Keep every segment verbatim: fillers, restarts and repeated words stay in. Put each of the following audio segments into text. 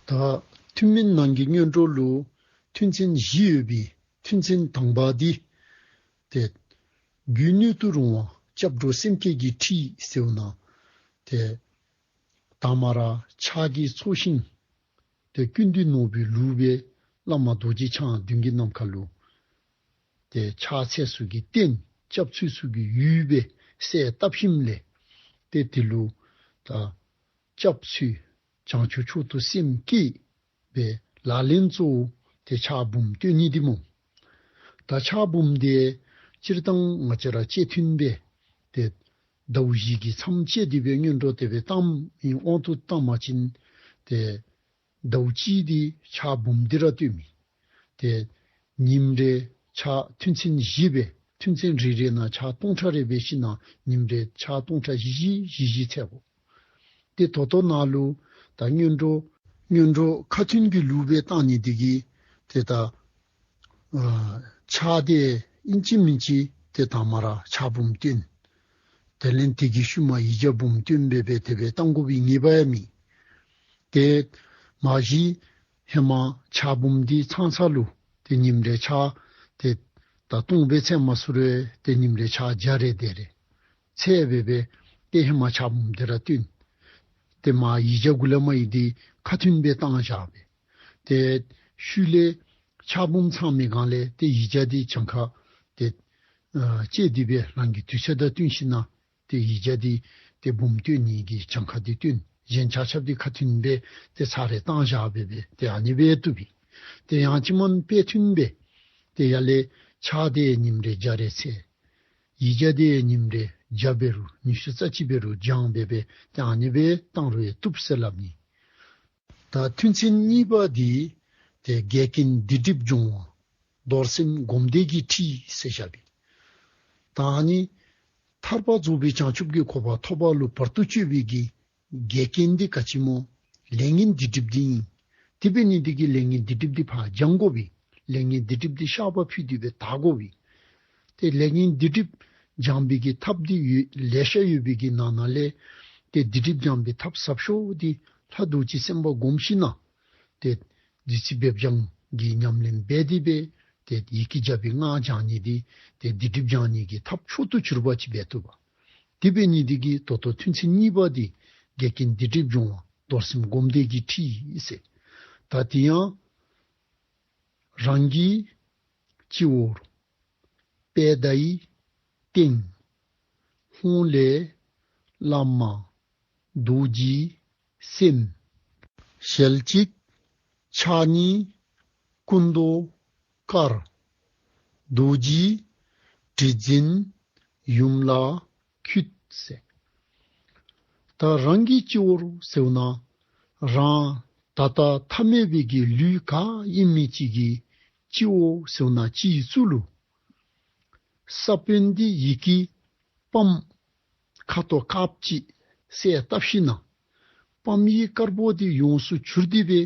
ད་ཐུན་མིན་ནང་གི་སྔོན་འགྲོ་ལུ་ཐུན་ཚན་བཞི་ཡོད་པའི་ཐུན་ཚན་དང་པ་འདི་ཏེ་རྒྱུད་སྣོད་དུ་རུང་བ་སྐྱབས་འགྲོ་སེམས་བསྐྱེད་ཀྱི་ཁྲིད་ཟེར་ན། ཏེ་དང་མ་ར་ཕྱག་གི་ཚོགས་ཞིང་ཏེ་ཀུན་འདུས་ནོར་བུའི་ལུགས་སྦེ་བླ་མ་རྡོ་རྗེ་འཆང་མདུན་གྱི་ནམ་མཁའ་ལུ་ཏེ་ཕྱག་འཚལ་ས་གི་རྟེན་སྐྱབས་འཚོལ་ས་གི་ཡུལ་སྦེ་གསལ་བཏབ་ཞིནམ་ལས་ཏེ་དེ་ལུ་ད་སྐྱབས་འཚོལ་བྱང་ཆུབ་མཆོག་ཏུ་སེམས་བསྐྱེད་སྦེ་ལག་ལེན་གཙོ་བོ་ཏེ་ཕྱག་འབུམ་བཏོན་ནི་འདི་སྨོ། ད་ཕྱག་འབུམ་འདི་སྤྱིར་བཏང་ང་བཅས་ར་སྤྱི་མཐུན་སྦེ་ཏེ་ཟླཝ་བཞི་གི་མཚམས་བཅད་དེ་སྦེ་སྔོན་འགྲོ་དེ་སྦེ་བཏངམ་ཨིན། དབང་དུ་བཏང་པ་ཅིན་ཏེ་ཟླཝ་གཅིག་འདི་ཕྱག་འབུམ་འདི་ར་བཏོན་མི། ཏེ་ཉིནམ་རེ་ཕྱག་ཐུན་ཚན་བཞི་སྦེ་ཐུན་ཚན་རེ་རེ་ནང་ཕྱག་སྟོང་ཕྲག་རེ་འབད་ཞིན་ན་ཉིནམ་རེ་ཕྱག་སྟོང་ཕྲག་བཞི་བཞི་བཞི་བཞི་འཚལ་དགོ། ཏེ་ད་ལྟོ་ནཱ་ལུ་ད་སྔོན་འགྲོ་སྔོན་འགྲོ་ཁ་ཐུན་གྱི་ལུགས་སྦེ་བཏང་ནི་འདི་གིས་ཏེ་ད་ཨ་ཕྱག་དེ་ཨིན་ཅི་མིན་ཅི་ཏེ་དང་མ་ར་ཕྱག་འབུམ་བཏོན། དེ་ལས་དེ་གི་ཤུལ་མ་ཡིག་བརྒྱ་འབུམ་བཏོན་སྦེ་སྦེ་དེ་སྦེ་བཏང་དགོ་པའི་ངེས་པ་ཡང་མེད། ཏེ་མ་གཞི་ཧེ་མ་ཕྱག་འབུམ་འདི་ཚང་ཚང་ལུ་ཏེ་ཉིནམ་རེ་ཕྱག་ཏེ་ད་སྟོང་སྦེ་འཚལ་མ་ཚུགས་རུང་ཏེ་ཉིནམ་རེ་ཕྱག་བརྒྱ་རེ་དེ་རེ་འཚལ་སྦེ་སྦེ་ཏེ་ཧེ་མ་ཕྱག་འབུམ་འདི་ར་བཏོན། ཏེ་མ་ཡིག་བརྒྱ་གུ་ལས་མ་ཡི་འདི་ཁ་ཐུན་སྦེ་བཏང་བཞག་སྦེ། ཏེ་ཤུལ་ལས་ཕྱག་འབུམ་ཚང་མི་སྒང་ལས་ཏེ་ཡིག་བརྒྱ་འདི་གྱངས་ཁ་ཏེ་ཨ་བཅད་དེ་སྦེ་རང་གི་དུས་ཚོད་དང་བསྟུན་ཞིན་ན་ཏེ་ཡིག་བརྒྱ་འདི་ཏེ་འབུམ་བཏོན་ནི་གི་གྱངས་ཁ་འདི་བཏོན། གཞན་ཆ་ཁྱབ་འདི་ཁ་ཐུན་སྦེ་ཏེ་ཚར་རེ་བཏང་བཞག་སྦེ་སྦེ་ཏེ་ཨ་ནི་སྦེ་བཏུབ་པས། ཏེ་ཡང་ཅིན་མ་པའི་ཐུན་སྦེ་ཏེ་ཡར་ལས་ཕྱག་དེ་ཉིནམ་རེ་བརྒྱ་རེ་འཚལ། ཡིག་བརྒྱ་དེ་ཉིནམ་རེ་བརྒྱ་འབད་རུང་ཉི་ཤུ་རྩ་གཅིག་འབད་རུང་བགྱང་སྦེ་སྦེ་ཏེ་ཨ་ནི་སྦེ་བཏང་རུང་ཡང་བཏུབ་ཟེར་སླབ་ནི། ད་ཐུན་ཚན་གཉིས་པ་འདི་ཏེ་འགལ་རྐྱེན་སྡིག་སྒྲིབ་སྦྱོང་བ་རྡོར་སེམས་སྒོམ་བཟླས་ཀྱི་ཁྲིད་ཟེར་བཞག་པས། ད་ཨ་ནི་ཐར་པ་རྫོགས་པའི་བྱང་ཆུབ་ཀྱི་གོ་འཕང་ཐོབ་པ་ལུ་བར་དུ་གཅོད་པའི་གི་འགལ་རྐྱེན་འདི་ག་ཅི་སྨོ། ལས་ངན་སྡིག་སྒྲིབ་འདི་ཨིན། དེ་འབད་ནི་འདི་གིས་ལས་ངན་སྡིག་སྒྲིབ་འདི་ཕར་སྦྱང་དགོ་པས། ལས་ངན་སྡིག་སྒྲིབ་འདི་བཤགས་པ་ཕུལ་ཏེ་སྦེ་དག་དགོ་པས། ཏེ་ལས་ངན་སྡིག་སྒྲིབ་སྦྱང་བའི་གི་ཐབས་འདི་ཡོད་ལེ་ཤ་ཡོད་པའི་གི་ནང་ན་ལས་ཏེ་སྡིག་སྒྲིབ་སྦྱང་བའི་ཐབས་ཟབ་ཤོས་འདི་ལྷ་རྡོ་རྗེ་སེམས་དཔའ་སྒོམ་ཞིན་ན་ཏེ་རྗེ་བཙུན་སྦེ་སྦྱང་གི་ཉམས་ལེན་འབད་དེ་སྦེ་ཏེ་ཡི་གེ་བརྒྱ་པའི་སྔགས་བགྱང་ནི་འདི་ཏེ་སྡིག་སྒྲིབ་སྦྱང་ནི་གི་ཐབས་མཆོག་ཏུ་གྱུར་པ་ཅིག་འབད་བཏུབ་པས། དེ་འབད་ནི་འདི་གིས་ད་ལྟོ་ཐུན་ཚན་གཉིས་པ་འདི་འགལ་རྐྱེན་སྡིག་སྒྲིབ་སྦྱོང་བ་རྡོར་སེམས་སྒོམ་བཟླས་ཀྱི་ཁྲིད་ཟེར། ད་དེ་ཡང་རང་གི་སྤྱི་བོར་དཔལ་ཟླ་ཡི་སྟེང་། ཧཱུྃ་ལས་བླ་མ་རྡོ་རྗེ་སེམས། ཞལ་གཅིག་ཕྱག་གཉིས་སྐུ་མདོག་དཀར། རྡོ་རྗེ་དྲི་འཛིན་ཡུམ་ལ་འཁྱུད་ཟེར། ད་རང་གི་སྤྱི་བོར་ཟེར་ན་རང་ད་ལྟ་ཐ་མལ་པའི་གི་ལུས་ག་ཨིན་མི་ཅིག་གི་སྤྱི་བོ་ཟེར་ན་སྤྱི་གཙུག་ལུ་ས་བོན་འདི་ཡི་གེ་པམ་ཁ་དོག་དཀརཔོ་ཅིག་གསལ་བཏབ་ཞིན་ན་པམ་ཡིག་དཀར་པོ་འདི་ཡོངས་སུ་གྱུར་ཏེ་སྦེ་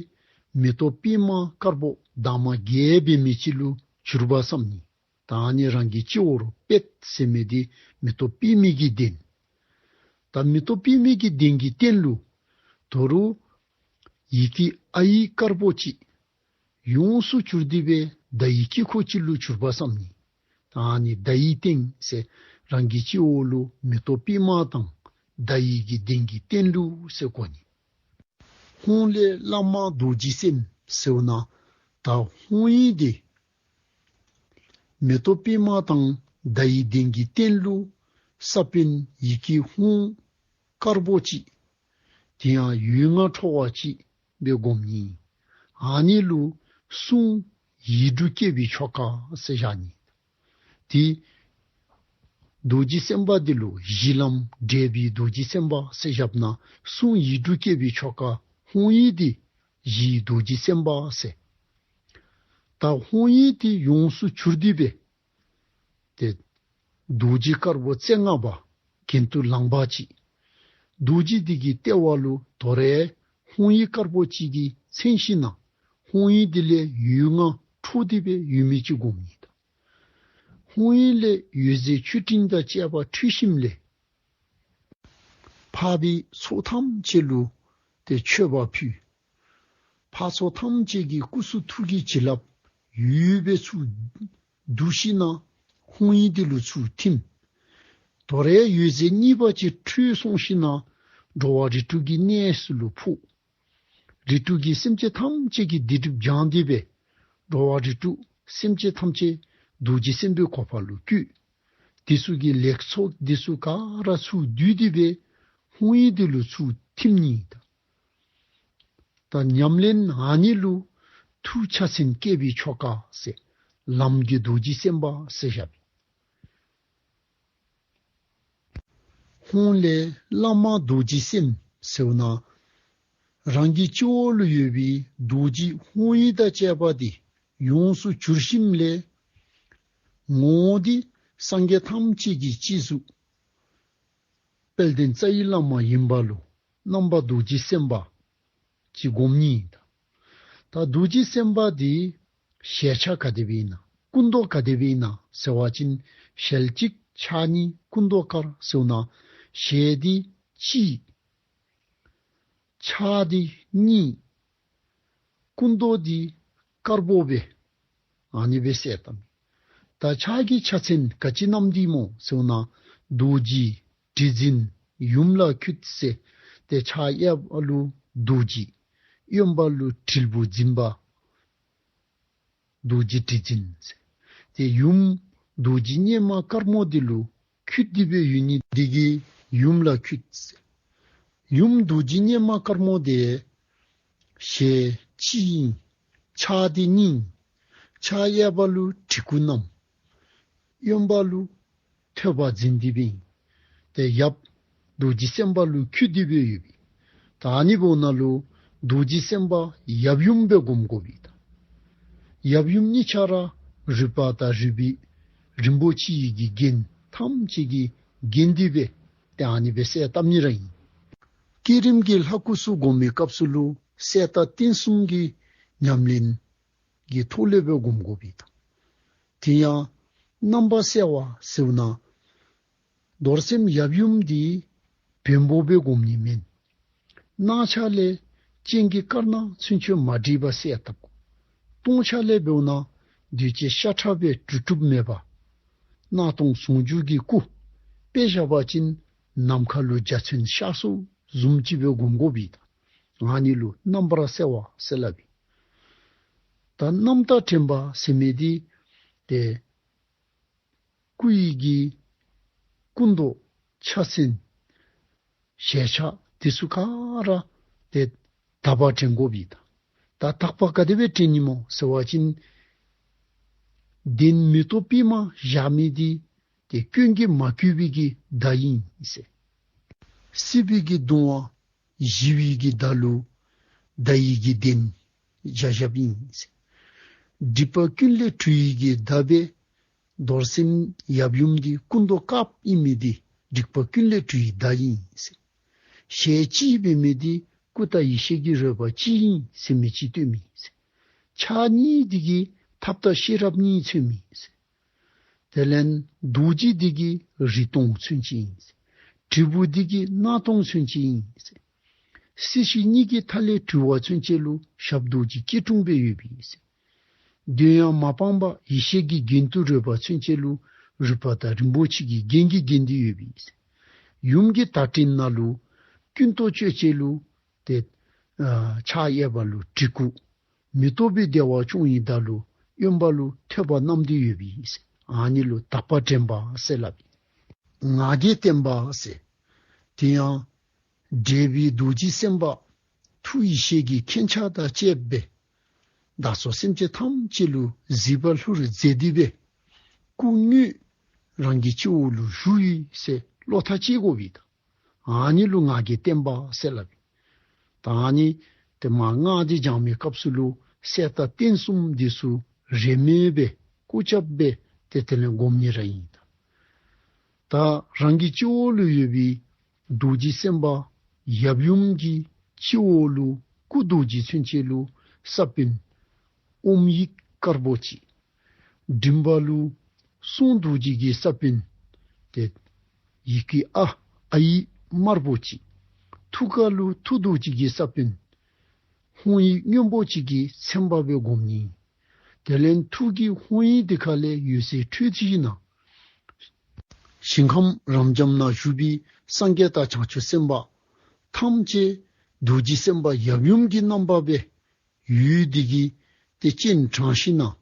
མེ་ཏོག་པདྨ་དཀར་པོ་འདབ་མ་བརྒྱད་འབད་མི་ཅིག་ལུ་གྱུར་པ་བསམ་ནི། ད་ཨ་ནི་རང་གི་སྤྱི་བོར་པད་ཟེར་མི་འདི་མེ་ཏོག་པདྨའི་གི་གདན། ད་མེ་ཏོག་པདྨའི་གི་གདན་གྱི་སྟེང་ལུ་ད་རུང་ཡི་གེ་ཨ་ཡིག་དཀར་པོ་ཅིག་ཡོངས་སུ་གྱུར་ཏེ་སྦེ་ཟླ་ཡི་དཀྱིལ་འཁོར་ཅིག་ལུ་གྱུར་པ་བསམ་ནི། ད་ཨ་ནི་ཟླ་ཡི་སྟེང་ཟེར་རང་གི་སྤྱི་བོ་ལུ་མེ་ཏོག་པདྨ་དང་ཟླ་ཡི་གི་གདན་གྱི་སྟེང་ལུ་ཟེར་གོ་ནི། ཧཱུྃ་ལས་བླ་མ་རྡོ་རྗེ་སེམས་ཟེར་ན་ད་ཧཱུྃ་ཡིག་འདི་མེ་ཏོག་པདྨ་དང་ཟླ་ཡི་གདན་གྱི་སྟེང་ལུ་ས་བོན་ཡི་གེ་ཧཱུྃ་དཀར་པོ་ཅིག་དེ་ཡང་འོད་ལྔ་འཕྲོ་བ་ཅིག་སྦེ་སྒོམ་ནི། ཨ་ནི་ལུ་གསུང་ཡིག་འབྲུ་བསྐྱེད་པའི་ཆོ་ག་ཟེར་བཞག་ནི། ཏེ་རྡོ་རྗེ་སེམས་དཔའ་འདི་ལུ་གཞི་ལམ་འབྲས་བུའི་རྡོ་རྗེ་སེམས་དཔའ་ཟེར་བཞགཔ་ན་གསུང་ཡིག་འབྲུ་བསྐྱེད་པའི་ཆོ་ག་ཧཱུྃ་ཡིག་འདི་གཞིའི་རྡོ་རྗེ་སེམས་དཔའ་ཟེར། ད་ཧཱུྃ་ཡིག་འདི་ཡོངས་སུ་གྱུར་ཏེ་སྦེ་ཏེ་རྡོ་རྗེ་དཀར་པོ་རྩེ་ལྔ་པ་གྱེན་དུ་ལངས་པ་ཅིག། རྡོ་རྗེ་འདི་གི་ལྟེ་བ་ལུ་དོ་རུང་ཧཱུྃ་ཡིག་དཀར་པོ་ཅིག་གིས་མཚན་ཞིན་ན་ཧཱུྃ་ཡིག་འདི་ལས་འོད་ལྔ་འཕྲོ་སྟེ་སྦེ་ཡོད་མི་ཅིག་སྒོམ་ནི་དང་། ཧཱུྃ་ཡིག་ལས་འོད་ཟེར་མཆོད་སྤྲིན་དང་བཅས་པ་འཕྲོས་ཞིནམ་ལས་འཕགས་པའི་ཚོགས་ཐམས་ཅད་ལུ་ཏེ་མཆོད་པ་ཕུལ། ལྷ་ཚོགས་ཐམས་ཅད་ཀྱི་སྐུ་གསུང་ཐུགས་ཀྱི་བྱིན་རླབས་ཡོད་པའི་ཚུལ་བསྡུ་ཞིནམ་ལས་ཧཱུྃ་ཡིག་འདི་ལུ་ཚུར་ཐིམ། དོ་རུང་འོད་ཟེར་གཉིས་པ་ཅིག་འཕྲོས་སོང་ཞིནམ་ལས་འགྲོ་བ་རིགས་དྲུག་གི་གནས་སུ་ལུ་ཕོག། རིགས་དྲུག་གི་སེམས་ཅན་ཐམས་ཅད་ཀྱི་སྡིག་སྒྲིབ་སྦྱངས་ཏེ་སྦེ་འགྲོ་བ་རིགས་དྲུག་སེམས་ཅན་ཐམས་ཅད་རྡོ་རྗེ་སེམས་དཔའི་གོ་འཕང་ལུ་བཀོད། དེ་ཚུ་གི་ལེགས་ཚོགས་དེ་ཚུ་ག་ར་ཚུར་བསྡུས་ཏེ་སྦེ་ཧཱུྃ་ཡིག་འདི་ལུ་ཚུར་ཐིམ་ནི་ད། ད་ཉམས་ལེན་ཨ་ནི་ལུ་ཐུགས་ཕྱག་མཚན་བསྐྱེད་པའི་ཆོ་ག་ཟེར། ལམ་གྱི་རྡོ་རྗེ་སེམས་དཔའ་ཟེར་བཞག། ཧཱུྃ་ལས་བླ་མ་རྡོ་རྗེ་སེམས་ཟེརཝ་ད་རང་གི་སྤྱི་བོ་ལུ་ཡོད་པའི་རྡོ་རྗེ་ཧཱུྃ་ཡིག་དང་བཅས་པ་དེ་ཡོངས་སུ་གྱུར་ཞིནམ་ལས་ངོ་བོ་དེ་སངས་རྒྱས་ཐམས་ཅད་ཀྱི་སྤྱི་གཟུགས་དཔལ་ལྡན་རྩ་བའི་བླ་མ་ཡིན་པ་ལུ་རྣམ་པ་རྡོ་རྗེ་སེམས་དཔའ་ཅིག་སྒོམ་ནི་ད། ད་རྡོ་རྗེ་སེམས་དཔའ་དེ་ཞལ་ཕྱག་ག་དེ་སྦེ་ཨིན་ན་སྐུ་མདོག་ག་དེ་སྦེ་ཨིན་ན་ཟེར་བ་ཅིན་ཞལ་གཅིག་ཕྱག་གཉིས་སྐུ་མདོག་དཀར་ཟེརཝ་ད་ཞལ་དེ་གཅིག། ཕྱག་དེ་གཉིས། སྐུ་མདོག་དེ་དཀར་པོ་སྦེ་ཨ་ནི་སྦེ་གསལ་བཏབ། ད་ཕྱག་གི་ཕྱག་མཚན་ག་ཅི་བསྣམས་ཏེ་སྨོ་ཟེརཝ་ད་རྡོ་རྗེ་དྲི་འཛིན་ཡུམ་ལ་འཁྱུད་ཟེར། ཏེ་ཕྱག་གཡས་པ་ལུ་རྡོ་རྗེ། གཡོན་པ་ལུ་དྲིལ་བུ་འཛིན་པ། རྡོ་རྗེ་དྲི་འཛིན་ཟེར། ཏེ་ཡུམ་རྡོ་རྗེ་གཉེར་མ་དཀར་མོ་དེ་ལུ་འཁྱུད་དེ་སྦེ་ཡོད་ནི་དེ་གིས་ཡུམ་ལ་འཁྱུད་ཟེར། ཡུམ་རྡོ་རྗེ་གཉེར་མ་དཀར་མོ་དེ་ཞལ་གཅིག་ཨིན། ཕྱག་དེ་གཉིས། ཕྱག་གཡས་པ་ལུ་གྲི་གུག་བསྣམས། གཡོན་པ་ལུ་ཐོད་པ་འཛིན་ཏེ་སྦེ་ཨིན། ཏེ་ཡབ་རྡོ་རྗེ་སེམས་དཔའ་ལུ་འཁྱུད་དེ་སྦེ་ཡོད་པས། ད་ཨ་ནི་འབདཝ་ད་ལུ་རྡོ་རྗེ་སེམས་དཔའ་ཡབ་ཡུམ་སྦེ་སྒོམ་དགོ་པས་ད། ཡབ་ཡུམ་གཉིས་ཆ་ར་རུས་པ་དང་རུས་པའི་རིམ་པ་གཅིག་གི་རྒྱན་ཐམས་ཅད་ཀྱིས་བརྒྱན་ཏེ་སྦེ་ཏེ་ཨ་ནི་སྦེ་གསལ་བཏབ་ནི་ར་ཨིན། བསྐྱེད་རིམ་གྱི་ལྷ་སྐུ་ཚུ་སྒོམ་པའི་སྐབས་སུ་ལུ་གསལ་དག་རྟེན་གསུམ་གྱི་ཉམས་ལེན་གྱི་ཐོག་ལས་སྦེ་སྒོམ་དགོ་པས་ད། དེ་ཡང་རྣམ་པར་གསལ་བ་ཟེརཝ་ད་རྡོར་སེམས་ཡབ་ཡུམ་འདི་བེམ་པོ་སྦེ་སྒོམ་ནི་མེན། སྣང་ཆ་ལས་སྤྱན་གྱི་དཀར་ནག་ཚུན་ཆད་མ་འདྲེས་པར་གསལ་བཏབ་དགོ། སྟོང་ཆ་ལས་འབདཝ་ད་འདུས་བྱས་ཤ་ཁྲག་སྦེ་གྲུབ་གྲུབ་མེད་པར་སྣང་སྟོང་ཟུང་འཇུག་གི་སྐུ། དཔེ་བཞག་པ་ཅིན་ནམ་མཁའ་ལུ་འཇའ་ཚོན་ཤར་སོངམ་བཟུམ་ཅིག་སྦེ་སྒོམ་དགོ་པས་ད། ཨ་ནི་ལུ་རྣམ་པར་གསལ་བ་ཟེར་སླབ་ཨིན། ད་རྣམ་དག་དྲན་པ་ཟེར་མི་འདི་ཏེ་སྐུ་ཡི་གི་སྐུ་མདོག་ཕྱག་མཚན་ཞལ་ཕྱག་དེ་ཚུ་ག་ར་ཏེ་དག་པ་དྲན་དགོ་པས་ད། ད་དག་པ་ག་དེ་སྦེ་དྲན་ནི་སྨོ་ཟེར་བ་ཅིན་གདན་མེ་ཏོག་པདྨ་བཞག་མི་འདི་ཏེ་སྐྱོན་གྱིས་མ་གོས་པའི་གི་བརྡ་ཨིན་ཟེར། སྲིད་པའི་གི་གདུང་བ་ཞི་བའི་གི་བརྡ་ལུ་བརྡ་ཡི་གི་གདན་བཞག་བཞགཔ་ཨིན་ཟེར། སྒྲིབ་པ་ཀུན་ལས་གྲོལ་བའི་གི་བརྡ་སྦེ་རྡོར་སེམས་ཡབ་ཡུམ་འདི་སྐུ་མདོག་དཀརཔོ་ཨིན་མི་འདི་སྒྲིབ་པ་ཀུན་ལས་གྲོལ་བའི་བརྡ་ཨིན་ཟེར། ཞལ་གཅིག་འབད་མི་འདི་སྐུ་དང་ཡེ་ཤེས་ཀྱི་རོལ་པ་གཅིག་ཨིན་ཟེར་མི་ཅིག་སྟོནམ་ཨིན་ཟེར། ཕྱག་གཉིས་འདི་གིས་ཐབས་དང་ཤེས་རབ་གཉིས་མཚོནམ་ཨིན་ཟེར། དེ་ལས་རྡོ་རྗེ་འདི་གིས་རིག་སྟོང་མཚོན་ཅི་ཨིན་ཟེར། དྲིལ་བུ་འདི་གིས་སྣང་སྟོང་མཚོན་ཅི་ཨིན་ཟེར། སྲིད་ཞི་གཉིས་ཀྱི་མཐའ་ལས་གྲོལ་བ་མཚོན་ཅི་ལུ་ཞབས་རྡོ་རྗེ་སྐྱིལ་ཀྲུང་སྦེ་ཡོདཔ་ཨིན་ཟེར། གདོང་ཡང་མ་སྤངས་པར་ཡེ་ཤེས་ཀྱི་རྒྱན་དུ་རོལ་པ་མཚོན་ཅི་ལུ་རུས་པ་དང་རིན་པོ་ཆེ་གི་རྒྱན་གྱིས་བརྒྱན་ཏེ་ཡོདཔ་ཨིན་ཟེར། ཡུམ་གྱི་དར་སྤྲིན་ནང་ལུ་ཀུན་ཏུ་སྤྱོད་ཅི་ལུ་ཏེ་ཨ་ཕྱག་གཡས་པ་ལུ་གྲི་གུག། མེ་ཏོག་སྦེ་བདེ་བ་སྐྱོང་བའི་བརྡ་ལུ་གཡོན་པ་ལུ་ཐོད་པ་བསྣམས་ཏེ་ཡོདཔ་ཨིན་ཟེར། ཨ་ནི་ལུ་དག་པ་དྲན་པ་ཟེར་སླབ་ཨིན། ང་རྒྱལ་བརྟན་པ་ཟེར། དེ་ཡང་འབྲེལ་པའི་རྡོ་རྗེ་སེམས་དཔའ་ཐུགས་ཡེ་ཤེས་ཀྱི་མཁྱེན་ཆ་དང་བཅསཔ་སྦེ་བདག་སོགས་སེམས་ཅན་ཐམས་ཅད་ལུ་གཟིགས་པ་ལྷུར་མཛད་དེ་སྦེ་སྐུ་དངོས་རང་གི་སྤྱི་བོ་ལུ་བཞུགས་ཡི་ཟེར་བློ་ཐག་བཅད་དགོ་པས་ད། ཨ་ནི་ལུ་ང་རྒྱལ་བརྟན་པ་ཟེར་སླབ་ཨིན། ད་ཨ་ནི་ཏེ་མར་སྔགས་འདི་བགྱང་མིའི་སྐབས་སུ་ལུ་གསལ་དག་རྟེན་གསུམ་འདི་ཚུ་རེས་མོས་སྦེ་སྐུ་རྐྱབ་སྦེ་ཏེ་དེ་ལས་སྒོམ་ནི་ར་ཨིན། ད་རང་གི་སྤྱི་བོ་ལུ་ཡོད་པའི་རྡོ་རྗེ་སེམས་དཔའ་ཡབ་ཡུམ་གྱི་སྤྱི་བོ་ལུ་སྐུ་རྡོ་རྗེ་མཚོན་ཅི་ལུ་ས་བོན་ཨོཾ་ཡིག་དཀར་པོ་ཅིག། མགྲིན་པ་ལུ་གསུང་རྡོ་རྗེ་གི་ས་བོན་ཏེ་ཡི་གེ་ཨ་ཨཱཿཡིག་དམར་པོ་ཅིག། ཐུགས་ཀ་ལུ་ཐུགས་རྡོ་རྗེ་གི་ས་བོན་ ཧཱུྃ་ཡིག་སྔོན་པོ་ཅིག་གི་མཚན་པ་སྦེ་སྒོམ་ནི། དེ་ལས་ཐུགས་ཀྱི་ཧཱུྃ་ཡིག་དེ་ཁ་ལས་འོད་ཟེར་འཕྲོས་ཏེ་ཞིནམ་ན་ཞིང་ཁམས་རབ་འབྱམས་ནང་བཞུགས་པའི་སངས་རྒྱས་དང་བྱང་ཆུབ་སེམས་དཔའ་ཐམས་ཅད་རྡོ་རྗེ་སེམས་དཔའ་ཡབ་ཡུམ་གྱི་རྣམ་པ་སྦེ་འོད་དེ་གིས་ཏེ་སྤྱན་དྲངས་ཞིནམ་ན་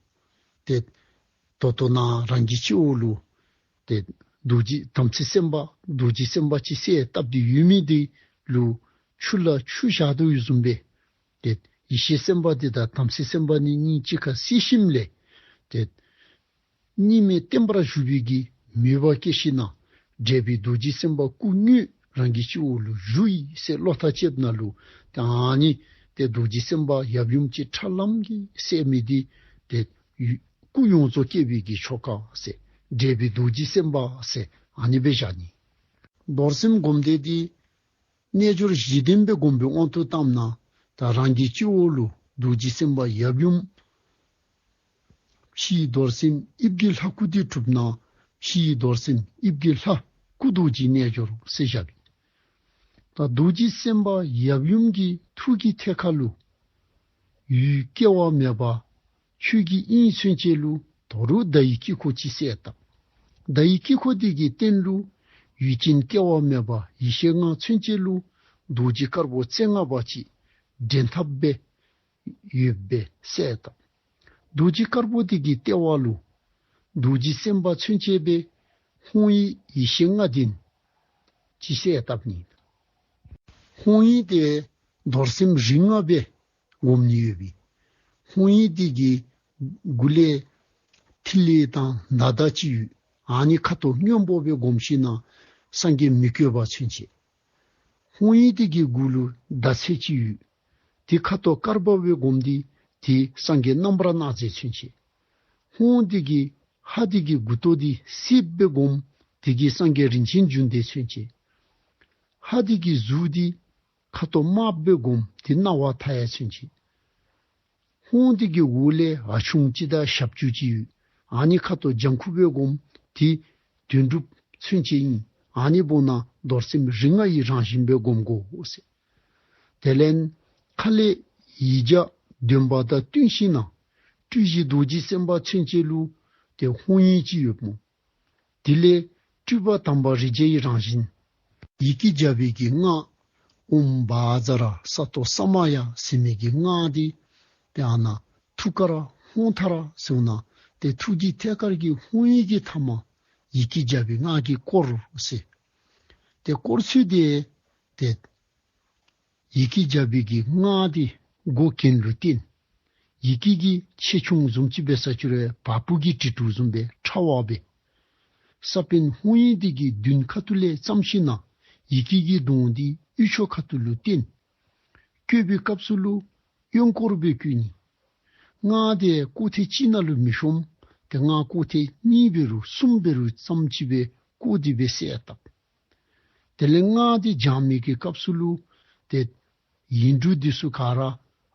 ཏེ་ད་ལྟོ་ནཱ་རང་གི་སྤྱི་བོ་ལུ་ཏེ་རྡོ་རྗེ་དམ་ཚིག་སེམས་དཔའ་རྡོ་རྗེ་སེམས་དཔའ་ཅིག་གསལ་བཏབ་སྟེ་ཡོད་མི་དེ་ལུ་ཆུ་ལ་ཆུ་བཞག་དོ་བཟུམ་སྦེ་ཏེ་ཡེ་ཤེས་སེམས་དཔའ་དེ་དང་དམ་ཚིག་སེམས་དཔའ་གཉིས་གཉིས་གཅིག་ཁར་བསྲེས་ཞིནམ་ལས་ཏེ་གཉིས་མེད་བརྟན་པར་བཞུགས་པའི་གི་མོས་པ་བསྐྱེད་ཞིནམ་ན་འབྲེལ་པའི་རྡོ་རྗེ་སེམས་དཔའ་སྐུ་དངོས་རང་གི་སྤྱི་བོ་ལུ་བཞུགས་ཡི་ཟེར་བློ་ཐག་བཅདཔ་ད་ལུ་ཏེ་ཨ་ནི་ཏེ་རྡོ་རྗེ་སེམས་དཔའ་ཡབ་ཡུམ་གྱི་ཁྲ་ལམ་གྱིས་གསལ་མི་དེ་ཏེ་སྐུ་ཡོངས་རྫོགས་བསྐྱེད་པའི་གི་ཆོ་ག་ཟེར་འབྲེལ་པའི་རྡོ་རྗེ་སེམས་དཔའ་ཟེར་ཨ་ནི་སྦེ་བཞག་ནི། རྡོར་སེམས་སྒོམ་བཟླས་དེ་རྣལ་འབྱོར་བཞི་ལྡན་པའི་སྒོམ་པའི་དབང་དུ་བཏངམ་ན་ད་རང་གི་སྤྱི་བོ་ལུ་རྡོ་རྗེ་སེམས་དཔའ་ཡབ་ཡུམ་ཕྱིའི་རྡོར་སེམས་དབྱིབས་ཀྱི་ལྷ་སྐུ་དེ་གྲུབ་ན་ཕྱིའི་རྡོར་སེམས་དབྱིབས་ཀྱི་ལྷ་སྐུ་རྡོ་རྗེ་རྣལ་འབྱོར་ཟེར་བཞག་པས། ད་རྡོ་རྗེ་སེམས་དཔའ་ཡབ་ཡུམ་གྱི་ཐུགས་ཀྱི་ཐད་ཁ་ལུ་འོད་སྐྱེ་བ་མེད་པ་ཆོས་ཀྱི་དབྱིངས་མཚོན་བྱེད་ལུ་དོ་རུང་ཟླ་བའི་དཀྱིལ་འཁོར་ཅིག་གསལ་བཏབ། ཟླ་བའི་དཀྱིལ་འཁོར་དེ་གི་སྟེང་ལུ་འོད་ཅན་སྐྱེ་བ་མེད་པ་ཡེ་ཤེས་ལྔ་མཚོན་བྱེད་ལུ་རྡོ་རྗེ་དཀར་པོ་རྩེ་ལྔ་པ་ཅིག་འདྲེན་ཐབས་སྦེ་ཡོདཔ་སྦེ་གསལ་བཏབ། རྡོ་རྗེ་དཀར་པོ་དེ་གི་ལྟེ་བ་ལུ་རྡོ་རྗེ་སེམས་དཔའ་མཚོན་བྱེད་སྦེ་ཧཱུྃ་ཡིག་ཡེ་ཤེས་ལྔ་ལྡན་ཅིག་གསལ་བཏབ་ནི། ཧཱུྃ་ཡིག་དེ་རྡོར་སེམས་རིགས་ལྔ་སྦེ་སྒོམ་ནི་ཡོད་པས། ཧཱུྃ་ཡིག་དེ་གི་གུ་ལས་ཐིག་ལེ་དང་མདའ་དར་ཅིག་ཡོད། ཨ་ནི་ཁ་དོག་སྔོན་པོ་སྦེ་སྒོམ་ཞིནམ་ན་སངས་རྒྱས་མི་བསྐྱོད་པ་མཚོན་བྱེད། ཧཱུྃ་ཡིག་དེ་གི་གུ་ལུ་མདའ་རྩེ་ཅིག་ཡོད། དེ་ཁ་དོག་དཀར་པོ་སྦེ་སྒོམ་དེ་དེ་སངས་རྒྱས་རྣམ་པར་སྣང་མཛད་མཚོན་བྱེད། ཧཱུྃ་དེ་གི་ཧ་དེ་གི་མགུ་ཏོ་དེ་སེརཔོ་སྦེ་སྒོམ་དེ་གིས་སངས་རྒྱས་རིན་ཆེན་འབྱུང་ལྡན་མཚོན་བྱེད། ཧ་དེ་གི་གཟུགས་དེ་ཁ་དོག་དམརཔོ་སྦེ་སྒོམ་དེ་སྣང་བ་མཐའ་ཡས་མཚོན་བྱེད། ཧཱུྃ་དེ་གི་འོག་ལས་ཨ་ཆུང་ཅིག་དང་ཞབས་ཀྱུ་ཅིག་ཡོད། ཨ་ནི་ཁ་དོག་ལྗང་ཁུ་སྦེ་སྒོམ་དེ་དོན་གྲུབ་མཚོན་བྱེད་ཨིན། ཨ་ནི་འབདཝ་ད་རྡོར་སེམས་རིགས་ལྔ་ཡི་རང་བཞིན་སྦེ་སྒོམ་དགོ་ཟེར། དེ་ལས་ཁ་ལས་ཡིག་བརྒྱ་འདོན་པ་དང་བསྟུན་ཞིནམ་ན་སྤྲུལ་གཞི་རྡོ་རྗེ་སེམས་དཔའ་མཚོན་བྱེད་ལུ་ཏེ་ཧཱུྃ་ཡིག་ཅིག་ཡོདཔ་སྨོ། དེ་ལས་སྤྲུལ་པ་དམ་པ་རིགས་བརྒྱ་ཡི་རང་བཞིན། ཡི་གེ་བརྒྱ་པའི་གི་སྔགས་ཨོཾ་བཛྲ་སཏྭ་ས་མ་ཡ་ཟེར་མི་གི་སྔགས་དེ་ཏེ་ཨ་ནཱ་ཐུགས་ཀར་ཧཱུྃ་ཐ་ར་ཟེརཝ་ད་ཏེ་ཐུགས་ཀྱི་ཐད་ཀར་གྱི་ཧཱུྃ་ཡིག་གི་མཐའ་མ་ཡི་གེ་བརྒྱ་པའི་སྔགས་ཀྱིས་བསྐོར་ཟེར། ཏེ་བསྐོར་ཚུལ་དེ་ཏེ་ཡི་གེ་བརྒྱ་པའི་གི་སྔགས་དེ་མགུ་གུ་ལུ་བསྟན། ཡི་གེ་གི་ཆེ་ཆུང་བཟུམ་ཅིག་འབད་ས་ཅིག་རུང་བ་སྤུ་གི་དྲིལ་བུ་བཟུམ་སྦེ་ཕྲ་བ་སྦེ། ས་པཎ་ཧཱུྃ་ཡིག་དེ་གི་མདུན་ཁ་ཐུག་ལས་བརྩམས་ཞིནམ་ན་ཡི་གེ་གི་གདོང་དེ་དབུས་ཕྱོགས་ཁ་ཐུག་ལུ་བསྟན། བཀོད་པའི་སྐབས་སུ་ལུ་གཡོན་སྐོར་སྦེ་བཀོད་ནི། སྔགས་དེ་ཀོ་ཐེ་ཅིག་ནང་ལུ་མི་ཤོངམ། ཏེ་སྔགས་ཀོ་ཐེ་གཉིས་འབད་རུང་གསུམ་འབད་རུང་ཙམ་ཅིག་སྦེ་བཀོད་དེ་སྦེ་གསལ་བཏབ། དེ་ལས་སྔགས་དེ་བགྱང་མི་གི་སྐབས་སུ་ལུ་ཏེ་ཡིག་འབྲུ་དེ་ཚུ་ག་ར་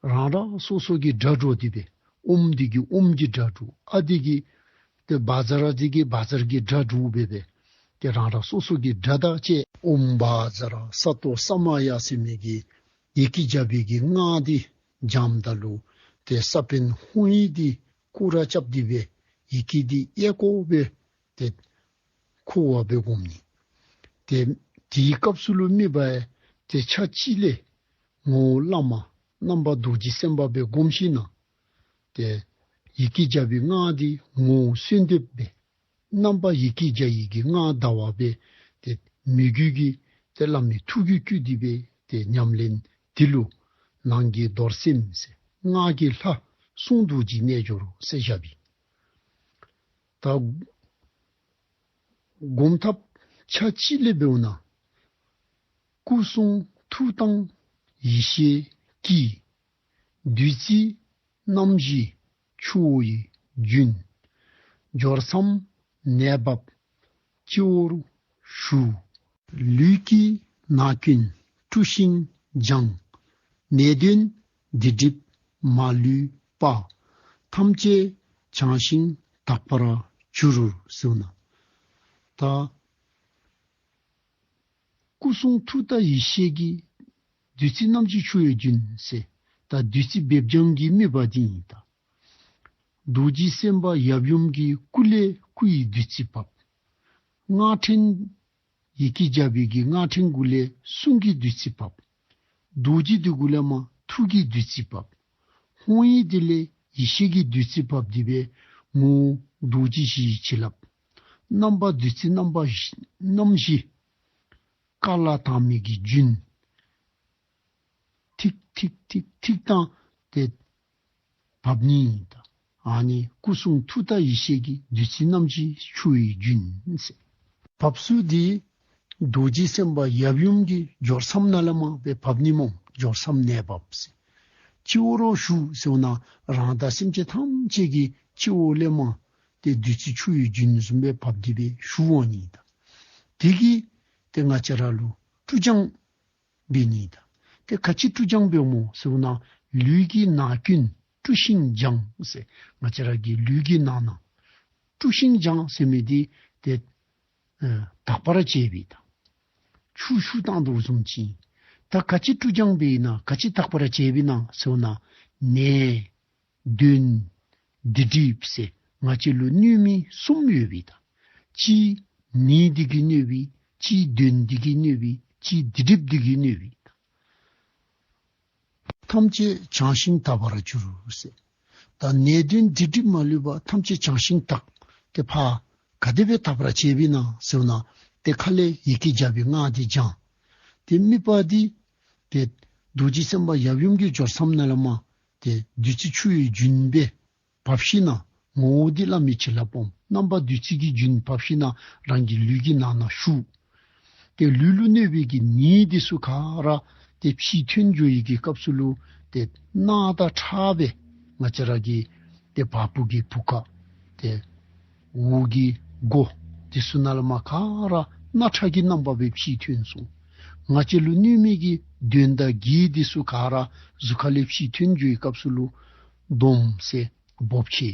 རང་རང་སོ་སོ་གི་སྒྲ་སྒྲོགས་ཏེ་སྦེ་ཨོཾ་དེ་གིས་ཨོཾ་གི་སྒྲ་སྒྲོགས། ཨ་དེ་གིས་ཏེ་བཛྲ་དེ་གིས་བཛྲ་གི་སྒྲ་སྒྲོགས་སྦེ་སྦེ་ཏེ་རང་རང་སོ་སོ་གི་སྒྲ་དང་བཅས་ཨོཾ་བཛྲ་སཏྭ་ས་མ་ཡ་ཟེར་མི་གི་ཡི་གེ་བརྒྱ་པའི་གི་སྔགས་དེ་བགྱངམ་ད་ལུ་ཏེ་ས་པཎ་ཧཱུྃ་ཡིག་དེ་སྐོར་ར་རྐྱབ་སྟེ་སྦེ་ཡི་གེ་དེ་གཡས་སྐོར་སྦེ་ཏེ་འཁོར་བ་སྦེ་སྒོམ་ནི། ཏེ་དེའི་སྐབས་སུ་ལུ་དམིགས་པ་ཡང་ཏེ་ཕྱག་གཅིག་ལས་ངོ་བོ་བླ་མ་རྣམ་པ་རྡོ་རྗེ་སེམས་དཔའ་སྦེ་སྒོམ་ཞིནམ་ན་ཏེ་ཡི་གེ་བརྒྱ་པའི་སྔགས་དེ་ངོ་བོ་གསོལ་འདེབས་སྦེ་རྣམ་པ་ཡི་གེ་བརྒྱ་ཡི་གི་སྔགས་བཟླ་བ་སྦེ་ཏེ་མོས་གུས་ཀྱིས་ཏེ་བླ་མའི་ཐུགས་ཀྱི་བཀོད་དེ་སྦེ་ཏེ་ཉམས་ལེན་དེ་ལུ་ནང་གི་རྡོར་སེམས་ཟེར་སྔགས་ཀྱི་ལྷ་གསུང་རྡོ་རྗེ་རྣལ་འབྱོར་ཟེར་བཞག་པས། ད་སྒོམ་ཐབས་ཕྱག་གཅིག་ལས་འབདཝ་ད་སྐུ་གསུང་ཐུགས་དང་ཡེ་ཤེས་ཀྱིས། བདུད་རྩི་རྣམ་བཞི་ཆུ་བོ་ཡི་རྒྱུན། སྦྱོར་མཚམས་ནད་བབས་སྤྱི་བོར་ཞུགས། ལུས་ཀྱི་ནད་ཀུན་བཀྲུ་ཞིང་སྦྱང་། ནད་གདོན་སྡིག་སྒྲིབ་མ་ལུས་པ། ཐམས་ཅད་བྱང་ཞིང་དག་པར་གྱུར་ཟེརཝ་ད། ད་སྐུ་གསུང་ཐུགས་དང་ཡེ་ཤེས་ཀྱིས་བདུད་རྩི་རྣམ་བཞི་ཆུ་བོའི་རྒྱུན་ཟེར། ད་ ད་བདུད་རྩི་སྦེབ་སྦྱང་གི་དམིགས་པ་འདི་ཨིན། ད་རྡོ་རྗེ་སེམས་དཔའ་ཡབ་ཡུམ་གྱི་སྐུ་ལས་སྐུ་ཡི་བདུད་རྩི་བབས། སྔགས་ཕྲེང་ཡི་གེ་བརྒྱ་པའི་གི་སྔགས་ཕྲེང་གུ་ལས་གསུང་གི་བདུད་རྩི་བབས། རྡོ་རྗེ་འདི་གུ་ལས་མར་ཐུགས་ཀྱི་བདུད་རྩི་བབས། ཧཱུྃ་ཡིག་འདི་ལས་ཡེ་ཤེས་ཀྱི་བདུད་རྩི་བབས་ཏེ་སྦེ་ངོ་བོ་རྡོ་རྗེ་བཞི་ཡི་བྱིན་རླབས། རྣམ་པ་བདུད་རྩི་རྣམ་པ་བཞི་རྣམ་བཞི། ཀ་ལ་དྭངས་མའི་གི་རྒྱུན། ཐིག་ཐིག་ཐིག་ཐིག་དང་ཏེ་བབས་ནི་ཨིན། ད་ཨ་ནི་སྐུ་གསུང་ཐུགས་དང་ཡེ་ཤེས་ཀྱི་བདུད་རྩི་རྣམ་བཞི་ཆུ་ཡི་རྒྱུན་ཟེར། བབས་ས་འདི་རྡོ་རྗེ་སེམས་དཔའ་ཡབ་ཡུམ་གྱི་སྦྱོར་མཚམས་ནང་ལས་མར་སྦེ་བབས་ནི་སྨོ། སྦྱོར་མཚམས་ནས་བབས་ཟེར། སྤྱི་བོ་རུ་ཞུགས་ཟེར་བ་ན་རང་དང་སེམས་ཅན་ཐམས་ཅད་ཀྱི་སྤྱི་བོ་ལས་མར་ཏེ་བདུད་རྩི་ཆུ་ཡི་རྒྱུན་བཟུམ་སྦེ་བབས་ཏེ་སྦེ་ཞུ་འོང་ནི་ཨིན། ད་དེ་གིས་ཏེ་ང་བཅས་ར་ལུ་བཀྲུ་སྦྱང་འབད་ནི་ཨིན། ད་ཏེ་ག་ཅི་བཀྲུ་སྦྱང་འབདཝ་སྨོ་ཟེར་བ་ན་ལུས་ཀྱི་ནང་ཀུན་བཀྲུ་ཞིང་སྦྱང་ཟེར། ང་བཅས་ར་གི་ལུས་ཀྱི་ནང་ན་བཀྲུ་ཞིང་སྦྱང་ཟེར་མི་འདི་ཏེ་ཨ་དག་པར་བྱས་པའི་དང་ཆུ་བཤུ་བཏང་དོ་བཟུམ་ཅིག་ཨིན། ད་ག་ཅི་བཀྲུ་སྦྱང་འབད་ནི་ཨིན་ན་ག་ཅི་དག་པར་བྱས་པས་ན་ཟེར་བ་ན་ནད་གདོན་སྡིག་སྒྲིབ་ཟེར་ང་བཅས་ལུ་གནོད་མི་གསུམ་ཡོད་པའི་དང་། གཅིག་ནད་འདི་གིས་གནོད་པའི། གཅིག་གདོན་འདི་གིས་གནོད་པའི། གཅིག་སྡིག་སྒྲིབ་འདི་གིས་གནོད་པའི་དང་། ཐམས་ཅད་བྱང་ཞིང་དག་པར་གྱུར་ཟེར། ད་ནད་གདོན་སྡིག་སྒྲིབ་མ་ལུས་པ་ཐམས་ཅད་བྱང་ཞིང་དག། ཏེ་ཕར་ག་དེ་སྦེ་དག་པར་བྱས་པས་ན་ཟེར་བ་ན་ཏེ་ཁ་ལས་ཡི་གེ་བརྒྱ་པའི་སྔགས་འདི་བགྱང་། ཏེ་དམིགས་པ་འདི་ཏེ་རྡོ་རྗེ་སེམས་དཔའ་ཡབ་ཡུམ་གྱི་སྦྱོར་མཚམས་ནང་ལས་མར་ཏེ་བདུད་རྩི་ཆུ་ཡི་རྒྱུན་སྦེ་བབས་ཞིནམ་ལས་ངོ་བོ་འདི་བླ་མའི་བྱིན་རླབས་སྦོམ་རྣམ་པ་བདུད་རྩི་གི་རྒྱུན་བབས་ཞིནམ་ལས་རང་གི་ལུས་ཀྱི་ནང་ན་ཞུགས། ཏེ་ལུས་ལུ་གནོད་པའི་གི་ནད་འདི་ཚུ་ག་ར་ཏེ་ཕྱིས་ཐོན་འགྱོ་བའི་གི་སྐབས་སུ་ལུ་ཏེ་རྣག་དང་ཁྲག་སྦེ་ང་བཅས་ར་གི་ཏེ་བ་སྤུ་གི་བུ་ག་ཏེ་འོག་གི་སྒོ་འདི་ཚུ་ནང་ལས་མར་ག་ར་རྣག་ཁྲག་གི་རྣམ་པ་སྦེ་ཕྱིས་ཐོན་སོང་། ང་བཅས་ལུ་གནོད་མི་གི་གདོན་དང་བགེགས་འདི་ཚུ་ག་ར་གཟུགས་ཁ་ལས་ཕྱིས་ཐོན་འགྱོ་བའི་སྐབས་སུ་ལུ་སྡོམ་ཟེར་འབོབ་ཆེ།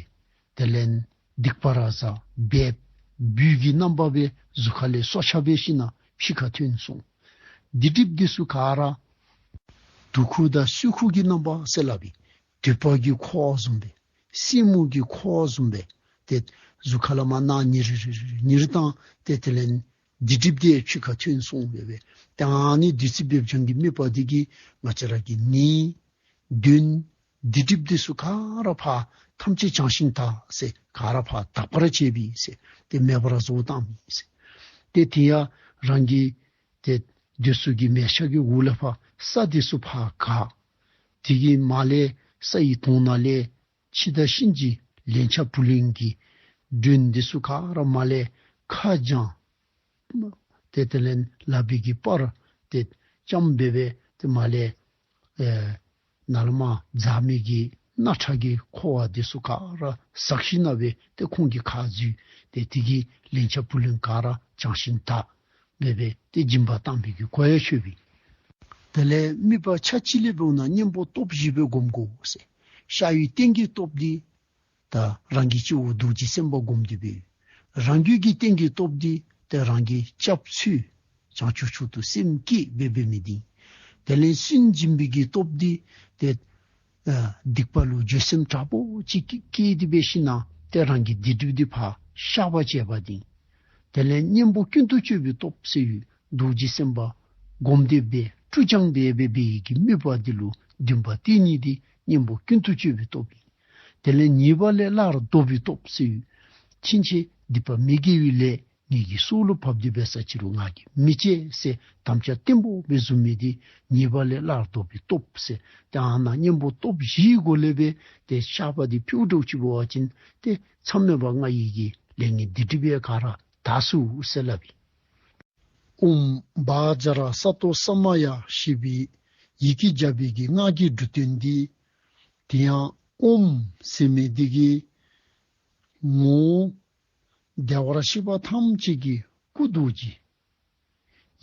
དེ་ལས་སྡིག་པ་ར་ཟ་འབེབས་སྦུལ་གྱི་རྣམ་པ་སྦེ་གཟུགས་ཁ་ལས་སྲོག་ཆགས་འབད་ཞིནམ་ལས་ཕྱི་ཁར་ཐོན་སོང་། སྡིག་སྒྲིབ་འདི་ཚུ་ག་ར་དུག་ཁུ་དང་སོལ་ཁུ་གི་རྣམ་པ་ཟེར་སླབ་ཨིན། དུད་པ་གི་ཁུ་བ་བཟུམ་སྦེ་སེན་མོ་གི་ཁུ་བ་བཟུམ་སྦེ་ཏེ་གཟུགས་ཁ་ལས་མར་རྣག་ཉིལ་ཉིལ་བཏང་སྟེ་དེ་ལས་སྡིག་སྒྲིབ་འདི་ཕྱི་ཁར་ཐོན་སོང་སྦེ་སྦེ་ཏེ་ཨ་ནི་བདུད་རྩི་སྦེ་བགྱང་གི་དམིགས་པ་འདི་གིས་ང་བཅས་ར་གི་ནད་གདོན་སྡིག་སྒྲིབ་འདི་ཚུ་ག་ར་ཕར་ཐམས་ཅད་བྱང་ཞིང་དག་ཟེར་ག་ར་ཕར་དག་པར་བྱས་པའི་ཟེར་ཏེ་མེད་པར་བཟོ་བཏང་མི་ཟེར། ཏེ་དེ་ཡང་རང་གི་ཏེ་འདི་ཚུ་གི་མལ་ཆ་གི་འོག་ལས་ཕར་ས་འདི་ཚུ་ཕར་འགག། དེ་གི་མར་ལས་ས་ཡི་དོང་ནང་ལས་འཆི་བདག་གཤིན་རྗེ་ལན་ཆགས་བུ་ལོན་གྱི་མགྲོན་འདི་ཚུ་ག་ར་མར་ལས་ཁ་བགྱང་། ཏེ་དེ་ལས་ལག་པའི་གི་པར་ཏེ་ཙམ་སྦེ་སྦེ་ཏེ་མར་ལས་ཨེ་ནཱ་ལས་མར་འཛག་མི་གི་རྣག་ཁྲག་གི་ཁུ་བ་འདི་ཚུ་ག་ར་ཟག་ཞིནམ་ལས་སྦེ་ཏེ་ཁོང་གི་ཁ་འཛུལ། ཏེ་དེ་གིས་ལན་ཆགས་བུ་ལོན་ག་ར་བྱང་ཞིང་དག་སྦེ་སྦེ་ཏེ་སྦྱིན་པ་བཏང་མི་གི་གོ་ཡང་ཆོད་པས། དེ་ལས་དམིགས་པ་ཆ་གཅིག་ལས་འབདཝ་ན་གཉེན་པོ་སྟོབས་བཞི་སྦེ་སྒོམ་དགོ་ཟེར། ཤར་བའི་སྟེང་གི་སྟོབས་འདི་ད་རང་གི་སྤྱི་བོ་རྡོ་རྗེ་སེམས་དཔའ་སྒོམ་སྟེ་སྦེ། རང་རྒྱུད་ཀྱི་སྟེང་གི་སྟོབས་འདི་ཏེ་རང་གི་སྐྱབས་ཚུལ་བྱང་ཆུབ་མཆོག་ཏུ་སེམས་བསྐྱེད་སྦེ་འབད་མི་འདི། དེ་ལས་སུན་འབྱིན་པའི་གི་སྟོབས་འདི་ཏེ་ཨ་སྡིག་པ་ལུ་འགྱོད་སེམས་དྲག་པོ་ཅིག་བསྐྱེད་དེ་སྦེ་ཞིནམ་ལས་ཏེ་རང་གི་སྡིག་སྒྲིབ་འདི་ཕར་བཤགས་པར་བྱེད་པ་འདི། དེ་ལས་གཉེན་པོ་ཀུན་ཏུ་སྤྱོད་པའི་སྟོབས་ཟེར་བའི་རྡོ་རྗེ་སེམས་དཔའ་སྒོམ་སྟེ་སྦེ་བཀྲུ་སྦྱང་འབད་སྦེ་འབད་བའི་གི་དམིགས་པ་འདི་ལུ་འདུན་པ་གཏད་ནི་འདི་གཉེན་པོ་ཀུན་ཏུ་སྤྱོད་པའི་སྟོབས་ཨིན། དེ་ལས་ཉེས་པ་ལས་སླར་ལྡོག་པའི་སྟོབས་ཟེར་བའི་ཕྱིན་ཆད་སྡིག་པ་མི་དགེ་བའི་ལས་ངེ་གི་སྲོག་ལུ་བབས་ཏེ་འབད་ས་ཅི་རུང་ང་གིས་མི་བྱེད་ཟེར་དམ་བཅའ་བརྟན་པོ་སྦེ་བཟུང་མི་འདི་ཉེས་པ་ལས་སླར་ལྡོག་པའི་སྟོབས་ཟེར། ཏེ་ཨ་ནཱ་གཉེན་པོ་སྟོབས་བཞིའི་སྒོ་ལས་སྦེ་ཏེ་བཤགས་པ་འདི་ཕུལ་འགྱོ་ཅི་འབད་བ་ཅིན་ཏེ་མཚམས་མེད་པར་ང་ཡི་གི་ལས་ངན་སྡིག་སྒྲིབ་ཡང་ག་ར་དག་ཚུགས་ཟེར་སླབ་ཨིན། ཨོཾ་བཛྲ་སཏྭ་ས་མ་ཡ་ཞེས་པའི་ཡི་གེ་བརྒྱ་པའི་གི་སྔགས་ཀྱི་འབྲུ་དོན་འདི། དེ་ཡང་ཨོཾ་ཟེར་མི་འདི་གིས་ངོ་བོ་བདེ་བར་གཤེགས་པ་ཐམས་ཅད་ཀྱི་སྐུ་རྡོ་རྗེ།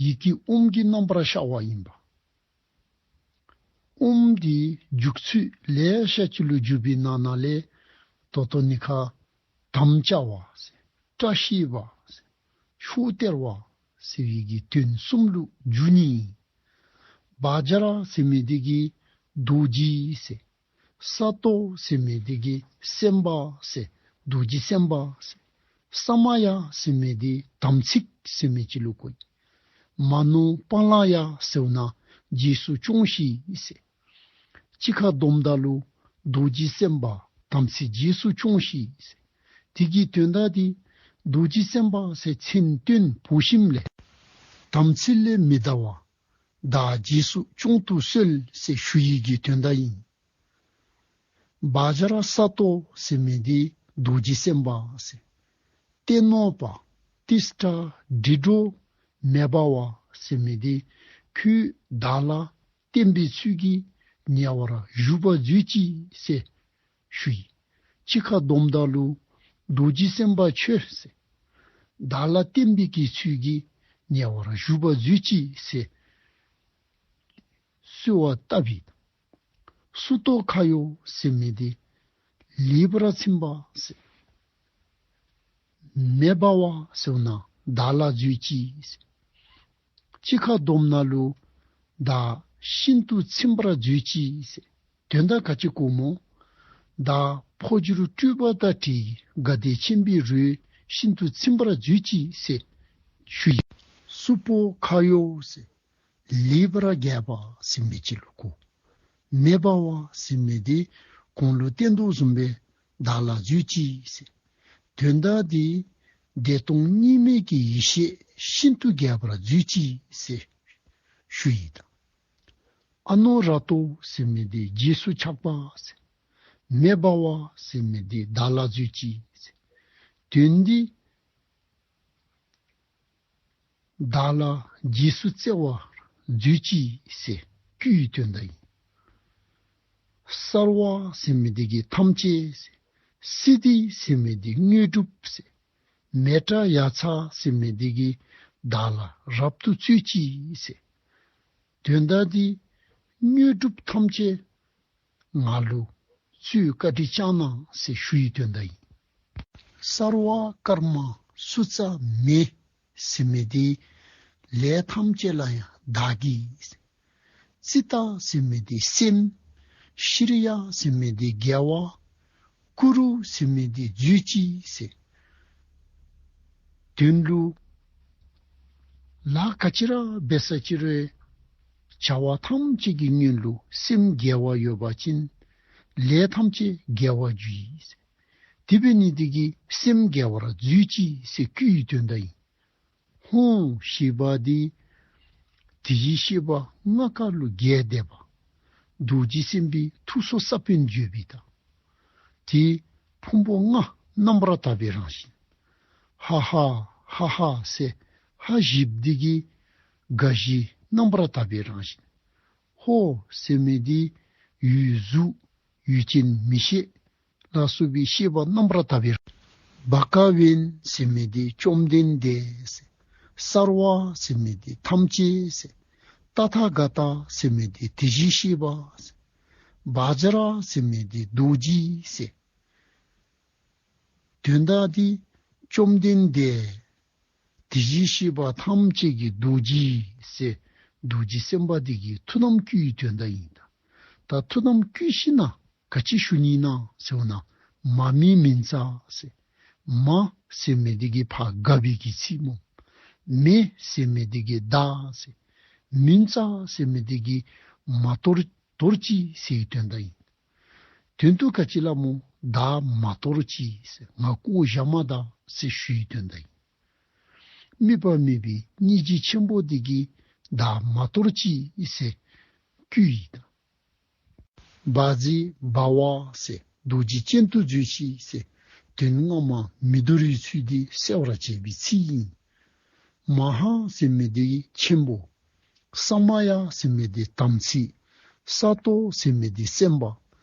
ཡི་གེ་ཨོཾ་གྱི་རྣམ་པར་ཤར་བ་ཨིན་པས། ཨོཾ་འདི་འཇུག་ཚུལ་ལེ་ཤ་ཅིག་ལུ་འཇུག་པའི་ནང་ན་ལས་ད་ལྟོ་ནི་ཁ་དམ་བཅའ་བ་ཟེར་བཀྲ་ཤིས་པ་ཟེར་ཕྱོགས་སྟེར་བ་ཟེར་བའི་གི་དོན་གསུམ་ལུ་འཇུག་ནི། བཛྲ་ཟེར་མི་འདི་གིས་ རྡོ་རྗེ་ཟེར། ས་ཏོ་ཟེར་མི་འདི་གིས་སེམས་དཔའ་ཟེར། རྡོ་རྗེ་སེམས་དཔའ་ཟེར། ས་མ་ཡ་ཟེར་མི་འདི་དམ་ཚིག་ཟེར་མི་ཅིག་ལུ་གོ་ཡི། མ་ནུ་པཱ་ལ་ཡ་ཟེར་བ་ན་རྗེས་སུ་སྐྱོང་ཞིང་ཟེར། གཅིག་ཁར་བསྡོམས་ད་ལུ་རྡོ་རྗེ་སེམས་དཔའ་དམ་ཚིག་རྗེས་སུ་སྐྱོང་ཞིང་ཟེར། དེ་གི་དོན་དག་འདི་རྡོ་རྗེ་སེམས་དཔའ་ཟེར་མཚན་བཏོན་བོ་ཞིནམ་ལས་དམ་ཚིག་ལས་མི་འདའ་བར་བདག་རྗེས་སུ་སྐྱོང་དུ་གསོལ་ཟེར་ཞུ་ཡི་གི་དོན་དག་ཨིན། བཛྲ་ས་ཏོ་ཟེར་མི་འདི་རྡོ་རྗེ་སེམས་དཔའ་ཟེར། ཏེ་ནོ་པ་ཏིཥྛ་དྲི་དྲོ་མེ་བྷ་ཝ་ཟེར་མི་འདི་ཁོས་བདག་ལ་བརྟེན་པའི་ཚུལ་གྱིས་ཉེ་བར་བཞུགས་པར་མཛོད་ཅིག་ཟེར་ཞུ་ཡི། གཅིག་ཁར་བསྡོམས་ད་ལུ་རྡོ་རྗེ་སེམས་དཔའ་ཁྱོད་ཟེར། བདག་ལ་བརྟེན་པའི་གི་ཚུལ་གྱིས་ཉེ་བར་བཞུགས་པར་མཛོད་ཅིག་ཟེར་གསོལ་བ་བཏབ་ཡི། སུ་ཏོ་ཁ་ཡོ་ཟེར་མི་འདི་ལེགས་པར་ཚིམ་པ་ཟེར། མེ་བྷ་ཝ་ཟེར་བ་ན་བདག་ལ་མཛོད་ཅིག་ཟེར། གཅིག་ཁར་བསྡོམས་ད་ལུ་བདག་ཤིན་ཏུ་ཚིམ་པར་མཛོད་ཅིག་ཟེར། དོན་དག་ག་ཅི་གོཝ་སྨོ། བདག་འཕོ་འགྱུར་སྤྲུལ་པ་དང་བྲལ་དགའ་བདེ་ཆེན་པོའི་རོས་ཤིན་ཏུ་ཚིམ་པར་མཛོད་ཅིག་ཟེར་ཞུ་ཡི། སུ་པོ་ཁ་ཡོ་ཟེར། ལེགས་པར་རྒྱས་པ་ཟེར་མི་ཅིག་ལུ་གོ། མེ་བྷ་ཝ་ཟེར་མི་འདི་གོང་ལུ་བསྟན་དོ་བཟུམ་སྦེ་བདག་ལ་མཛོད་ཅིག་ཟེར། དོན་དག་འདི་བདེ་སྟོང་གཉིས་མེད་ཀྱི་ཡེ་ཤེས་ཤིན་ཏུ་རྒྱས་པར་མཛོད་ཅིག་ཟེར་ཞུ་ཡི་དང་། ཨ་ནོ་ར་ཏོ་ཟེར་མི་འདི་རྗེས་སུ་ཆགས་པ་ཟེར། མེ་བྷ་ཝ་ཟེར་མི་འདི་བདག་ལ་མཛོད་ཅིག་ཟེར། དོན་འདི་བདག་ལ་རྗེས་སུ་བརྩེ་བར་མཛོད་ཅིག་ཟེར་བསྐུལ་བའི་དོན་དག་ཨིན། སརྦ་ཟེར་མི་འདི་གིས་ཐམས་ཅད་ཟེར། སིདྡྷི་ཟེར་མི་འདི་དངོས་གྲུབ་ཟེར། མེ་ཏྲ་ཡ་ཚ་ཟེར་མི་འདི་གིས་བདག་ལ་རབ་ཏུ་སྩོལ་ཅིག་ཟེར། དོན་དག་འདི་དངོས་གྲུབ་ཐམས་ཅད་ང་ལུ་སྩོལ་བཀའ་དྲིན་བསྐྱང་གནང་ཟེར་ཞུ་བའི་དོན་དག་ཨིན། སརྦ་ཀརྨ་སུ་ཙ་མེ་ཟེར་མི་འདི་ལས་ཐམས་ཅད་ལ་ཡང་བདག་གིས། ཙིཏྟ་ཟེར་མི་འདི་སེམས། ཤྲཱི་ཡ་ཟེར་མི་འདི་དགེ་བ། ཀུ་རུ་ཟེར་མི་འདི་མཛོད་ཅིག་ཟེར། དོན་ལུ་ལཱ་ག་ཅི་ར་འབད་ས་ཅི་རུང་བྱ་བ་ཐམས་ཅད་ཀྱི་སྔོན་ལུ་སེམས་དགེ་བ་ཡོད་པ་ཅིན་ལས་ཐམས་ཅད་དགེ་བར་འགྱུར་ཡི་ཟེར། དེ་འབད་ནི་འདི་གིས་སེམས་དགེ་བར་མཛོད་ཅིག་ཟེར་བསྐུལ་བའི་དོན་དག་ཨིན། ཧཱུྃ་ཞེས་པ་འདི་དེ་བཞིན་གཤེགས་པ་ལྔ་ཀ་ལུ་རྒྱས་འདེབས་པ། རྡོ་རྗེ་སེམས་དཔའི་ཐུགས་སྲོག་ས་བོན་བརྗོད་པའི་དང་། དེ་ཕུང་པོ་ལྔ་རྣམ་པར་དག་པའི་རང་བཞིན། ཧ་ཧ་ཧ་ཧ་ཟེར་ཧ་ཞེས་པ་འདི་གིས་དགའ་བཞི་རྣམ་པར་དག་པའི་རང་བཞིན། ཧོ་ཟེར་མི་འདི་འོད་གཟུགས་ཡུལ་ཅན་མིག་ཤེས་ལ་སོགས་པའི་ཤེས་པ་རྣམ་པར་དག་པའི་རང་། བྷ་ག་ཝན་ཟེར་མི་འདི་བཅོམ་ལྡན་འདས་ཟེར། སརྦ་ཟེར་མི་འདི་ཐམས་ཅད་ཟེར། ཏ་ཐཱ་ག་ཏ་ཟེར་མི་འདི་དེ་བཞིན་གཤེགས་པ་ཟེར། བཛྲ་ཟེར་མི་འདི་རྡོ་རྗེ་ཟེར། དོན་དག་འདི་བཅོམ་ལྡན་འདས་དེ་བཞིན་གཤེགས་པ་ཐམས་ཅད་ཀྱི་རྡོ་རྗེ་ཟེར་རྡོ་རྗེ་སེམས་དཔའ་འདི་གི་ཐུགས་དམ་བསྐུལ་བའི་དོན་དག་ཨིན། ད་ད་ཐུགས་དམ་བསྐུལ་ཞིནམ་ན་ག་ཅི་ཞུ་ནི་ཨིན་ན་ཟེར་བ་ན་མ་མི་མིང་ཙ་ཟེར། མ་ཟེར་མི་འདི་གིས་ཕར་དགའ་བའི་གི་ཚིག་སྨོ། མི་ཟེར་མི་འདི་གིས་བདག་ཟེར། མིང་ཙ་ཟེར་མི་འདི་གིས་མ་དོར་དོར་ཅིག་ཟེར་བའི་དོན་དག་ཨིན། དོན་དུ་ག་ཅི་སླབ་སྨོ། བདག་མ་དོར་ཅིག་ཟེར། ང་བཀོ་བཞག་མ་ད་ཟེར་ཞུ་བའི་དོན་དག་ཨིན། དམིགས་པ་མེད་པའི་སྙིང་རྗེ་ཆེན་པོ་འདི་གིས་བདག་མ་དོར་ཅིག་ཟེར་བསྐུལ་ཡི་དང་། བཛྲ་བྷ་ཝ་ཟེར་རྡོ་རྗེ་ཅན་དུ་མཛོད་ཅིག་ཟེར། དོན་སྔ་མ་མི་དོར་བའི་ཚུལ་འདི་གསལ་བར་བྱེད་པའི་ཚིག་ཨིན། མ་ཧཱ་ཟེར་མི་འདི་ཆེན་པོ། ས་མ་ཡ་ཟེར་མི་འདི་དམ་ཚིག། ས་ཏོ་ཟེར་མི་འདི་སེམས་དཔའ།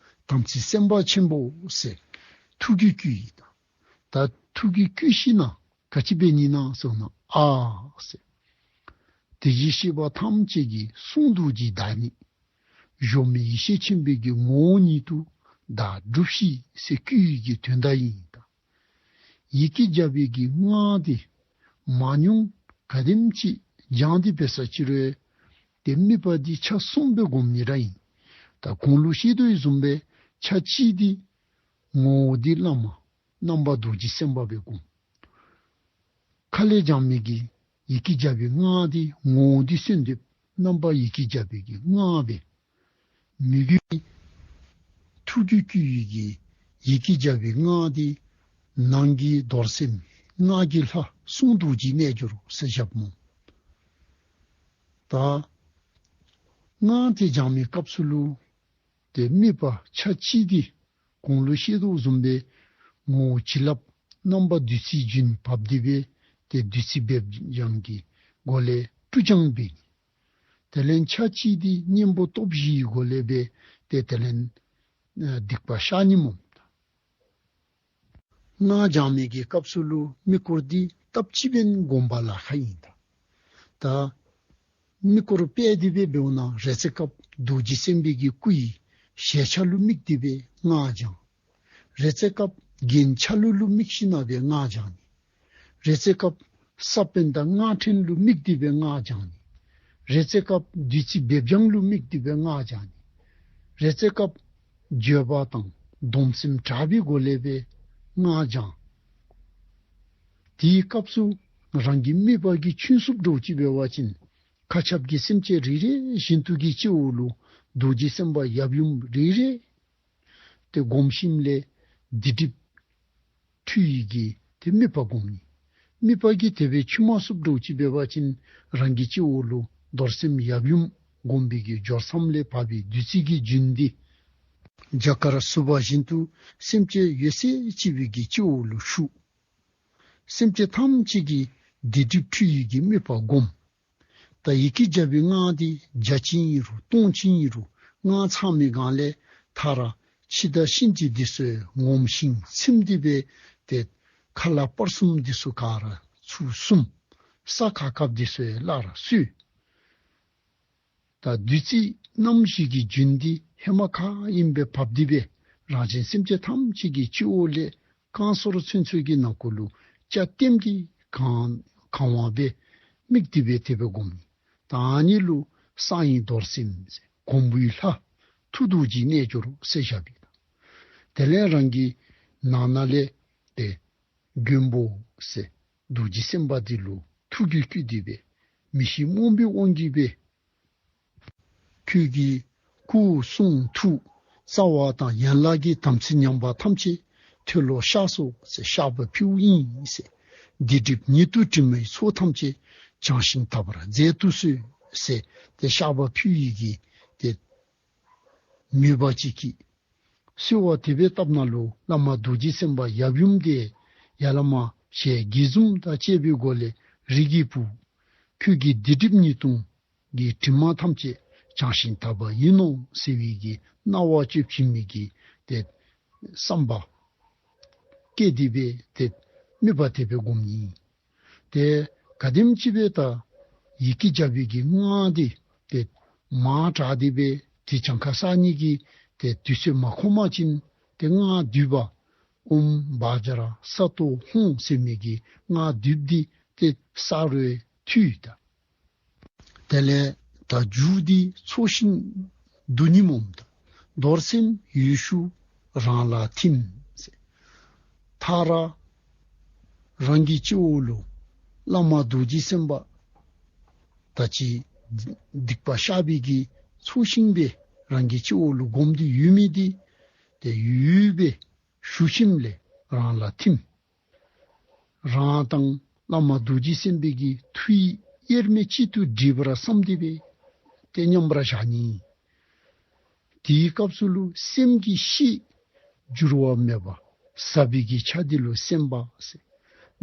དམ་ཚིག་སེམས་དཔའ་ཆེན་པོ་ཟེར་ཐུགས་ཀྱིས་བསྐུལ་ཡི་དང་། ད་ཐུགས་ཀྱིས་བསྐུལ་ཞིནམ་ན་ག་ཅི་འབད་ནི་ཨིན་ན་ཟེར་བ་ན་ཨ་ཟེར། དེ་བཞིན་གཤེགས་པ་ཐམས་ཅད་ཀྱི་གསུང་རྡོ་རྗེའི་བདག་ཉིད། གཞོམ་མེད་ཡེ་ཤེས་ཆེན་པོའི་གི་ངོ་བོ་ཉིད་དུ་བདག་སྒྲུབས་ཤིག་ཟེར་བསྐུལ་བའི་གི་དོན་དག་ཨིན་དང་། ཡི་གེ་བརྒྱ་པའི་གི་སྔགས་འདི་མང་ཉུང་ག་དེམ་ཅིག་བགྱང་སྟེ་འབད་ས་ཅི་རུང་ཏེ་དམིགས་པ་འདི་ཆ་གསུམ་སྦེ་སྒོམ་ནི་ར་ཨིན། ད་གོང་ལུ་བཤད་དོ་བཟུམ་སྦེ་ཆ་གཅིག་འདི་ངོ་བོ་འདི་བླ་མ་རྣམ་པ་རྡོ་རྗེ་སེམས་དཔའ་སྦེ་བསྒོམ། ཁ་ལས་བགྱང་མི་གི་ཡི་གེ་བརྒྱ་པའི་སྔགས་འདི་ངོ་བོ་འདི་གསོལ་འདེབས་རྣམ་པ་ཡི་གེ་བརྒྱ་པའི་གི་སྔགས་སྦེ། མོས་གུས་ཐུགས་རྒྱུད་བསྐུལ་བའི་གི་ཡི་གེ་བརྒྱ་པའི་སྔགས་འདི་ནང་གི་རྡོར་སེམས་ངག་གི་ལྷ་གསུང་རྡོ་རྗེའི་རྣལ་འབྱོར་ཟེར་བཞགཔ་སྨོ། ད་སྔགས་དེ་བགྱང་མི་སྐབས་སུ་ལུ་ཏེ་དམིགས་པ་ཆ་གཅིག་འདི་གོང་ལུ་བཤད་དོ་བཟུམ་སྦེ་ངོ་བོ་བྱིན་རླབས་རྣམ་པ་བདུད་རྩིའི་རྒྱུན་བབས་ཏེ་སྦེ་ཏེ་བདུད་རྩི་སྦེ་བགྱང་གི་སྒོ་ལས་བཀྲུ་སྦྱང་འབད་ནི། དེ་ལས་ཆ་གཅིག་འདི་གཉེན་པོ་སྟོབས་བཞིའི་སྒོ་ལས་སྦེ་ཏེ་དེ་ལས་ཨ་སྡིག་པ་བཤགས་ནི་སྨོ། སྔགས་བགྱང་མི་གི་སྐབས་སུ་ལུ་དམིགས་སྐོར་འདི་སྟབས་གཅིག་སྦེ་བསྒོམ་པ་ལཱ་ཁག་ཨིན། ད་ད་དམིགས་སྐོར་དཔེ་འདི་སྦེ་འབདཝ་ད་རེ་ཚེ་སྐབས་རྡོ་རྗེ་སེམས་དཔའི་གི་སྐུ་ཡི་ཞལ་ཆ་ལུ་དམིགས་ཏེ་སྦེ་སྔགས་བགྱང་། རེ་ཚེ་སྐབས་རྒྱན་ཆ་ལུགས་ལུ་དམིགས་ཞིནམ་སྦེ་སྔགས་བགྱང་ནི། རེ་ཚེ་སྐབས་ས་བོན་དང་སྔགས་ཕྲེང་ལུ་དམིགས་ཏེ་སྦེ་སྔགས་བགྱང་ནི། རེ་ཚེ་སྐབས་བདུད་རྩི་སྦེ་བགྱང་ལུ་དམིགས་ཏེ་སྦེ་སྔགས་བགྱང་ནི། རེ་ཚེ་སྐབས་བརྗོད་པ་དང་སྡོམ་སེམས་དྲག་པོའི་སྒོ་ལས་སྦེ་སྔགས་བགྱང་། དེའི་སྐབས་སུ་རང་གི་དམིགས་པ་གིས་ཆུན་སུབ་འདྲཝ་ཅིག་འབད་བ་ཅིན་མཁའ་ཁྱབ་ཀྱི་སེམས་ཅན་རེ་རེ་བཞིན་དུ་གི་སྤྱི་བོ་ལུ་རྡོ་རྗེ་སེམས་དཔའ་ཡབ་ཡུམ་རེ་རེ་ཏེ་བསྒོམ་ཞིནམ་ལས་སྡིག་སྒྲིབ་འཁྲུ་ཡི་གི་ཏེ་དམིགས་པ་བསྒོམ་ནི། དམིགས་པ་གིས་དེ་སྦེ་ཆུན་མ་སུབ་འདྲཝ་ཅིག་འབད་བ་ཅིན་རང་གི་སྤྱི་བོ་ལུ་རྡོར་སེམས་ཡབ་ཡུམ་བསྒོམ་པའི་གི་སྦྱོར་མཚམས་ལས་བབས་པའི་བདུད་རྩི་གི་རྒྱུན་འདི་རྒྱ་གར་ཟུར་པ་བཞིན་དུ་སེམས་ཅན་ཡོད་ཚད་ཅིག་པོའི་གི་སྤྱི་བོ་ལུ་ཞུགས། སེམས་ཅན་ཐམས་ཅད་ཀྱི་སྡིག་སྒྲིབ་འཁྲུ་ཡི་གི་དམིགས་པ་བསྒོམ། ད་ཡི་གེ་བརྒྱ་པའི་སྔགས་འདི་བརྒྱ་ཅིག་ཨིན་རུང་སྟོང་ཅིག་ཨིན་རུང་སྔགས་ཚང་མི་སྒང་ལས་མཐའ་ར་འཆི་བདག་གཤིན་རྗེ་འདི་ཚུ་ངོམས་ཤིང་ཚིམས་ཏེ་སྦེ་ཏེ་ཁ་ལ་སྤར་གསུམ་འདི་ཚུ་ག་ར་ཚུར་གསུམ། ས་ཁ་ཁབ་འདི་ཚུ་སླར་གསོལ། ད་བདུད་རྩི་རྣམ་བཞི་གི་རྒྱུན་འདི་ཧེ་མ་ག་ཨིནམ་སྦེ་བབས་ཏེ་སྦེ་རང་གཞན་སེམས་ཅན་ཐམས་ཅད་ཀྱི་སྤྱི་བོ་ལས་རྐང་སོར་ཚུན་ཚོད་ཀྱི་ནང་འཁོད་ལུ་ཅ་ལྟེམ་གྱིས་གང་གང་བ་སྦེ་དམིགས་ཏེ་སྦེ་དེ་སྦེ་བསྒོམ་ནི། ད་ཨ་ནི་ལུ་གསང་བའི་རྡོར་སེམས་ཟེར་གོང་བུའི་ལྷ་ཐུགས་རྡོ་རྗེའི་རྣལ་འབྱོར་ཟེར་བཞག་པས། དེ་ལས་རང་གི་ནང་ན་ལས་ཏེ་མགོན་པོ་ཟེར་རྡོ་རྗེ་སེམས་དཔའ་འདི་ལུ་ཐུགས་རྒྱུད་བསྐུལ་ཏེ་སྦེ་མི་ཤིགས་རྨོངས་པའི་དབང་གིས་སྦེ་ཁྱོད་ཀྱི་སྐུ་གསུང་ཐུགས་རྩ་བ་དང་ཡན་ལག་གི་དམ་ཚིག་ཉམས་པ་ཐམས་ཅད་མཐོལ་ལོ་བཤགས་སོ་ཟེར་བཤགས་པ་ཕུལཝ་ཨིན་ཟེར། སྡིག་སྒྲིབ་ཉེ་དུ་དྲི་མའི་ཚོགས་ཐམས་ཅད་བྱང་ཞིང་དག་པར་མཛད་དུ་གསོལ་ཟེར་ཏེ་བཤགས་པ་ཕུལ་ཡི་གི་ཏེ་མོས་པ་ཅིག་གིས་གསོལ་བ་དེ་སྦེ་བཏབ་ནང་ལུ་བླ་མ་རྡོ་རྗེ་སེམས་དཔའ་ཡབ་ཡུམ་དེ་ཡ་བླ་མ་ཞལ་དགྱེས་འཛུམ་དང་བཅས་པའི་སྒོ་ལས་རིགས་ཀྱི་བུ་ཁྱོད་ཀྱི་སྡིག་སྒྲིབ་ཉེས་ལྟུང་གི་དྲི་མ་ཐམས་ཅད་བྱང་ཞིང་དག་པ་ཡིན་ནོ་ཟེར་བའི་གི་གནང་བ་ཅིག་བྱིན་མི་གི་ཏེ་བསམ་པ་བསྐྱེད་དེ་སྦེ་ཏེ་དམིགས་པ་དེ་སྦེ་བསྒོམ་ནི། ཏེ་ག་དེམ་ཅིག་སྦེ་ད་ཡི་གེ་བརྒྱ་པའི་གི་སྔགས་འདི་ཏེ་མང་དྲགས་ཏེ་སྦེ་ཏེ་གྱངས་ཁ་བསག་ནི་གི་ཏེ་དུས་ཚོད་མ་ཁོམ་པ་ཅིན་ཏེ་སྔགས་འདུས་པ་ཨོཾ་བཛྲ་སཏྭ་ཧཱུྃ་ཟེར་མི་གི་སྔགས་འདུས་པ་འདི་ཏེ་བསགས་རུང་འཐུས་ད། དེ་ལས་ད་མཇུག་འདི་ཚོགས་ཞིང་བསྡུ་ནི་སྨོ། རྡོར་སེམས་ཡེ་ཤེས་རང་ལ་ཐིམ་ཟེར། མཐའ་ར་རང་གི་སྤྱི་བོ་ལུ་བླ་མ་རྡོ་རྗེ་སེམས་དཔའ་ད་ཅི་སྡིག་པ་བཤགས་པའི་གི་ཚོགས་ཞིང་སྦེ་རང་གི་སྤྱི་བོ་ལུ་བསྒོམས་ཏེ་ཡོད་མི་འདི་ཏེ་ཡུད་སྦེ་ཞུ་ཞིནམ་ལས་རང་ལ་ཐིམ། རང་དང་བླ་མ་རྡོ་རྗེ་སེམས་དཔའི་གི་ཐུགས་དབྱེར་མེད་གཅིག་ཏུ་འདྲེས་པར་བསམས་ཏེ་སྦེ་ཏེ་མཉམ་པར་བཞག་ནི། དེའི་སྐབས་སུ་ལུ་སེམས་ཀྱི་གཤིས་འགྱུར་བ་མེད་པ་ཟབ་པའི་གི་ཆ་དེ་ལུ་སེམས་དཔའ་ཟེར།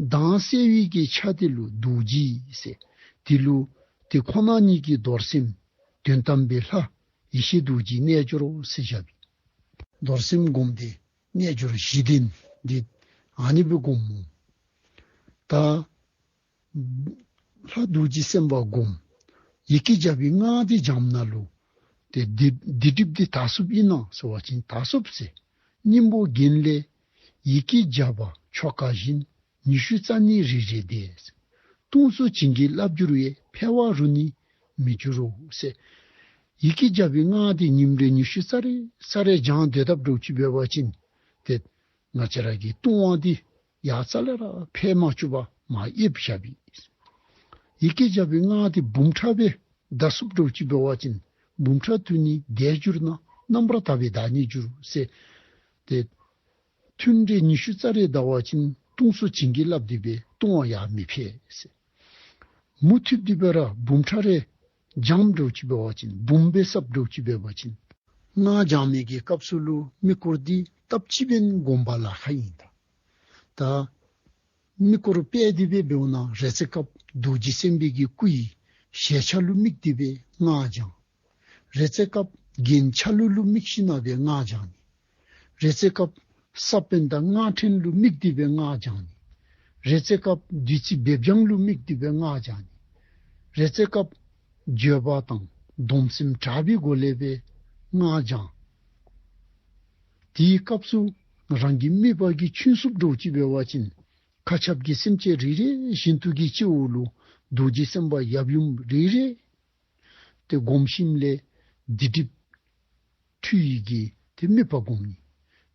མདངས་གསལ་བའི་གི་ཆ་དེ་ལུ་རྡོ་རྗེ་ཟེར། དེ་ལུ་དེ་ཁོ་ན་ཉིད་ཀྱི་རྡོར་སེམས་དོན་དམ་པའི་ལྷ་ཡེ་ཤེས་རྡོ་རྗེའི་རྣལ་འབྱོར་ཟེར་བཞག་པས། རྡོར་སེམས་བསྒོམ་སྟེ་རྣལ་འབྱོར་བཞི་ལྡན་འདི་ཨ་ནི་སྦེ་བསྒོམ་སྨོ། ད་ལྷ་རྡོ་རྗེ་སེམས་དཔའ་བསྒོམ། ཡི་གེ་བརྒྱ་པའི་སྔགས་འདི་བགྱངམ་ན་ལུ་ཏེ་སྡིག་སྡིག་སྒྲིབ་འདི་དག་སོཔ་ཨིན་ན་ཟེར་བ་ཅིན་དག་སོཔ་ཟེར། སྙིང་པོ་རྒྱན་ལས་ཡི་གེ་བརྒྱ་པ་ཆོ་ག་བཞིན་ཉི་ཤུ་རྩ་གཉིས་རེ་རེ་བཟླས། སྟོང་གསལ་བྱིན་གྱིས་བརླབས་གྱུར་པའི་ཕལ་བ་རུ་ནི་མི་འགྱུར་རོ་ཟེར། ཡི་གེ་བརྒྱ་པའི་སྔགས་འདི་ཉིནམ་རེ་ཉི་ཤུ་རྩ་རེ་རྩ་རེ་བགྱང་སྡོད་དཔ་འདྲཝ་ཅིག་འབད་བ་ཅིན་ཏེ་ང་བཅས་ར་གི་ལྟུང་བ་འདི་ཡང་རྩ་ལས་ར་འཕེལ་མ་བཅུག་པར་མར་ཡལ་བཞགཔ་ཨིན། ཡི་གེ་བརྒྱ་པའི་སྔགས་འདི་འབུམ་ཕྲག་སྦེ་བཟླ་ཚུགསཔ་འདྲཝ་ཅིག་འབད་བ་ཅིན་འབུམ་ཕྲག་དུ་ནི་བཟླས་གྱུར་ན། རྣམ་པར་དག་པའི་བདག་ཉིད་འགྱུར་ཟེར་ཏེ་ཐུན་རེ་ཉི་ཤུ་རྩ་རེ་བཟླ་བ་ཅིན་ལྟུང་ཚུགས་བྱིན་གྱིས་བརླབས་ཏེ་སྦེ་ལྟུང་བ་ཡང་མི་འཕེལ་ཟེར། མུ་མཐུད་དེ་སྦེ་ར་འབུམ་ཕྲག་རེ་བགྱངམ་འདྲཝ་ཅིག་འབད་བ་ཅིན་འབུམ་སྦེ་བསགཔ་འདྲཝ་ཅིག་འབད་བ་ཅིན་སྔགས་བགྱང་མི་གི་སྐབས་སུ་ལུ་དམིགས་སྐོར་འདི་སྟབས་གཅིག་སྦེ་སྒོམ་པ་ལཱ་ཁག་ཨིན། ད་ད་དམིགས་སྐོར་སྤེལ་ཏེ་སྦེ་འབདཝ་ན་རེ་ཚེ་སྐབས་རྡོ་རྗེ་སེམས་དཔའི་གི་སྐུ་ཡི་ཞལ་ཆ་ལུ་དམིགས་ཏེ་སྦེ་སྔགས་བགྱང་། རེ་ཚེ་སྐབས་རྒྱན་ཆ་ལུགས་ལུ་དམིགས་ཞིནམ་སྦེ་སྔགས་བགྱང་ནི། རེ་ཚེ་སྐབས་ས་བོན་དང་སྔགས་ཕྲེང་ལུ་དམིགས་ཏེ་སྦེ་སྔགས་བགྱང་ནི། རེ་ཚེ་སྐབས་བདུད་རྩི་སྦེ་བགྱང་ལུ་དམིགས་ཏེ་སྦེ་སྔགས་བགྱང་ནི། རེ་ཚེ་སྐབས་འགྱོད་པ་དང་སྡོམ་སེམས་དྲག་པོའི་སྒོ་ལས་སྦེ་སྔགས་བགྱང་། དེའི་སྐབས་སུ་རང་གི་དམིགས་པ་གིས་ཆུན་ཚུགསཔ་འདྲཝ་ཅིག་འབད་བ་ཅིན་མཁའ་ཁྱབ་ཀྱི་སེམས་ཅན་རེ་རེ་བཞིན་དུ་གི་སྤྱི་བོ་ལུ་རྡོ་རྗེ་སེམས་དཔའ་ཡབ་ཡུམ་རེ་རེ་ཏེ་སྒོམ་ཞིནམ་ལས་སྡིག་སྒྲིབ་འཁྲུ་ཡི་གི་ཏེ་དམིགས་པ་སྒོམ་ནི།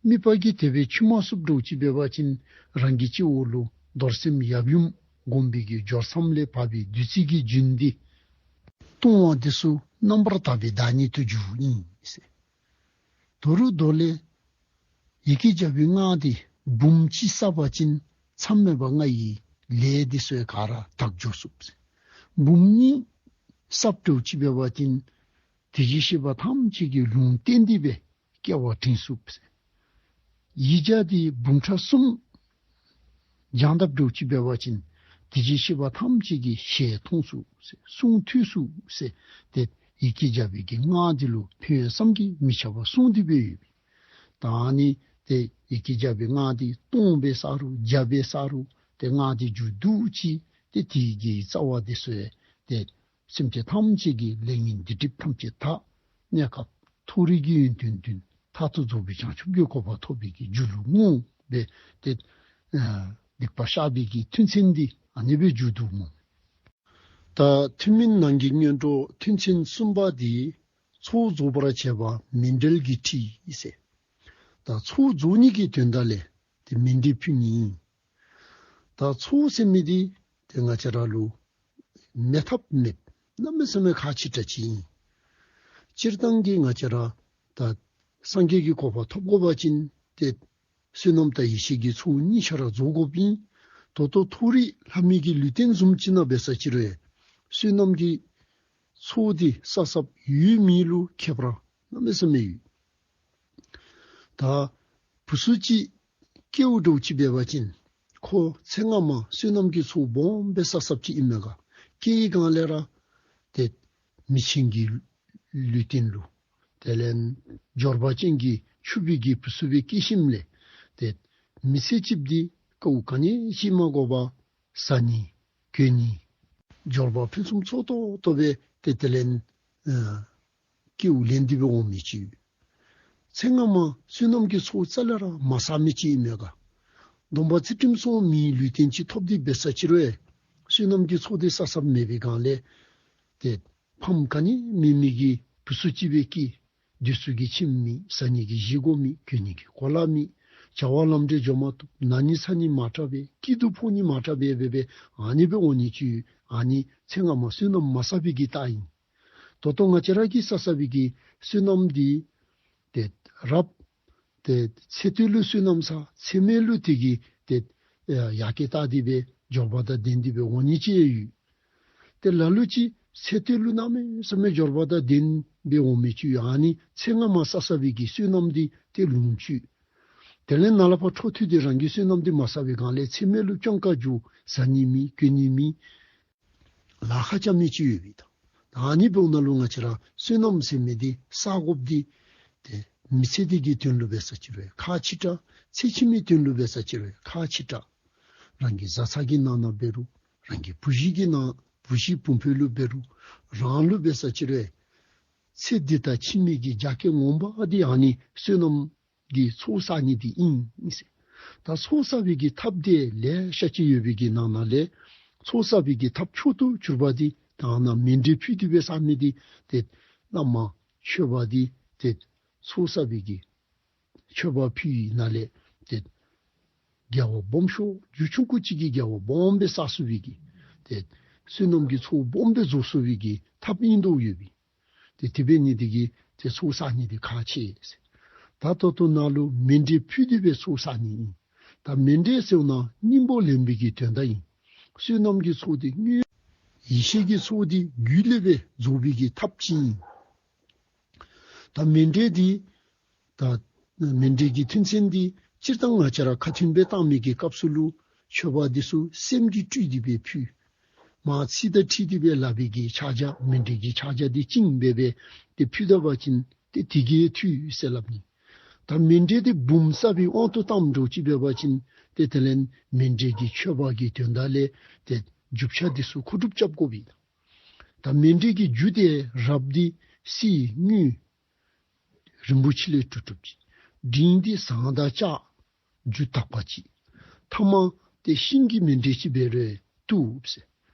དམིགས་པ་གིས་དེ་སྦེ་ཆུན་མ་ཚུགསཔ་འདྲཝ་ཅིག་འབད་བ་ཅིན་རང་གི་སྤྱི་བོ་ལུ་རྡོར་སེམས་ཡབ་ཡུམ་སྒོམ་པའི་གི་སྦྱོར་མཚམས་ལས་བབས་པའི་བདུད་རྩི་གི་རྒྱུན་འདི་ལྟུང་བ་འདི་ཚུ་རྣམ་པར་དག་པའི་བདག་ཉིད་དུ་འགྱུར་ཨིན་ཟེར། དོ་རུང་དོ་ལས་ཡི་གེ་བརྒྱ་པའི་སྔགས་འདི་འབུམ་གཅིག་བསགས་པ་ཅིན་མཚམས་མེད་པ་ལྔ་ཡི་ལས་འདི་ཚུ་ག་ར་དག་འགྱོ་ཚུགས་ཟེར། འབུམ་གཉིས་བསགསཔ་འདྲཝ་ཅིག་འབད་བ་ཅིན་དེ་བཞིན་གཤེགས་པ་ཐམས་ཅད་ཀྱིས་ལུང་བསྟན་ཏེ་སྦེ་སྐྱེ་བ་འབྲིང་ཚུགས་ཟེར། ཡིག་བརྒྱ་འདི་འབུམ་ཕྲག་གསུམ་བགྱང་དཔ་འདྲཝ་ཅིག་འབད་བ་ཅིན་དེ་བཞིན་གཤེགས་པ་ཐམས་ཅད་ཀྱི་ཞལ་མཐོང་ཚུགས་ཟེར་གསུང་ཐོས་ཚུགས་ཟེར་ཏེ་ཡི་གེ་བརྒྱ་པའི་གི་སྔགས་འདི་ལུ་ཕན་ཡོན་བསམ་གྱིས་མི་ཁྱབ་པ་གསུངས་ཏེ་སྦེ་ཡོད། ད་ཨ་ནི་ཏེ་ཡི་གེ་བརྒྱ་པའི་སྔགས་འདི་སྟོང་སྦེ་བསགས་རུང་བརྒྱ་སྦེ་བསགས་རུང་ཏེ་སྔགས་འདི་མཇུག་བསྡུ་ཅི། ཏེ་དེ་གི་རྩ་བ་འདི་ཚུ་ཡང་ཏེ་སེམས་ཅན་ཐམས་ཅད་ཀྱི་ལས་ངན་སྡིག་སྒྲིབ་ཐམས་ཅད་དག། གནས་སྐབས་མཐོ་རིས་ཀྱི་ཡོན་ཏན་ལྡན། མཐར་ཐུག་རྫོགས་པའི་བྱང་ཆུབ་ཀྱི་གོ་འཕང་ཐོབ་པའི་གི་རྒྱུ་ལུ་བསྔོ་སྦེ་ཏེ་ཨ་སྡིག་པ་བཤགས་པའི་གི་ཐུན་ཚན་འདི་ཨ་ནི་སྦེ་མཇུག་བསྡུ་སྨོ། ད་ཐུན་མིན་ནང་གི་སྔོན་འགྲོ་ཐུན་ཚན་གསུམ་པ་འདི་ཚོགས་རྫོགས་པར་བྱེད་པ་མཎྜལ་གྱི་ཁྲིད་ཟེར། ད་ཚོགས་རྫོགས་ནི་གི་དོན་དག་ལས་ཏེ་མཎྜལ་ཕུལ་ནི་ཨིན། ད་ཚོགས་ཟེར་མི་འདི་ཏེ་ང་བཅས་ར་ལུ་མེད་ཐབས་མེདཔ་གནམ་མེད་ས་མེད་ཁག་ཆེ་དྲགས་ཅིག་ཨིན། སྤྱིར་བཏང་གི་ང་བཅས་ར་ད་སངས་རྒྱས་ཀྱི་གོ་འཕང་ཐོབ་དགོ་པ་ཅིན་ཏེ་བསོད་ནམས་དང་ཡེ་ཤེས་ཀྱི་ཚོགས་གཉིས་ཆ་ར་རྫོགས་དགོཔ་ཨིན། ད་ལྟོ་མཐོ་རིས་ལྷ་མི་གི་ལུས་རྟེན་བཟུམ་ཅིག་ནང་འབད་ས་ཅིག་རུང་བསོད་ནམས་ཀྱི་ཚོགས་འདི་བསགས་བསགསཔ་ཡོད་མེད་ལུ་ཁྱད་པར་གནམ་མེད་ས་མེད་ཡོད། ད་བུ་ཚུ་ཅིག་སྐྱེཝ་འདྲཝ་ཅིག་འབད་བ་ཅིན་ཁོ་ཚེ་སྔ་མ་བསོད་ནམས་ཀྱི་ཚོགས་སྦོམ་སྦེ་བསགས་བསགསཔ་ཅིག་ཨིན་མས་ག། སྐྱེ་བའི་སྒང་ལས་ར་ཏེ་མི་ཆེན་གྱི་ལུས་རྟེན་ལུ་དེ་ལས་འབྱོར་པ་ཅན་གྱི་ཕྱུག་པའི་གི་བུ་ཚུ་སྦེ་སྐྱེས་ཞིནམ་ལས་ཏེ་མི་ཚེ་གཅིགཔོ་འདི་དཀའཝ་ག་ནི་ཅིག་མ་དགོ་པར་བཟའ་ནི་གྱོན་ནི་འབྱོར་པ་ཕུན་སུམ་ཚོགས་ཏོག་ཏོ་སྦེ་ཏེ་དེ་ལས་ཨ་སྐྱེཝ་ལེན་ཏེ་སྦེ་འོང་མི་ཅིག་ཡོད། ཚེ་སྔ་མ་བསོད་ནམས་ཀྱི་ཚོགས་རྩ་ལས་ར་མ་བསགས་མི་ཅིག་ཨིན་མས་ག། སྡོམ་པ་ཚུལ་ཁྲིམས་སྲུང་མི་ལུས་རྟེན་ཅིག་ཐོབ་སྟེ་འབད་ས་ཅིག་རུང་བསོད་ནམས་ཀྱི་ཚོགས་འདི་བསགས་བསགསཔ་མེད་པའི་སྒང་ལས་ཏེ་ཕམ་ག་ནི་མེད་མི་གི་བུ་ཚུ་ཅིག་སྦེ་སྐྱེས། དུས་ཚོད་ཀྱི་ཁྱིམ་མེད། བཟའ་ནི་གི་གཞིས་སྒོ་མེད། གྱོན་ནི་གི་གོ་ལ་མེད། བྱ་བ་ལམ་འབྲས་འགྱོ་མ་བཏུབ། ན་ནི་ཚ་ནི་མ་དྲག་པས། སྐྱིད་སྡུག་ཕོག་ནི་མ་དྲག་པས་སྦེ་སྦེ་ཨ་ནི་སྦེ་འོང་ནི་ཅིག་ཡོད། ཨ་ནི་ཚེ་སྔ་མ་བསོད་ནམས་མ་བསགས་པའི་གི་རྟགས་ཨིན། ད་ལྟོ་ང་བཅས་ར་གིས་བསགས་བསགས་པའི་གི་བསོད་ནམས་འདི་ཏེ་རབ་ཏེ་ཚེ་སྟོད་ལུ་བསོད་ནམས་བསགས། ཚེ་སྨད་ལུ་དེ་གིས་ཏེ་ཡར་རྒྱས་བཏང་སྟེ་སྦེ་འབྱོར་པ་དང་ལྡན་ཏེ་སྦེ་འོང་ནི་ཅིག་ཡང་ཡོད། ཏེ་ལ་ལུ་ཅིག་ཚེ་སྟོད་ལུ་གནམ་མེད་ས་མེད་འབྱོར་པ་དང་ལྡན་སྦེ་འོང་མི་ཅིག་ཡོད། ཨ་ནི་ཚེ་སྔ་མ་བསགས་བསགས་པའི་གི་བསོད་ནམས་འདི་ཏེ་ལོངས་སྤྱོད། དེ་ལས་ནཱ་ལས་ཕར་འཕྲོ་མཐུད་དེ་རང་གི་བསོད་ནམས་འདི་མ་བསགས་པའི་སྒང་ལས་ཚེ་སྨད་ལུ་སྤྱང་ཀ་འགྱོ། བཟའ་ནི་མེད། གྱོན་ནི་མེད། ལཱ་ཁག་རྐྱབ་མི་ཅིག་ཡོད་པས་ད། ཨ་ནི་འབདཝ་ད་ལུ་ང་བཅས་ར་བསོད་ནམས་ཟེར་མི་འདི་བསག་དགོཔ་འདི་ཏེ་མི་ཚེ་འདི་གི་དོན་ལུ་འབད་ས་ཅིག་རུང་ཁག་ཆེ་དྲགས། ཚེ་ཕྱི་མའི་དོན་ལུ་འབད་ས་ཅིག་རུང་ཁག་ཆེ་དྲགས། རང་གི་བཟའ་ཚང་གི་ནང་ན་འབད་རུང་རང་གི་བུ་གཞི་གི་ནང་བུ་གཞི་བུམོ་ལུ་འབད་རུང་རང་ལུ་འབད་ས་ཅིག་རུང་ཚེ་འདི་དང་ཕྱི་མའི་གི་རྒྱ་སྐྱེད་ངོ་མ་འདི་ཨ་ནི་བསོད་ནམས་ཀྱི་ཚོགས་བསག་ནི་འདི་ཨིན་ཨིན་ཟེར། ད་ཚོགས་བསག་པའི་གི་ཐབས་འདི་ལེ་ཤ་ཅིག་ཡོད་པའི་གི་ནང་ན་ལས་ཚོགས་བསག་པའི་གི་ཐབས་མཆོག་ཏུ་གྱུར་པ་འདི་ད་ནཱ་མཎྜལ་ཕུལ་ཏེ་སྦེ་བསག་མི་འདི་ཏེ་ བླ་མ་མཆོད་པ་འདི་ཏེ་ཚོགས་བསགས་པའི་གི་མཆོད་པ་ཕུལ་ནི་ལས་ཏེ་དགེ་བ་སྦོམ་ཤོས་རྒྱུ་ཆུང་ཀུ་ཅིག་གི་དགེ་བ་སྦོམ་སྦེ་བསགས་ཚུགས་པའི་གི་ཏེ་བསོད་ནམས་ཀྱི་ཚོགས་སྦོམ་སྦེ་རྫོགས་ཚུགས་པའི་གི་ཐབས་ཨིན་དོ་ཡོད་པས། ཏེ་དེ་འབད་ནི་འདི་གིས་ཏེ་ཚོགས་བསགས་ནི་འདི་ཁག་ཆེ་ཟེར། ད་ད་ལྟོ་ནཱ་ལུ་མཎྜལ་ཕུལ་ཏེ་སྦེ་ཚོགས་བསགས་ནི་ཨིན། ད་མཎྜལ་ཟེརཝ་ད་སྙིང་པོ་ལེན་པའི་གི་དོན་དག་ཨིན། བསོད་ནམས་ཀྱི་ཚོགས་འདི་དངོས་ཡེ་ཤེས་ཀྱི་ཚོགས་འདི་རྒྱུད་ལས་སྦེ་རྫོགས་པའི་གི་ཐབས་ཅིག་ཨིན། ད་མཎྜལ་འདི་ད་མཎྜལ་གྱི་དོན་ཚན་འདི་སྤྱིར་བཏང་ང་བཅས་ར་ཁ་ཐུན་སྦེ་བཏང་མི་གི་སྐབས་སུ་ལུ་མཆོད་པ་འདི་ཚུ་སེམས་ཀྱིས་སྤྲུལ་ཏེ་སྦེ་ཕུལ། མ་ཚིག་དང་འཁྲིལ་ཏེ་སྦེ་སླབ་པའི་གི་ཕྱག་རྒྱ་མཎྜལ་གྱི་ཕྱག་རྒྱ་འདི་བཅིངས་སྦེ་སྦེ་ཏེ་ཕུལ་ད་པ་ཅིན་ཏེ་དེ་གིས་འཐུས་ཟེར་སླབ་ནི། ད་མཎྜལ་འདི་འབུམ་བསགས་པའི་དབང་དུ་བཏངམ་འདྲཝ་ཅིག་འབད་བ་ཅིན་ཏེ་དེ་ལས་མཎྜལ་གྱི་མཆོད་པ་གི་དོན་དག་ལས་ཏེ་རྒྱུ་ཆ་འདི་ཚུ་མཁོ་སྒྲུབ་རྐྱབ་དགོ་པས། ད་མཎྜལ་གྱི་རྒྱུ་འདི་རབ་འདི་གསེར་དངུལ་རིན་པོ་ཆེ་ལས་གྲུབ་གྲུབ་ཅིག། འབྲིང་འདི་ཟངས་དང་ལྕགས་རྒྱུ་དག་པ་ཅིག། ཐ་མ་ཏེ་ཤིང་གི་མཎྜལ་ཅིག་འབད་རུང་བཏུབ་ཟེར།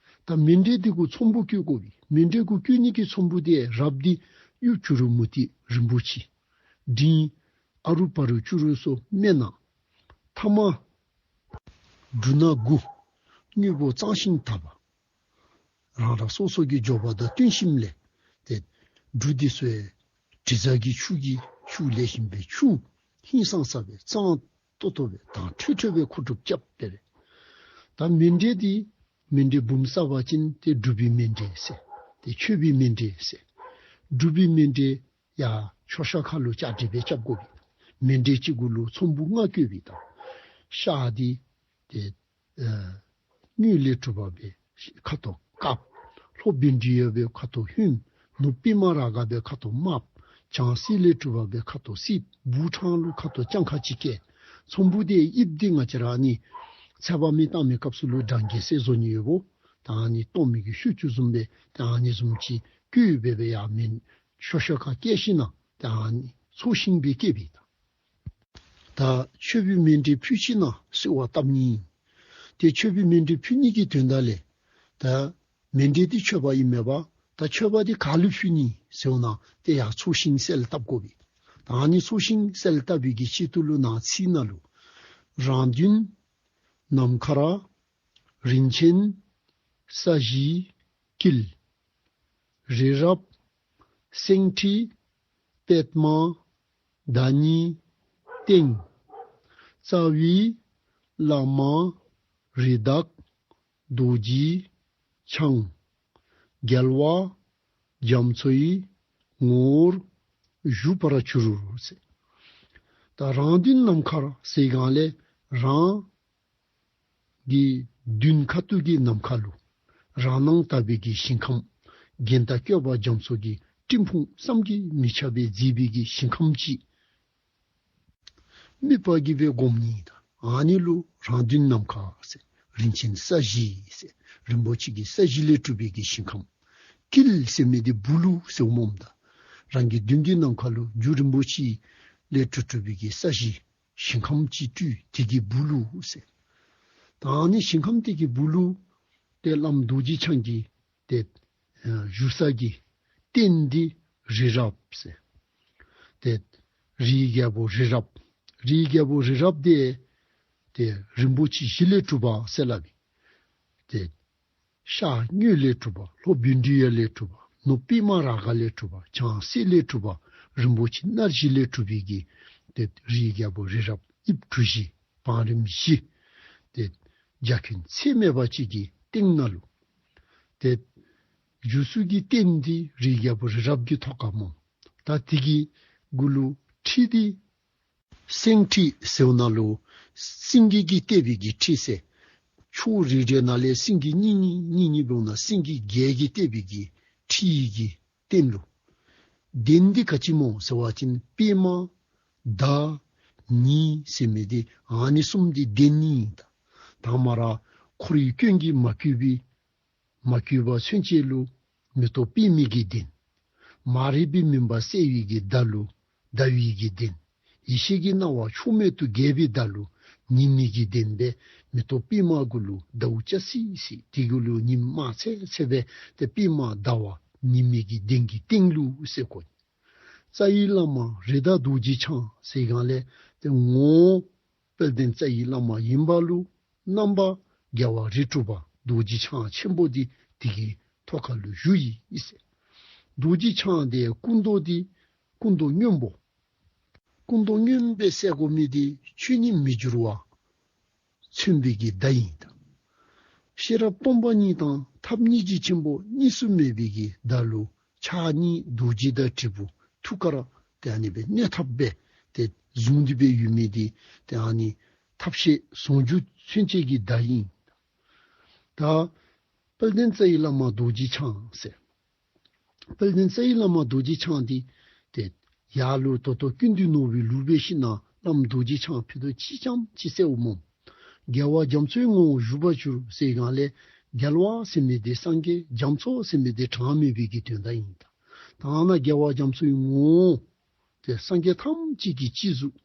ད་མཎྜལ་འདི་གུ་ཚོམ་བུ་བཀོད་དགོ་པས། མཎྜལ་གུ་བཀོད་ནི་གི་ཚོམ་བུ་འདི་རབ་འདི་གཡུ་བྱུ་རུ་མུ་ཏིག་རིན་པོ་ཆེ། འབྲིང་ཨ་རུ་བ་རུ་བྱུ་རུ་སོགས་སྨན་སྣ། ཐ་མ་འབྲུ་སྣ་དགུ། དངོས་པོ་གཙང་ཞིང་དག་པ། རང་རང་སོ་སོ་གི་འབྱོར་པ་དང་བསྟུན་ཞིནམ་ལས་ཏེ་འབྲུ་འདི་ཚུ་དྲི་བཟང་གི་ཆུ་གིས་ཆུ་ལེགས་ཤོམ་སྦེ་འཁྱུ། ཧིང་སངས་ས་སྦེ་གཙང་ཏོག་ཏོ་སྦེ་དྭངས་འཕྲོས་འཕྲོས་སྦེ་མཁོ་སྒྲུབ་རྐྱབ་སྦེ་རེ། ད་མཎྜལ་འདི་མཎྜལ་འབུམ་བསགས་པ་ཅིན་ཏེ་སྒྲུབ་པའི་མཎྜལ་ཟེར། ཏེ་མཆོད་པའི་མཎྜལ་ཟེར། སྒྲུབ་པའི་མཎྜལ་ཡར་མཆོད་བཤམ་ཁ་ལུ་བཅའ་སྒྲིག་སྦེ་རྐྱབ་དགོ་པས། མཎྜལ་གཅིག་གུ་ལུ་ཚོམ་བུ་ལྔ་བཀོད་པས། ད་ཤར་འདི་ཏེ་ཨ་དངུལ་ལས་གྲུབ་པ་སྦེ་ཁ་དོག་དཀརཔོ། ལྷོ་བཻ་ཌཱུརྻ་སྦེ་ཁ་དོག་ཧོནམོ། ནུབ་པདྨ་རཱ་ག་སྦེ་ཁ་དོག་དམརཔོ། བྱང་སེང་ལས་གྲུབ་པ་སྦེ་ཁ་དོག་སེརཔོ། སྦུག་ཕྲང་ལུ་ཁ་དོག་ལྗང་ཁ་ཅིག་བཀལ། ཚོམ་བུ་འདི་དབྱིབས་འདི་ང་བཅས་ར་ཨ་ནི་ཚལ་པ་མེ་བཏང་མི་སྐབས་སུ་ལུ་འབྲང་རྒྱས་ཟེར་བཟོ་ནི་ཡོདཔ། ད་ཨ་ནི་གཏོར་མའི་གི་ཤུལ་ཅུང་བཟུམ་སྦེ་ད་ཨ་ནི་བཟུམ་ཅིག་བཀོད་སྦེ་སྦེ་ཡར་མེན་མཆོད་བཤམ་ཁར་བཀལ་ཞིནམ་ད་ཨ་ནི་ཚོགས་ཞིང་སྦེ་བཀལ་བས། ད་ད་མཆོད་པའི་མཎྜལ་ཕུལ་ཞིནམ་གསོལ་བ་བཏབ་ནི། ཏེ་མཆོད་པའི་མཎྜལ་ཕུལ་ནི་གི་དོན་དག་ལས་ད་མཎྜལ་འདི་མཆོད་པ་ཨིན་མས་པ། ད་མཆོད་པ་འདི་ག་ལུ་ཕུལ་ནི་ཟེརཝ་ད་ཏེ་ཡར་ཚོགས་ཞིང་གསལ་བཏབ་དགོ་པས། ད་ཨ་ནི་ཚོགས་ཞིང་གསལ་བཏབ་པའི་གི་ཆེད་དུ་ལུ་ནཱ་ཚིག་ནང་ལུ་རང་མདུན་ནམ་མཁར་རིན་ཆེན་ས་གཞི་དཀྱིལ། རི་རབ་སེང་ཁྲི་པདྨ་ཟླ་ཉི་སྟེང་། རྩ་བའི་བླ་མ་རི་དྭགས་རྡོ་རྗེ་འཆང་། རྒྱལ་བ་རྒྱ་མཚོའི་ངོ་བོར་བཞུགས་པར་གྱུར་ཟེར། ད་རང་མདུན་ནམ་མཁར་ཟེར་གང་ལས་རང་གི་མདུན་ཁ་ཐུག་གི་ནམ་མཁའ་ལུ་རང་སྣང་དག་པའི་གི་ཞིང་ཁམས་རྒྱན་དང་བཀོད་པ་རྒྱ་མཚོ་གི་སྤྲིན་ཕུང་བསམ་གྱིས་མི་ཁྱབ་པས་མཛེས་པའི་གི་ཞིང་ཁམས་ཅིག། དམིགས་པ་གིས་སྦེ་བསྒོམ་ནི་ད། ཨ་ནི་ལུ་རང་མདུན་ནམ་མཁར་ཟེར། རིན་ཆེན་ས་གཞི་ཟེར། རིན་པོ་ཆེ་གི་ས་གཞི་ལས་གྲུབ་པའི་གི་ཞིང་ཁམས། དཀྱིལ་ཟེར་མི་འདི་སྦུག་ལུ་ཟེརཝ་སྨོ་ད། རང་གི་མདུན་གྱི་ནམ་མཁའ་ལུ་རྒྱུ་རིན་པོ་ཆེ་ལས་གྲུབ་གྲུབ་པའི་གི་ས་གཞི་ཞིང་ཁམས་ཅིག་སྤྲུལ། དེ་གི་སྦུག་ལུ་ཟེར། ད་ཨ་ནི་ཞིང་ཁམས་དེ་གི་སྦུག་ལུ་ཏེ་བླམ་རྡོ་རྗེ་འཆང་གི་ཏེ་ཨ་བཞུགས་ས་གི་རྟེན་འདི་རི་རབ་ཟེར། ཏེ་རིའི་རྒྱལ་པོ་རི་རབ། རིའི་རྒྱལ་པོ་རི་རབ་འདི་ཏེ་རིན་པོ་ཆེ་བཞི་ལས་གྲུབ་པ་ཟེར་སླབ་ཨིན། ཏེ་ཤར་དངུལ་ལས་གྲུབ་པ། ལྷོ་བཻ་ཌཱུརྻ་ལས་གྲུབ་པ། ནུབ་པདྨ་རཱ་ག་ལས་གྲུབ་པ། བྱང་སེང་ལས་གྲུབ་པ། རིན་པོ་ཆེ་སྣ་བཞི་ལས་གྲུབ་པའི་གི་ཏེ་རིའི་རྒྱལ་པོ་རི་རབ་དབྱིབས་གྲུ་བཞི་བང་རིམ་བཞི། ཏེ་འཇའ་ཁྱོན་ཚད་མེད་པ་ཅིག་གི་སྟེང་ན་ལུ་ཏེ་བཞུགས་ས་གི་རྟེན་འདི་རིའི་རྒྱལ་པོ་རི་རབ་ཀྱི་ཐོག་ཁར་སྨོ། ད་དེ་གི་གུ་ལུ་ཁྲི་འདི་སེང་ཁྲི་ཟེརཝ་ད་ལུ་སེང་གེ་གིས་བཏེགས་པའི་གི་ཁྲི་ཟེར། ཕྱོགས་རེ་རེ་ནང་ལས་སེང་གེ་གཉིས་གཉིས་གཉིས་གཉིས་འབདཝ་ད་སེང་གེ་བརྒྱད་ཀྱིས་བཏེགས་པའི་གི་ཁྲི་གི་རྟེན་ལུ། གདན་འདི་ག་ཅི་སྨོ་ཟེར་བ་ཅིན་པདྨ་ཟླ་ཉི་ཟེར་མི་འདི་ཨ་ནི་གསུམ་འདི་གདན་ཨིན་ད། དང་པ་ར་འཁོར་བའི་སྐྱོན་གྱིས་མ་གོས་པའི་མ་གོས་པ་མཚོན་བྱེད་ལུ་མེ་ཏོག་པདྨའི་གི་གདན། མ་རིག་པའི་མུན་པ་སེལ་བའི་གི་ཟླ་ལུ་ཟླ་བའི་གི་གདན། ཡེ་ཤེས་ཀྱི་སྣང་བ་ཕྱོགས་མེད་དུ་རྒྱས་པའི་ཟླ་ལུ་ཉི་མའི་གི་གདན་སྦེ་མེ་ཏོག་པདྨ་གུ་ལུ་ཟླཝ་སྐྱ་སི་སི་དེ་གུ་ལུ་ཉིམ་དམར་ཚེར་ཚེར་སྦེ་ཏེ་པདྨ་ཟླ་བ་ ཉི་མའི་གི་གདན་གྱི་སྟེང་ལུ་ཟེར་གོ། རྩ་བའི་བླ་མ་རི་དྭགས་རྡོ་རྗེ་འཆང་ཟེར་གང་ལས་ཏེ་ངོ་བོ་དཔལ་ལྡན་རྩ་བའི་བླ་མ་ཡིན་པ་ལུ་རྣམ་པ་རྒྱལ་བ་རིགས་དྲུག་པ་རྡོ་རྗེ་འཆང་ཆེན་པོ་འདི་དེ་གི་ཐོག་ཁ་ལུ་བཞུགས་ཡི་ཟེར། རྡོ་རྗེ་འཆང་དེ་སྐུ་མདོག་འདི་སྐུ་མདོག་སྔོན་པོ། སྐུ་མདོག་སྔོན་པོ་ཟེར་གོ་མི་འདི་ཆོས་ཉིད་མི་འགྱུར་བ་མཚོན་པའི་གི་བརྡ་ཨིན། ཤེས་རབ་སྟོང་པ་ཉིད་དང་ཐབས་སྙིང་རྗེ་ཆེན་པོ་གཉིས་སུ་མེད་པའི་གི་བརྡ་ལུ་ཕྱག་གཉིས་རྡོ་རྗེ་དང་དྲིལ་བུ་ཐུགས་ཀར་ཏེ་ཨ་ནི་སྦེ་གནས་ཐབས་སྦེ་ཏེ་བཟུང་སྟེ་སྦེ་ཡོད་མི་འདི་ཏེ་ཨ་ནི་ཐབས་ཤེས་ཟུང་འཇུག་མཚོན་བྱེད་ཀྱི་བརྡ་ཨིན། ད་དཔལ་ལྡན་རྩ་བའི་བླ་མ་རྡོ་རྗེ་འཆང་ཟེར། དཔལ་ལྡན་རྩ་བའི་བླ་མ་རྡོ་རྗེ་འཆང་འདི་ཏེ་ཡར་ལུ་ད་ལྟོ་ཀུན་འདུས་ནོར་བུའི་ལུགས་སྦེ་ཞིནམ་ལས་བླམ་རྡོ་རྗེ་འཆང་ཕྱེད་དོ་གཅིག་ཙམ་ཅིག་ཟེརཝ་སྨོ། རྒྱལ་བ་རྒྱ་མཚོའི་ངོ་བོར་བཞུགས་པར་གྱུར་ཟེར་གང་ལས་རྒྱལ་བ་ཟེར་མི་འདི་སངས་རྒྱས། རྒྱ་མཚོ་ཟེར་མི་འདི་གྲངས་མེད་པའི་གི་དོན་དག་ཨིན། ད་ཨ་ནཱ་རྒྱལ་བ་རྒྱ་མཚོའི་ངོ་བོ་ཏེ་སངས་རྒྱས་ཐམས་ཅད་ཀྱི་སྤྱི་གཟུགས།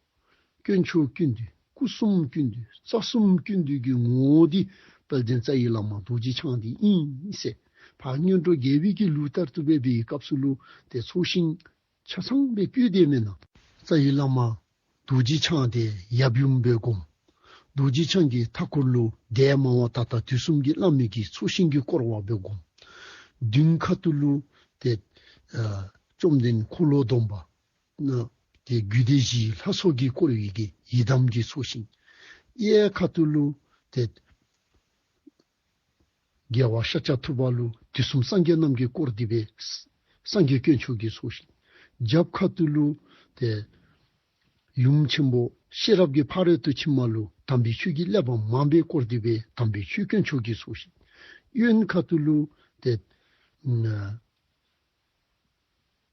དཀོན་མཆོག་ཀུན་འདུས། སྐུ་གསུམ་ཀུན་འདུས། རྩ་གསུམ་ཀུན་འདུས་ཀྱི་ངོ་བོ་འདི་དཔལ་ལྡན་རྩ་བའི་བླ་མ་རྡོ་རྗེ་འཆང་འདི་ཨིན་ཟེར། ཕར་སྔོན་འགྲོ་རྒྱས་པའི་གི་ལུགས་ལྟར་དུ་སྦེ་འབད་བའི་སྐབས་སུ་ལུ་ཏེ་ཚོགས་ཞིང་ཆ་ཚང་སྦེ་བཀོད་དེ་མེན་ན། རྩ་བའི་བླ་མ་རྡོ་རྗེ་འཆང་དེ་ཡབ་ཡུམ་སྦེ་བསྒོམ། རྡོ་རྗེ་འཆང་གི་མཐའ་འཁོར་ལུ་འདས་མ་འོངས་ད་ལྟ་དུས་གསུམ་གྱི་བླ་མའི་གི་ཚོགས་ཞིང་གིས་བསྐོར་བ་སྦེ་བསྒོམ། མདུན་ཁ་ཐུག་ལུ་ཏེ་ཨ་བཅོམ་ལྡན་འཁོར་ལོ་སྡོམ་པ་ན་ཏེ་རྒྱུད་སྡེ་བཞིའི་ལྷ་ཚོགས་ཀྱིས་བསྐོར་བའི་གི་ཡི་དམ་གྱི་ཚོགས་ཞིང་། གཡས་ཁ་ཐུག་ལུ་ཏེ་རྒྱལ་བ་ཤཱཀྱ་ཐུབ་པ་ལུ་དུས་གསུམ་སངས་རྒྱས་རྣམས་ཀྱིས་བསྐོར་ཏེ་སྦེ་སངས་རྒྱས་དཀོན་མཆོག་གི་ཚོགས་ཞིང་། རྒྱབ་ཁ་ཐུག་ལུ་ཏེ་ཡུམ་ཆེན་པོ་ཤེས་རབ་ཀྱི་ཕ་རོལ་ཏུ་ཕྱིན་མ་ལུ་དམ་པའི་ཆོས་ཀྱི་གླེགས་བམ་མང་པོས་བསྐོར་ཏེ་སྦེ་དམ་པའི་ཆོས་དཀོན་མཆོག་གི་ཚོགས་ཞིང་། གཡོན་ཁ་ཐུག་ལུ་ཏེ་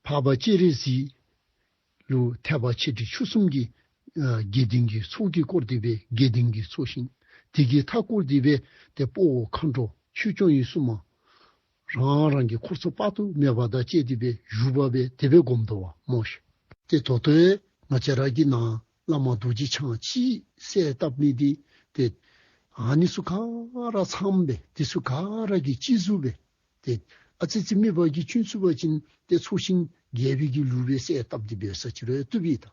འཕགས་པ་སྤྱན་རས་གཟིགས་ལུ་ཐེག་པ་ཆེ་འབྲིང་ཆོས་གསུམ་གྱི་ཨ་དགེ་འདུན་གྱི་ཚོགས་ཀྱིས་བསྐོར་ཏེ་སྦེ་དགེ་འདུན་གྱི་ཚོགས་ཞིང་། དེ་གི་མཐའ་བསྐོར་ཏེ་སྦེ་ཏེ་དཔའ་བོ་མཁའ་འགྲོ་ཆོས་སྐྱོང་ཡི་གསུམ་མ་རང་རང་གི་འཁོར་ཚོགས་དཔག་ཏུ་མེད་པ་དང་བཅས་ཏེ་སྦེ་བཞུགས་པ་སྦེ་དེ་སྦེ་བསྒོམ་དོ་བ་སྨོ་ཤིག། ཏེ་ད་ལྟོ་ཡང་ང་བཅས་ར་གི་ནང་བླ་མ་རྡོ་རྗེ་འཆང་ཅིག་གསལ་བཏབ་མི་འདི་ཏེ་ཨ་ནི་ཚུ་ག་ར་ཚངམ་སྦེ་དེ་ཚུ་ག་ར་གི་སྤྱི་གཟུགས་སྦེ་ཏེ་ཨ་ཙི་ཙི་མེད་པ་གི་ཁྱོད་ཚུ་འབད་བ་ཅིན་ཏེ་ཚོགས་ཞིང་རྒྱས་པའི་གི་ལུགས་སྦེ་གསལ་བཏབ་སྟེ་འབད་ས་ཅིག་ར་བཏུབ་པས་ད།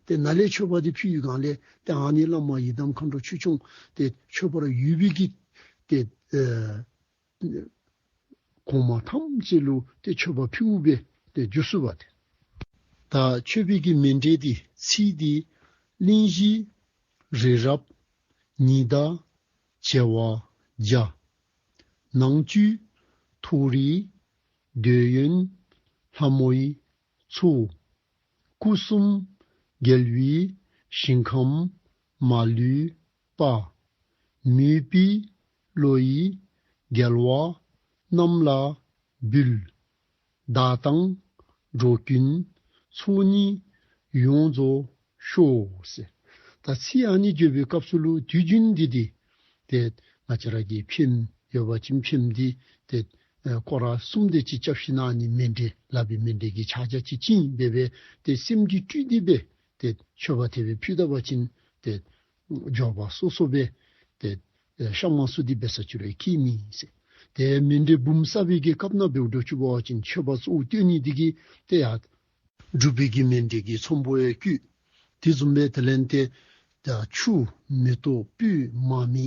ཏེ་ནཱ་ལས་མཆོད་པ་འདི་ཕུལ་ཡི་གང་ལས་ཏེ་ཨ་ནི་བླ་མ་ཡི་དམ་མཁའ་འགྲོ་ཆོས་སྐྱོང་ཏེ་མཆོད་པར་འོས་པའི་གི་ཏེ་ཨེ་གོང་མ་ཐམས་ཅད་ལུ་ཏེ་མཆོད་པ་ཕུལཝ་སྦེ་ཏེ་འགྱོ་ཚུགས་པ་ཏེ། ད་མཆོད་པའི་གི་མཎྜལ་འདི་ཚིག་འདི་གླིང་བཞི་རི་རབ་ཉི་ཟླ་བྱེ་བ་བརྒྱ། ནང་བཅུད་མཐོ་རིས་འདོད་ཡོན་ལྷ་མོའི་ཚོགས། སྐུ་གསུམ་རྒྱལ་བའི་ཞིང་ཁམས་མ་ལུས་པ། མོས་པའི་བློ་ཡིས་རྒྱལ་བ་རྣམས་ལ་འབུལ། བདག་དང་འགྲོ་ཀུན་ཚོགས་གཉིས་ཡོངས་རྫོགས་ཤོག་ཟེར། ད་ཚིག་ཨ་ནི་བརྗོད་པའི་སྐབས་སུ་ལུ་དུས་རྒྱུན་འདི་འདི་ཏེ་ང་བཅས་ར་གི་ཕྱེངམ་ཡོད་པ་ཅིན་ཕྱེངམ་འདི་ཏེ་ཨེ་སྐོར་ར་གསུམ་དེ་ཅིག་རྐྱབ་ཞིནམ་ལས་ཨ་ནི་མཎྜལ་ལག་པའི་མཎྜལ་གྱི་ཕྱག་རྒྱ་ཅིག་བཅིངས་སྦེ་སྦེ་ཏེ་སེམས་ཀྱིས་སྤྲུལ་ཏེ་སྦེ་ཏེ་མཆོད་པ་དེ་སྦེ་ཕུལ་ད་པ་ཅིན་ཏེ་འབྱོར་པ་སོ་སོ་སྦེ་ཏེ་ཨེ་གཤགས་མ་ཚུགས་ཏེ་འབད་ས་ཅིག་ར་ཁྱད་མེད་ཟེར། ཏེ་མཎྜལ་འབུམ་བསགས་པའི་གི་སྐབས་ནང་འབདཝ་ད་ཅིག་འབད་བ་ཅིན་མཆོད་པ་གཙོ་བོ་བཏོན་ནི་འདི་གིས་ཏེ་ཡར་སྒྲུབ་པའི་གི་མཎྜལ་གྱི་ཚོམ་བུ་ཡང་བཀོད། དེ་བཟུམ་སྦེ་དེ་ལས་ཏེ་ད་ཆུ་མེ་ཏོག་སྤོས་མར་མེ་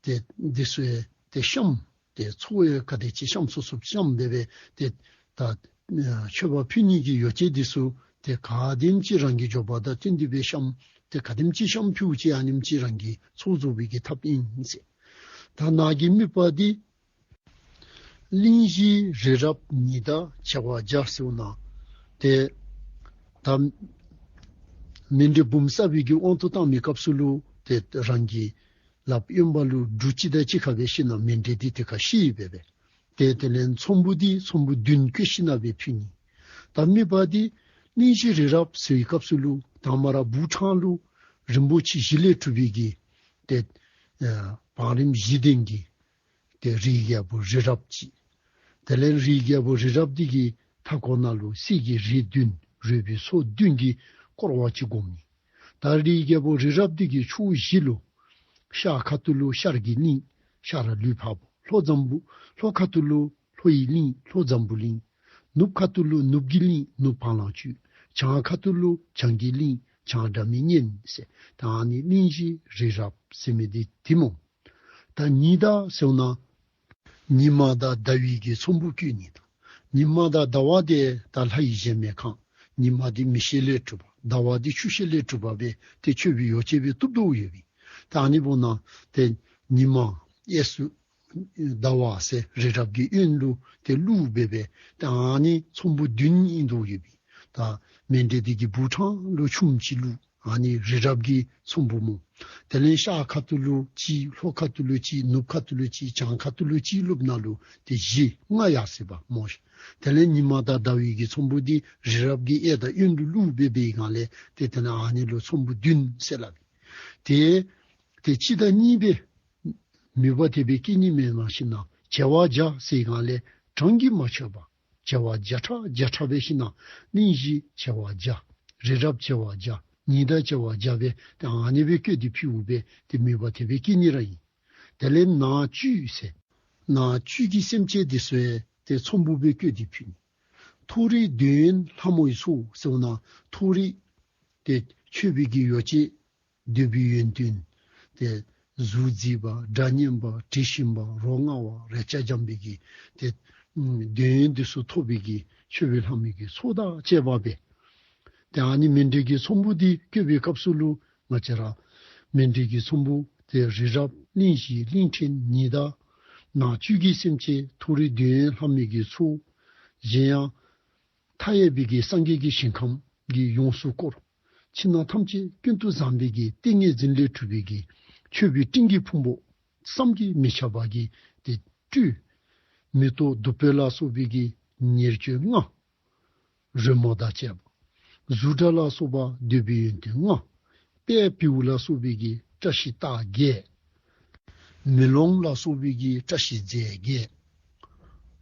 ཏེ་འདི་ཚུ་ཡང་ཏེ་བཤམས། ཏེ་ཚོགས་ཡང་ག་དེ་ཅིག་བཤམས་ཚུགས་ཚུགས་བཤམས་སྦེ་སྦེ་ཏེ་ད་ཨ་མཆོད་པ་ཕུལ་ནི་གི་ཡོ་བྱད་འདི་ཚུ་ཏེ་ག་དེམ་ཅིག་རང་གི་འབྱོར་པ་དང་བསྟུན་ཏེ་སྦེ་བཤམས། ཏེ་ག་དེམ་ཅིག་བཤམས་ཕུལཝ་ཅིག་ཨ་ནེམ་ཅིག་རང་གིས་ཚོགས་རྫོགས་པའི་གི་ཐབས་ཨིན་ཟེར། ད་ནཱ་གི་དམིགས་པ་འདི་གླིང་བཞི་རི་རབ་ཉི་ཟླ་བྱེ་བ་བརྒྱ་ཟེརཝ་ན་ཏེ་ད་མཎྜལ་འབུམ་བསགས་པའི་གི་དབང་དུ་བཏང་མི་སྐབས་སུ་ལུ་ཏེ་རང་གི་ལགཔ་གཡོནམ་ལུ་འབྲུ་གཅིག་དང་གཅིག་ཁར་སྦེ་ཞིནམ་ལས་མཎྜལ་འདི་དེ་ཁར་བཤེད་སྦེ་སྦེ་ཏེ་དེ་ལས་ཚོམ་བུ་འདི་ཚོམ་བུ་བདུན་བཀོད་ཞིནམ་ལས་སྦེ་ཕུལ་ནི། ད་དམིགས་པ་འདི་གླིང་བཞི་རི་རབ་ཟེར་བའི་སྐབས་སུ་ལུ་དང་པ་ར་བུ་ཕྲུག་ལུ་རིན་པོ་ཆེ་བཞི་ལས་གྲུབ་པའི་གི་ཏེ་ཨ་བང་རིམ་བཞི་ལྡན་གྱི་ཏེ་རིའི་རྒྱལ་པོ་རི་རབ་ཅིག། དེ་ལས་རིའི་རྒྱལ་པོ་རི་རབ་འདི་གི་མཐའ་འཁོར་ནང་ལུ་གསེར་གྱི་རི་བདུན་རོལ་པའི་མཚོ་བདུན་གྱིས་བསྐོར་བ་ཅིག་བསྒོམ་ནི། ད་རིའི་རྒྱལ་པོ་རི་རབ་འདི་གི་ཕྱོགས་བཞི་ལུ་ཤར་ཁ་ཐུག་ལུ་ཤར་གྱི་གླིང་ཤར་ལུས་འཕགས་པོ། ལྷོ་འཛམ་བུ་ལྷོ་ཁ་ཐུག་ལུ་ལྷོ་ཡི་གླིང་ལྷོ་འཛམ་བུ་གླིང་། ནུབ་ཁ་ཐུག་ལུ་ནུབ་ཀྱི་གླིང་ནུབ་བ་ལང་སྤྱོད། བྱང་ཁ་ཐུག་ལུ་བྱང་གི་གླིང་བྱང་སྒྲ་མི་སྙན་ཟེར། ད་ཨ་ནི་གླིང་བཞི་རི་རབ་ཟེར་མི་འདི་འདི་སྨོ། ད་ཉི་ཟླ་ཟེར་ན་ཉི་མ་དང་ཟླ་བའི་གི་ཚོམ་བུ་བཀོད་ནི་དང་། ཉི་མ་དང་ཟླ་བ་འདི་ད་ལྷ་ཡི་གཞལ་མེད་ཁང་། ཉི་མ་འདི་མེ་ཤེལ་ལས་གྲུབ་པ། ཟླ་བ་འདི་ཆུ་ཤེལ་ལས་གྲུབ་པ་སྦེ་ཏེ་མཆོད་པའི་ཡོ་བྱད་སྦེ་བཏུབ་དོ་ཡོད་པས། ད་ཨ་ནི་འབདཝ་ད་ཏེ་ཉི་མ་གཡས་སུ་ཟླ་བ་ཟེར་རི་རབ་ཀྱི་གཡོན་ལུ་ཏེ་ཀླུ་སྦེ་སྦེ་ད་ཨ་ནི་ཚོམ་བུ་བདུན་ཨིན་དོ་ཡོད་པས། ད་མཎྜལ་འདི་གི་སྦུག་ཕྲང་ལུ་ཆུམ་ཅིག་བླུགས། ཨ་ནི་རི་རབ་ཀྱི་ཚོམ་བུ་སྨོ། དེ་ལས་ཤར་ཁ་ཐུག་ལུ་གཅིག། ལྷོ་ཁ་ཐུག་ལུ་གཅིག། ནུབ་ཁ་ཐུག་ལུ་གཅིག། བྱང་ཁ་ཐུག་ལུ་གཅིག་བླུགསཔ་ད་ལུ་ཏེ་བཞི་ལྔ་ཡར་སོ་བ་སྨོ་ཤིག། དེ་ལས་ཉི་མ་དང་ཟླ་བའི་གི་ཚོམ་བུ་འདི་རི་རབ་ཀྱི་གཡས་དང་གཡོན་ལུ་ཀླུ་སྦེ་སྦེ་ཡི་ག་ལས་ཏེ་དེ་ལས་ཨ་ནི་ལུ་ཚོམ་བུ་བདུན་ཟེར་སླབ་ཨིན། ཏེ་ཏེ་གཅིག་དང་གཉིས་སྦེ་མོས་པ་དེ་སྦེ་སྐྱེ་ནི་མེན་ན་ཟེར་ན། བྱེ་བ་བརྒྱ་ཟེར་ཡི་ག་ལས་གྲངས་ཀྱིས་མ་ཆོད་པ། བྱེ་བ་བརྒྱ་ཕྲག་བརྒྱ་ཕྲག་སྦེ་ཞིནམ་ན་གླིང་བཞི་བྱེ་བ་བརྒྱ། རི་རབ་བྱེ་བ་བརྒྱ། ཉི་ཟླ་བྱེ་བ་བརྒྱ་སྦེ་ཏེ་ཨ་ནི་སྦེ་བཀོད་དེ་ཕུལཝ་སྦེ་ཏེ་མོས་པ་དེ་སྦེ་སྐྱེ་ནི་ར་ཨིན། དེ་ལས་ནང་བཅུད་ཟེར། ནང་བཅུད་ཀྱི་སེམས་ཅན་འདི་ཚུ་ཡང་ཏེ་ཚོམ་བུ་སྦེ་བཀོད་དེ་ཕུལ་ནི། མཐོ་རིས་འདོད་ཡོན་ལྷ་མོའི་ཚོགས་ཟེརཝ་ད་མཐོ་རིས་ཏེ་མཆོད་པའི་གི་ཡོ་བྱད་འདོད་པའི་ཡོན་ཏན། ཏེ་གཟུགས་མཛེས་པ། སྒྲ་སྙན་པ། དྲི་ཞིམ་པ། རོ་མངར་བ། རེག་བྱ་འཇམ་པའི་གི་ཏེ་འདོད་ཡོན་འདི་ཚུ་ཐོབ་པའི་གི་མཆོད་པའི་ལྷ་མོའི་གི་ཚོགས་དང་བཅས་པ་སྦེ། ཏེ་ཨ་ནི་མཎྜལ་གྱི་ཚོམ་བུ་འདི་བཀོད་པའི་སྐབས་སུ་ལུ་ང་བཅས་ར་མཎྜལ་གྱི་ཚོམ་བུ་ཏེ་རི་རབ་གླིང་བཞི་གླིང་ཕྲན་ཉི་ཟླ། ནང་བཅུད་ཀྱི་སེམས་ཅན་མཐོ་རིས་འདོད་ཡོན་ལྷ་མོའི་གི་ཚོགས། གཞན་ཡང་མཐའ་ཡས་པའི་གི་སངས་རྒྱས་ཀྱི་ཞིང་ཁམས་ཀྱིས་ཡོངས་སུ་བསྐོར། ཕྱི་ནང་ཐམས་ཅད་ཀུན་ཏུ་བཟང་པའི་གི་ཏིང་ངེ་འཛིན་ལས་གྲུབ་པའི་གི་མཆོད་པའི་སྤྲིན་གྱི་ཕུང་པོ་བསམ་གྱིས་མི་ཁྱབ་པ་གིས་ཏེ་སྤྲུལ། མེ་ཏོག་བདུག་སྤོས་ལ་སོགས་པའི་གི་ཉེར་སྤྱོད་ལྔ། རོལ་མོ་དང་བཅས་པ། གཟུགས་སྒྲ་ལ་སོགས་པ་འདོད་པའི་ཡོན་ཏན་ལྔ། དཔལ་བེའུ་ལ་སོགས་པའི་གི་བཀྲ་ཤིས་རྟགས་བརྒྱད། མེ་ལོང་ལ་སོགས་པའི་གི་བཀྲ་ཤིས་རྫས་བརྒྱད།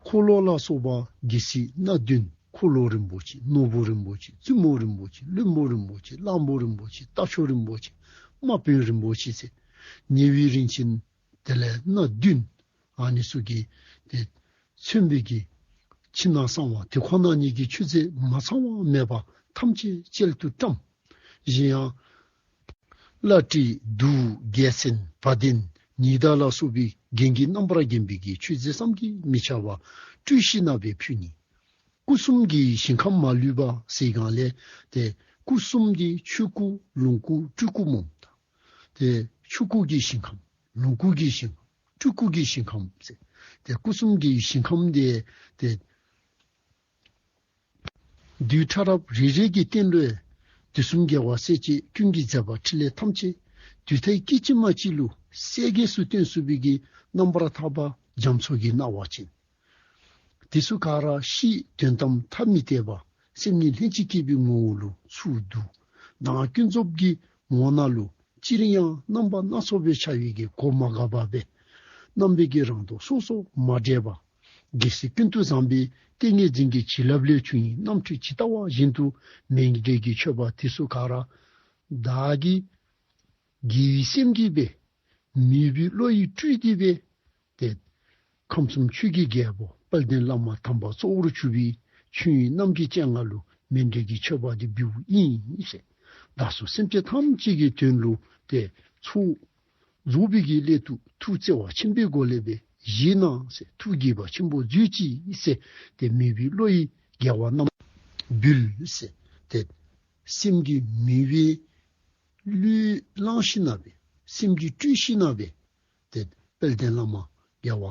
འཁོར་ལོ་ལ་སོགས་པ་རྒྱལ་སྲིད་སྣ་བདུན། འཁོར་ལོ་རིན་པོ་ཆེ། ནོར་བུ་རིན་པོ་ཆེ། བཙུན་མོ་རིན་པོ་ཆེ། བློན་པོ་རིན་པོ་ཆེ། གླང་པོ་རིན་པོ་ཆེ། རྟ་མཆོག་རིན་པོ་ཆེ། དམག་དཔོན་རིན་པོ་ཆེ་ཟེར་ཉེ་བའི་རིན་ཆེན་དེ་ལས་སྣ་བདུན། ཨ་ནི་ཚུ་གིས་ཏེ་མཚོན་པའི་གི་ཕྱི་ནང་གསང་བ་དེ་ཁོ་ན་ཉིད་ཀྱི་མཆོད་རྫས་མ་ཚང་བ་མེད་པ་ཐམས་ཅད་གཅལ་དུ་བཀྲམ། གཞན་ཡང་བླ་བྲེ་གདུགས་རྒྱལ་མཚན་བ་དན་ཉི་ཟླ་ལ་སོགས་པའི་རྒྱན་གྱིས་རྣམ་པར་བརྒྱན་པའི་གི་མཆོད་རྫས་བསམ་གྱིས་མི་ཁྱབ་པ་སྤྲུལ་ཞིནམ་ན་སྦེ་ཕུལ་ནི། སྐུ་གསུམ་གྱི་ཞིང་ཁམས་མ་ལུས་པ་ཟེར་གང་ལས་ཏེ་སྐུ་གསུམ་འདི་ཆོས་སྐུ་ལོངས་སྐུ་སྤྲུལ་སྐུ་སྨོ། ཏེ་ཆོས་སྐུ་གི་ཞིང་ཁམས་ལོངས་སྐུ་གི་ཞིང་ཁམས་སྤྲུལ་སྐུ་གི་ཞིང་ཁམས་ཟེར། ཏེ་སྐུ་གསུམ་གྱི་ཞིང་ཁམས་འདི་ཏེ་རྡུལ་ཕྲ་རབ་རེ་རེ་གི་སྟེང་ལུ་དུས་གསུམ་རྒྱལ་བ་སྲས་བཅས་ཀུན་གྱི་མཛད་པ་ཕྲིན་ལས་ཐམས་ཅད་དུས་མཐའི་སྐད་ཅིག་མ་གཅིག་ལུ་གསལ་རྒྱས་སུ་སྟོན་ཚུགས་པའི་གི་རྣམ་པར་ཐར་པ་རྒྱ་མཚོ་གི་སྣང་བ་ཅན། དེ་ཚུ་ག་ར་གཤིས་དོན་དམ་ཐ་མི་དད་པ་སེམས་ཉིད་ལྷན་ཅིག་སྐྱེས་པའི་ངོ་བོ་ལུ་ཚུར་བསྡུ། མདང་ཀུན་རྫོབ་ཀྱི་ངོ་ན་ལུ་སྤྱིར་ཡང་རྣམ་པ་སྣ་ཚོགས་པའི་ཆ་ཡི་གི་གོ་མ་འགགས་པ་སྦེ་རྣམ་པའི་གི་རང་ལྡོག་སོ་སོ་མ་འདྲེས་པ། རྒྱལ་སྲས་ཀུན་ཏུ་བཟང་པོའི་ཏིང་ངེ་འཛིན་གྱི་བྱིན་རླབས་ལས་བྱུང་བའི་རྣམ་འཕྲུལ་ཇི་ལྟ་བ་བཞིན་དུ་མཎྜལ་གྱི་མཆོད་པ་དེ་ཚུ་ག་ར་བདག་གི་དགེ་བའི་སེམས་ཀྱིས་སྦེ་མོས་པའི་བློ་ཡིས་སྤྲུལ་ཏེ་སྦེ་ཏེ་ཁམས་གསུམ་ཆོས་ཀྱི་རྒྱལ་པོ་དཔལ་ལྡན་བླ་མ་དམ་པ་གཙོ་བོར་གྱུར་པའི་ཆོས་དབྱིངས་རྣམ་བསྒྱིངས་སྤྱན་སྔར་ལུ་མཎྜལ་གྱི་མཆོད་པ་འདི་འབུལཝ་ཨིན་ཟེར། བདག་སོགས་སེམས་ཅན་ཐམས་ཅད་ཀྱི་དོན་ལུ་ཏེ་ཚོགས་རྫོགས་པའི་གི་སླད་དུ་ཐུགས་བརྩེ་བ་ཆེན་པོའི་སྒོ་ལས་སྦེ་བཞེས་གནང་ཟེར། ཐུགས་དགྱེས་པ་ཆེན་པོ་མཛོད་ཅིག་ཟེར། ཏེ་མོས་པའི་བློ་ཡིས་རྒྱལ་བ་རྣམས་འབུལ་ཟེར། ཏེ་སེམས་ཀྱི་མོས་པའི་བློས་བླངས་ཞིནམ་ན་སྦེ་སེམས་ཀྱིས་སྤྲུལ་ཞིནམ་ན་སྦེ་ཏེ་དཔལ་ལྡན་བླ་མ་རྒྱལ་བ་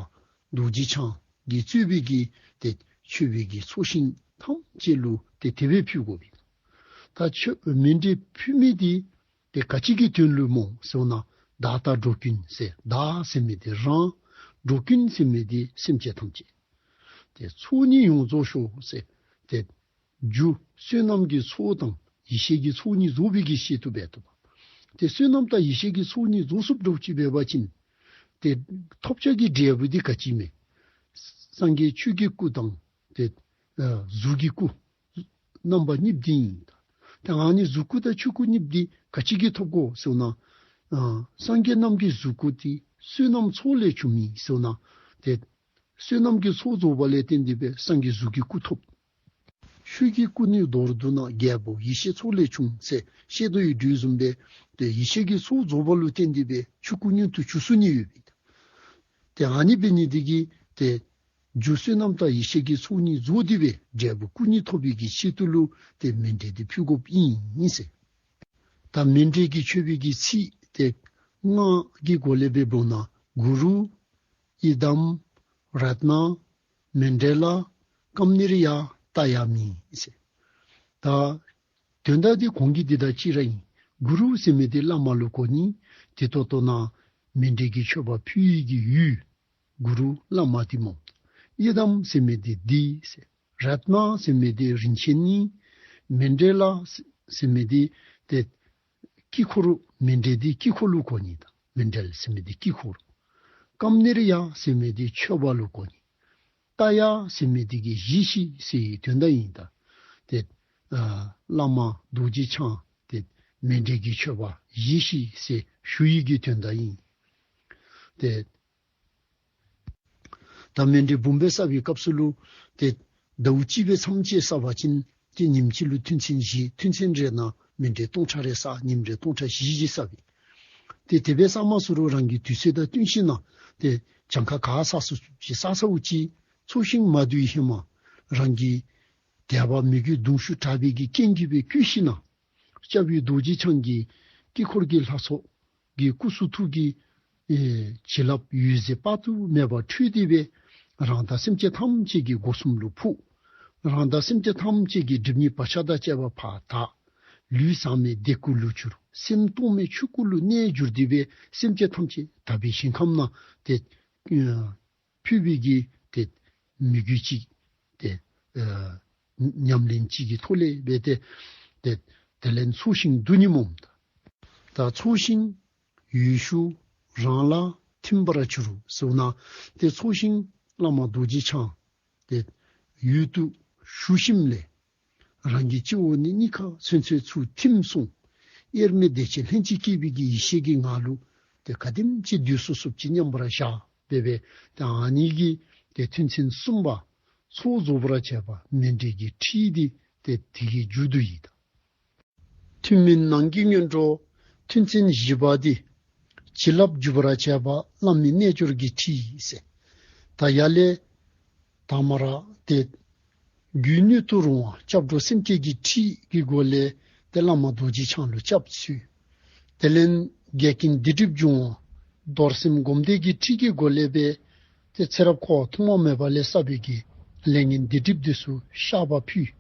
རྡོ་རྗེ་འཆང་གིས་གཙོས་པའི་གི་ཏེ་མཆོད་པའི་གི་ཚོགས་ཞིང་ཐམས་ཅད་ལུ་ཏེ་དེ་སྦེ་ཕུལ་དགོ་པས། ད་མཆོད་མཎྜལ་ཕུལ་མི་འདི་ཏེ་ག་ཅི་གི་དོན་ལུ་སྨོ་ཟེར་ན་བདག་ལྟ་འགྲོ་ཀུན་ཟེར། བདག་ཟེར་མི་འདི་རང་། འགྲོ་ཀུན་ཟེར་མི་འདི་སེམས་ཅན་ཐམས་ཅད། ཏེ་ཚོགས་གཉིས་ཡོངས་རྫོགས་ཤོག་ཟེར། ཏེ་རྒྱུ་བསོད་ནམས་ཀྱི་ཚོགས་དང་ཡེ་ཤེས་ཀྱི་ཚོགས་གཉིས་རྫོགས་པའི་གི་ཤེས་ཐུབ་པས་ཐུབ་པ། ཏེ་བསོད་ནམས་དང་ཡེ་ཤེས་ཀྱི་ཚོགས་གཉིས་རྫོགས་སུ་འགྲོ་ཅི་འབད་བ་ཅིན་ཏེ་ཐོབ་བྱ་གི་འབྲས་བུ་འདི་ག་ཅི་མས། སངས་རྒྱས་ཆོས་ཀྱི་སྐུ་དང་ཏེ་ཨ་གཟུགས་ཀྱི་སྐུ་རྣམ་པ་གཉིས་འདི་ཨིན། ཏེ་ཨ་ནི་གཟུགས་སྐུ་དང་ཆོས་སྐུ་གཉིས་འདི་ག་ཅི་གིས་ཐོབ་དགོ་ཟེར་ན། ཨ་སངས་རྒྱས་རྣམས་ཀྱི་གཟུགས་སྐུ་འདི་བསོད་ནམས་ཚོགས་ལས་བྱུང་མི་ཟེར་ན། ཏེ་བསོད་ནམས་ཀྱི་ཚོགས་རྫོགས་པ་ལས་བརྟེན་ཏེ་སྦེ་སངས་རྒྱས་གཟུགས་ཀྱི་སྐུ་ཐོབ། ཆོས་ཀྱི་སྐུ་ནི་མདོར་བསྡུ་ན། རྒྱལ་པོ་ཡེ་ཤེས་ཚོགས་ལས་བྱུང་ཟེར་ཤེས་དོ་ཡོད་དོ་བཟུམ་སྦེ་ཏེ་ཡེ་ཤེས་ཀྱི་ཚོགས་རྫོགས་པ་ལུ་བརྟེན་ཏེ་སྦེ་ཆོས་སྐུ་མངོན་དུ་གྱུར་ཚུགས་ནི་ཡོད་པས། ཏེ་ཨ་ནི་འབད་ནི་འདི་གིས་ཏེ་རྒྱུ་བསོད་ནམས་དང་ཡེ་ཤེས་ཀྱི་ཚོགས་གཉིས་རྫོགས་ཏེ་སྦེ་འབྲས་བུ་སྐུ་གཉིས་ཐོབ་པའི་གི་ཆེད་དུ་ལུ་ཏེ་མཎྜལ་འདི་ཕུལ་དགོཔ་ཨིན་ཟེར། ད་མཎྜལ་གྱི་མཆོད་པའི་གི་ཚིག་ཏེ་སྔགས་ཀྱི་སྒོ་ལས་འབད་འབདཝ་ན་གུ་རུ་ཨི་དམ་རཏྣ་མཎྜལ་ཀམ་ནིར་ཡ་ཏ་ཡ་མི་ཟེར། ད་དོན་དག་འདི་གོང་གི་འདི་དང་གཅིག་ར་ཨིན། གུ་རུ་ཟེར་མི་འདི་བླ་མ་ལུ་གོ་ནི། དེ་ད་ལྟོ་ནཱ་མཎྜལ་གྱི་མཆོད་པ་ཕུལ་ནི་གི་ཡུལ་གུ་རུ་བླ་མ་འདི་སྨོ། ཨི་དམ་ཟེར་མི་འདི་འདི་ཟེར། རཏྣ་ཟེར་མི་འདི་རིན་ཆེན་ནི། མཎྜལ་ཟེར་མི་འདི་ཏེ་དཀྱིལ་འཁོར། མཎྜལ་འདི་དཀྱིལ་འཁོར་ལུ་གོ་ནི་དང་མཎྜལ་ཟེར་མི་འདི་དཀྱིལ་འཁོར། ཀམ་ནིར་ཡ་ཟེར་མི་འདི་མཆོད་པ་ལུ་གོ་ནི། ཏ་ཡ་ཟེར་མི་འདི་གིས་བཞེས་ཤིག་ཟེར་བའི་དོན་དག་ཨིན། ད་ཏེ་ཨ་བླ་མ་རྡོ་རྗེ་འཆང་ཏེ་མཎྜལ་གྱི་མཆོད་པ་བཞེས་ཤིག་ཟེར་ཞུ་ནི་གི་དོན་དག་ཨིན། ཏེ་ད་མཎྜལ་འབུམ་སྦེ་བསགས་པའི་སྐབས་སུ་ལུ་ཏེ་ཟླཝ་གཅིག་སྦེ་མཚམས་བཅད་བསགས་པ་ཅིན་ཏེ་ཉིནམ་གཅིག་ལུ་ཐུན་ཚན་བཞི། ཐུན་ཚན་རེ་ནང་མཎྜལ་སྟོང་ཕྲག་རེ་བསགས། ཉིནམ་རེ་སྟོང་ཕྲག་བཞི་བཞི་བསགས་པས། ཏེ་དེ་སྦེ་བསགས་མ་ཚུགས་རུང་རང་གི་དུས་ཚོད་དང་བསྟུན་ཞིན་ན་ཏེ་གྱངས་ཁ་ག་བསགས་ཚུགས་ཅིག་བསགས་ཚུགས་ཅིག། ཚོགས་ཞིང་མ་བསྡུ་བའི་ཧེ་མ་རང་གི་དད་པ་མོས་གུས་གདུང་ཤུགས་དྲག་པའི་གི་རྐྱེན་གྱིས་སྦེ་བསྐུལ་ཞིན་ན་སྐྱབས་ཡུལ་རྡོ་རྗེ་འཆང་གི་དཀྱིལ་འཁོར་གྱི་ལྷ་ཚོགས་ཀྱི་སྐུ་གསུང་ཐུགས་ཀྱི་ཨེ་བྱིན་རླབས་འོད་ཟེར་དཔག་ཏུ་མེད་པ་འཕྲོས་ཏེ་སྦེ་རང་དང་སེམས་ཅན་ཐམས་ཅད་ཀྱི་སྒོ་གསུམ་ལུ་ཕོག། རང་དང་སེམས་ཅན་ཐམས་ཅད་ཀྱི་སྒྲིབ་གཉིས་བག་ཆགས་དང་བཅས་པ་ཕར་དག། ལུས་ཟག་མེད་བདེ་སྐྱིད་ལུ་གྱུར། སེམས་རྟོག་མེད་ཆོས་སྐུ་ལུ་གནས་གྱུར་ཏེ་སྦེ་སེམས་ཅན་ཐམས་ཅད་དག་པའི་ཞིང་ཁམས་ནང་ཏེ་ཨ་ཕུལ་བའི་གི་ཏེ་མོས་གུས་ཅིག་ཏེ་ཨ་ཉམས་ལེན་ཅིག་གི་ཐོག་ལས་འབད་དེ་ཏེ་དེ་ལས་ཚོགས་ཞིང་བསྡུ་ནི་སྨོ། ད་ཚོགས་ཞིང་ཡུལ་ཤུལ་རང་ལ་ཐིམ་པར་གྱུར་ཟེར་ན་ཏེ་ཚོགས་ཞིང་བླ་མ་རྡོ་རྗེ་འཆང་ཏེ་ཡུལ་དུ་ཞུགས་ཞིནམ་ལས་རང་གི་སྤྱི་བོ་ནས་སྙིང་ཁ་ཚུན་ཚོད་ཚུར་ཐིམ་སོང་། དབྱེར་མེད་བདེ་ཆེན་ལྷན་ཅིག་སྐྱེས་པའི་གི་ཡེ་ཤེས་ཀྱི་ངང་ལུ་ཏེ་ག་དེམ་ཅིག་སྡོད་ཚུགས་ཚུགསཔ་ཅིག་མཉམ་པར་བཞག་སྦེ་སྦེ་ཏེ་ཨ་ནི་གིས་ཏེ་ཐུན་ཚན་གསུམ་པ་ཚོགས་རྫོགས་པར་བྱེད་པ་མཎྜལ་གྱི་ཁྲིད་འདི་ཏེ་དེ་གི་མཇུག་བསྡུ་ཡི། ད་ཐུན་མིན་ནང་གི་སྔོན་འགྲོ་ཐུན་ཚན་བཞི་པ་འདི་བྱིན་རླབས་འཇུག་པར་བྱེད་པ་བླ་མའི་རྣལ་འབྱོར་གྱི་ཁྲིད་ཟེར། ད་ཡར་ལས་དང་པ་ར་ཏེ་རྒྱུད་སྣོད་དུ་རུང་བ་སྐྱབས་འགྲོ་སེམས་བསྐྱེད་ཀྱི་ཁྲིད་ཀྱི་སྒོ་ལས་ཏེ་བླ་མ་རྡོ་རྗེ་འཆང་ལུ་སྐྱབས་འཚོལ། དེ་ལས་འགལ་རྐྱེན་སྡིག་སྒྲིབ་སྦྱོང་བ་རྡོར་སེམས་སྒོམ་བཟླས་ཀྱི་ཁྲིད་ཀྱི་སྒོ་ལས་སྦེ་ཏེ་ཚེ་རབས་འཁོར་བ་ཐོག་མ་མེད་པ་ལས་བསགས་པའི་གི་ལས་ངན་སྡིག་སྒྲིབ་འདི་ཚུ་བཤགས་པ་ཕུལ།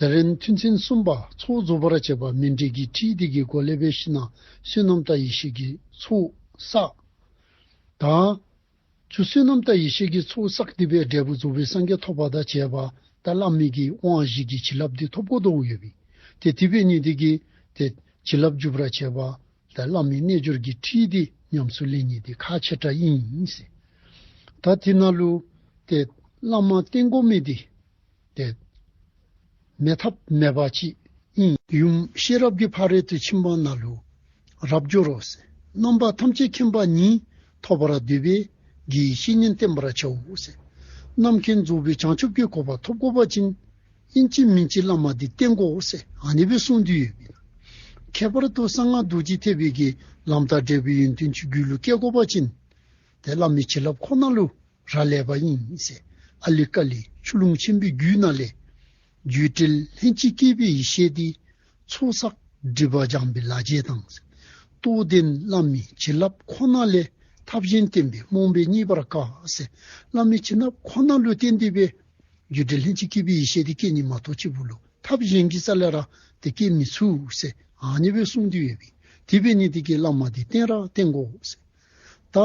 དེ་ལས་ཐུན་ཚན་གསུམ་པ་ཚོགས་རྫོགས་པར་བྱེད་པ་མཎྜལ་གྱི་ཁྲིད་འདི་གི་སྒོ་ལས་འབད་ཞིན་ན་བསོད་ནམས་དང་ཡེ་ཤེས་ཀྱི་ཚོགས་བསགས། ད་ཚུར་བསོད་ནམས་དང་ཡེ་ཤེས་ཀྱི་ཚོགས་བསགས་ཏེ་སྦེ་འབྲས་བུ་རྫོགས་པའི་སངས་རྒྱས་ཐོབ་པ་དང་བཅས་པ་ད་བླ་མའི་གི་དབང་བཞི་གི་བྱིན་རླབས་འདི་ཐོབ་དགོ་དོ་ཡོད་པས། ཏེ་དེ་འབད་ནི་འདི་གིས་ཏེ་བྱིན་རླབས་འཇུག་པར་བྱེད་པ་ད་བླ་མའི་རྣལ་འབྱོར་གྱི་ཁྲིད་འདི་ཉམས་སུ་ལེན་ནི་འདི་ཁག་ཆེ་དྲགས་ཨིན་ཟེར། ད་དེ་ནང་ལུ་ཏེ་བླ་མ་བསྟེན་དགོ་མི་འདི་ཏེ་མེད་ཐབས་མེད་པ་ཅིག་ཨིན། ཡུམ་ཤེས་རབ་ཀྱི་ཕ་རོལ་ཏུ་ཕྱིན་པ་ནང་ལུ་རབ་སྦྱོར་རོ་ཟེར། རྣམ་པ་ཐམས་ཅད་མཁྱེན་པ་ཉིད། ཐོབ་པར་འདོད་པས་དགེ་བའི་བཤེས་གཉེན་བསྟེན་པར་བྱའོ་ཟེར། རྣམ་མཁྱེན་རྫོགས་པའི་བྱང་ཆུབ་ཀྱི་གོ་འཕང་ཐོབ་དགོ་པ་ཅིན་ཨིན་ཅི་མིན་ཅི་བླ་མ་འདི་བསྟེན་དགོ་ཟེར་ཨ་ནི་སྦེ་གསུངས་ཏེ་ཡོད་པས། ཁྱད་པར་དུ་གསང་སྔགས་རྡོ་རྗེ་ཐེག་པའི་གི་ལམ་དང་འབྲས་བུའི་ཡོན་ཏན་ཚུ་རྒྱུད་ལུ་སྐྱེ་དགོ་པ་ཅིན་ཏེ་བླ་མའི་བྱིན་རླབས་ཁོ་ན་ལུ་རག་ལས་པ་ཨིན་ཟེར། ཨ་ལི་ཀ་ལི་ཆུ་ཀླུང་ཆེན་པོའི་རྒྱུད་ནང་ལས་རྒྱུད་འབྲེལ་ལྷན་ཅིག་སྐྱེས་པའི་ཡེ་ཤེས་འདི། ཚོགས་བསགས་སྒྲིབ་པ་སྦྱངས་པའི་ལག་རྗེས་དང་། རྟོགས་ལྡན་བླ་མའི་བྱིན་རླབས་ཁོ་ན་ལས། ཐབས་གཞན་བསྟེན་པས་རྨོངས་པས་རྙེད་པར་དཀའ་ཟེར། བླ་མའི་བྱིན་རླབས་ཁོ་ན་ལུ་བརྟེན་ཏེ་སྦེ་རྒྱུད་འབྲེལ་ལྷན་ཅིག་སྐྱེས་པའི་ཡེ་ཤེས་འདི་སྐྱེ་ནི་མ་གཏོགས་གཅིག་པུ་ལུ་ཐབས་གཞན་གྱི་རྩ་ལས་ར་ཏེ་སྐྱེ་མི་ཚུགས་ཟེར་ཨ་ནི་སྦེ་གསུངས་ཏེ་ཡོད་པས། དེ་འབད་ནི་འདི་གིས་བླ་མ་འདི་བསྟེན་ར་བསྟེན་དགོ་ཟེར། ད་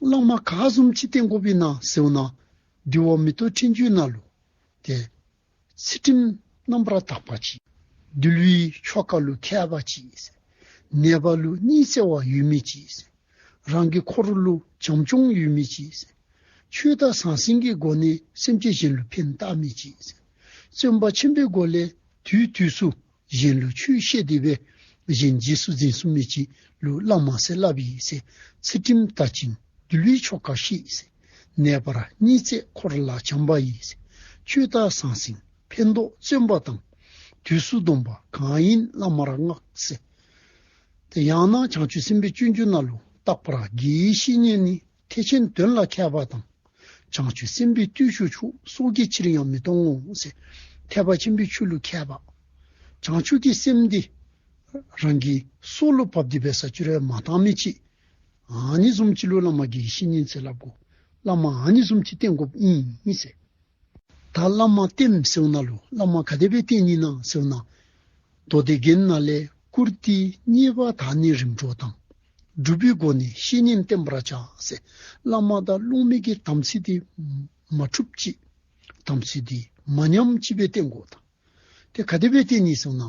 བླ་མ་ག་བཟུམ་ཅིག་བསྟེན་དགོཔ་ཨིན་ན་ཟེར་བ་ན་འདུལ་བ་མེ་ཏོག་ཕྲེང་རྒྱུད་ནང་ལུ་ཏེ་ཚུལ་ཁྲིམས་རྣམ་པར་དག་པ་ཅིག། འདུལ་བའི་ཆོ་ག་ལུ་མཁས་པ་ཅིག་ཟེར། ནད་པ་ལུ་སྙིང་བརྩེ་བ་ཡོད་མི་ཅིག་ཟེར། རང་གི་འཁོར་ལུ་བྱམས་སྐྱོང་ཡོད་མི་ཅིག་ཟེར། ཆོས་དང་ཟང་ཟིང་གི་སྒོ་ནས་སེམས་ཅན་གཞན་ལུ་ཕན་བཏགས་མི་ཅིག་ཟེར། བརྩོན་པ་ཆེན་པོའི་སྒོ་ལས་དུས་དུས་སུ་གཞན་ལུ་ཆོས་བཤད་དེ་སྦེ་གཞན་རྗེས་སུ་འཛིན་ཚུགས་མི་ཅིག་ལུ་བླ་མ་ཟེར་སླབ་ཨིན་ཟེར། ཚུལ་ཁྲིམས་དར་ཞིང་འདུལ་བའི་ཆོ་ག་ཤེས་ཟེར། ནད་པར་སྙིང་བརྩེ་འཁོར་ལ་བྱམས་པ་ཡིས་ཟེར། ཆོས་དང་ཟང་ཟིང་ ཕན་འདོགས་བརྩོན་པ་དང་། དུས་སུ་སྡོམ་པ་གང་ཡིན་བླ་མར་བསྔགས་ཟེར། ཏེ་ཡང་ན་བྱང་ཆུབ་སེམས་དཔའི་སྤྱོད་འཇུག་ནང་ལུ་རྟག་པར་དགེ་བའི་བཤེས་གཉེན་ནི། ཐེག་ཆེན་དོན་ལ་མཁས་པ་དང་། བྱང་ཆུབ་སེམས་དཔའི་བརྟུལ་ཞུགས་མཆོག། སྲོག་གི་ཕྱིར་ཡང་མི་གཏོང་ངོ་ཟེར། ཐེག་པ་ཆེན་པོའི་ཆོས་ལུ་མཁས་པ། བྱང་ཆུབ་ཀྱི་སེམས་འདི་རང་གི་སྲོག་ལུ་བབས་ཏེ་འབད་ས་ཅིག་རུང་མ་བཏང་མི་ཅིག། ཨ་ནི་བཟུམ་ཅིག་ལུ་བླ་མ་དགེ་བའི་བཤེས་གཉེན་ཟེར་སླབ་དགོ། བླ་མ་ཨ་ནི་བཟུམ་ཅིག་བསྟེན་དགོཔ་ཨིན་ཟེར། ད་བླ་མ་བསྟེནམ་ཟེརཝ་ད་ལུ་བླ་མ་ག་དེ་སྦེ་བསྟེན་ནི་ན་ཟེརཝ་ད། མདོ་སྡེ་རྒྱན་ནང་ལས་བཀུར་སྟི་རྙེད་པ་དག་ནི་རིམ་གྲོ་དང་། སྒྲུབ་པའི་སྒོ་ནས་བཤེས་གཉེན་བསྟེན་པར་བྱ་ཟེར། བླ་མ་དང་སློབ་མའི་གི་དམ་ཚིག་འདི་མ་འཁྲུགས་ཅིག། དམ་ཚིག་འདི་མ་ཉམས་ཅིག་སྦེ་བསྟེན་དགོ་ད། ཏེ་ག་དེ་སྦེ་བསྟེན་ནི་ཟེརཝ་ད།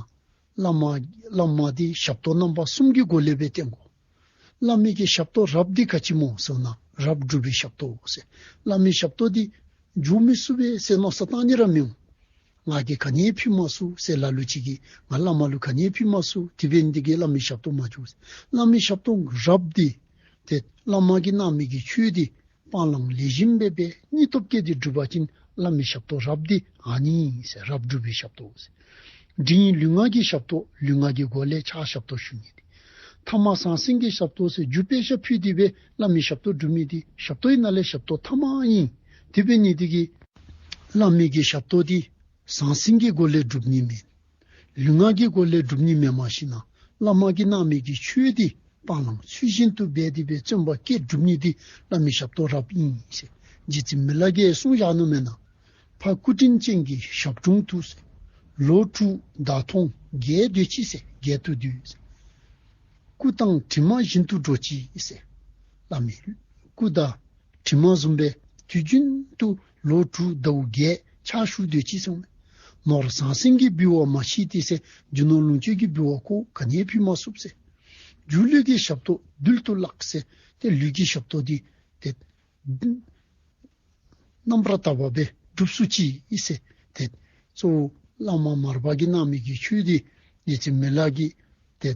བླ་མ་བླ་མ་འདི་ཞབས་ཏོག་རྣམ་པ་གསུམ་གྱི་སྒོ་ལས་སྦེ་བསྟེན་དགོ། བླ་མའི་གི་ཞབས་ཏོག་རབ་འདི་ག་ཅི་སྨོ་ཟེརཝ་ད། རབ་སྒྲུབ་པའི་ཞབས་ཏོག་ཟེར། བླ་མའི་ཞབས་ཏོག་འདི་འཇོག་མི་ཚུགས་པས་ཟེར་མནོ་བསམ་བཏང་ནི་ར་མི་འོང་། ང་གིས་ག་ནི་ཡང་ཕུལ་མ་ཚུགས་ཟེར་ལ་ལུ་ཅིག་གིས་ང་བླ་མ་ལུ་ག་ནི་ཡང་ཕུལ་མ་ཚུགས། དེ་འབད་ནི་འདི་གིས་བླ་མའི་ཞབས་ཏོག་མ་འཇོག་ཟེར། བླ་མའི་ཞབས་ཏོག་རབ་འདི་ཏེ་བླ་མ་གིས་གནང་མི་གི་ཆོས་འདི་སྤང་བླང་ལེགས་ཤོམ་སྦེ་སྦེ་སྙིང་སྟོབས་བསྐྱེད་དེ་སྒྲུབ་པ་ཅིན་བླ་མའི་ཞབས་ཏོག་རབ་འདི་ཨ་ནི་ཟེར། རབ་སྒྲུབ་པའི་ཞབས་ཏོག་ཟེར། འབྲིང་ལུས་ངག་གི་ཞབས་ཏོག། ལུས་ངག་གི་སྒོ་ལས་ཕྱག་ཞབས་ཏོག་ཞུ་ནི་འདི། ཐ་མ་ཟང་ཟིང་གི་ཞབས་ཏོག་ཟེར། རྒྱུ་དཔེ་ཆ་ཕུལ་ཏེ་སྦེ་བླ་མའི་ཞབས་ཏོག་སྒྲུབ་མི་འདི་ཞབས་ཏོག་ཨིན་ན་ལས་ཞབས་ཏོག་ཐ་མ་ཨིན། དེ་འབད་ནི་འདི་གིས་བླ་མའི་གི་ཞབས་ཏོག་འདི་ཟང་ཟིང་གི་སྒོ་ལས་སྒྲུབ་ནི་མེན། ལུས་ངག་གི་སྒོ་ལས་སྒྲུབ་ནི་མེན། མ་གཞི་ན་བླ་མ་གིས་གནང་མི་གི་ཆོས་འདི་སྤང་བླང་ཚུལ་བཞིན་དུ་འབད་དེ་སྦེ་བརྩོན་པ་བསྐྱེད་སྒྲུབ་ནི་འདི་བླ་མའི་ཞབས་ཏོག་རབ་ཨིན་ཟེར། རྗེ་བཙུན་མི་ལ་གིས་གསུངས་བཞག་ནུག་མེན་ན། ཕ་སྐུ་དྲིན་ཅན་གྱི་ཞབས་དྲུང་དུ་ཟེར། ལོ་དྲུག་ཟླ་སྟོང་རྒས་སྡོད་ཅིག་ཟེར། རྒས་དུ་སྡོད་ཟེར། སྐུ་དང་གྲིབ་མ་བཞིན་དུ་འགྲོགས་ཅིག་ཟེར། བླ་མའི་སྐུ་དང་གྲིབ་མ་བཟུམ་སྦེ་དུས་རྒྱུན་དུ་ལོ་དྲུག་ཟླཝ་རྒས་ཆག་ཞུ་སྡོད་ཅི་ཟེར། ནོར་ཟང་ཟིང་གིས་འབུལ་བ་མ་མཆིས་ཏེ་ཟེར། རྒྱུ་ནོར་ལོངས་སྤྱོད་ཀྱིས་འབུལ་བ་ཁོ་ག་ནི་ཡང་ཕུལ་མ་ཚུགས་ཟེར། སྒྱུ་ལུས་ཀྱི་ཞབས་ཏོག་རྡུལ་དུ་བརླག་ཟེར། ཏེ་ལུས་ཀྱི་ཞབས་ཏོག་འདི་ཏེ་རྣམ་པར་དག་པ་སྦེ་སྒྲུབ་ཚུགས་ཅི་ཟེར། ཏེ་གཙོ་བོ་བླ་མ་མར་པ་གིས་གནང་མི་གི་ཆོས་འདི་རྗེ་བཙུན་མི་ལ་གིས་ཏེ་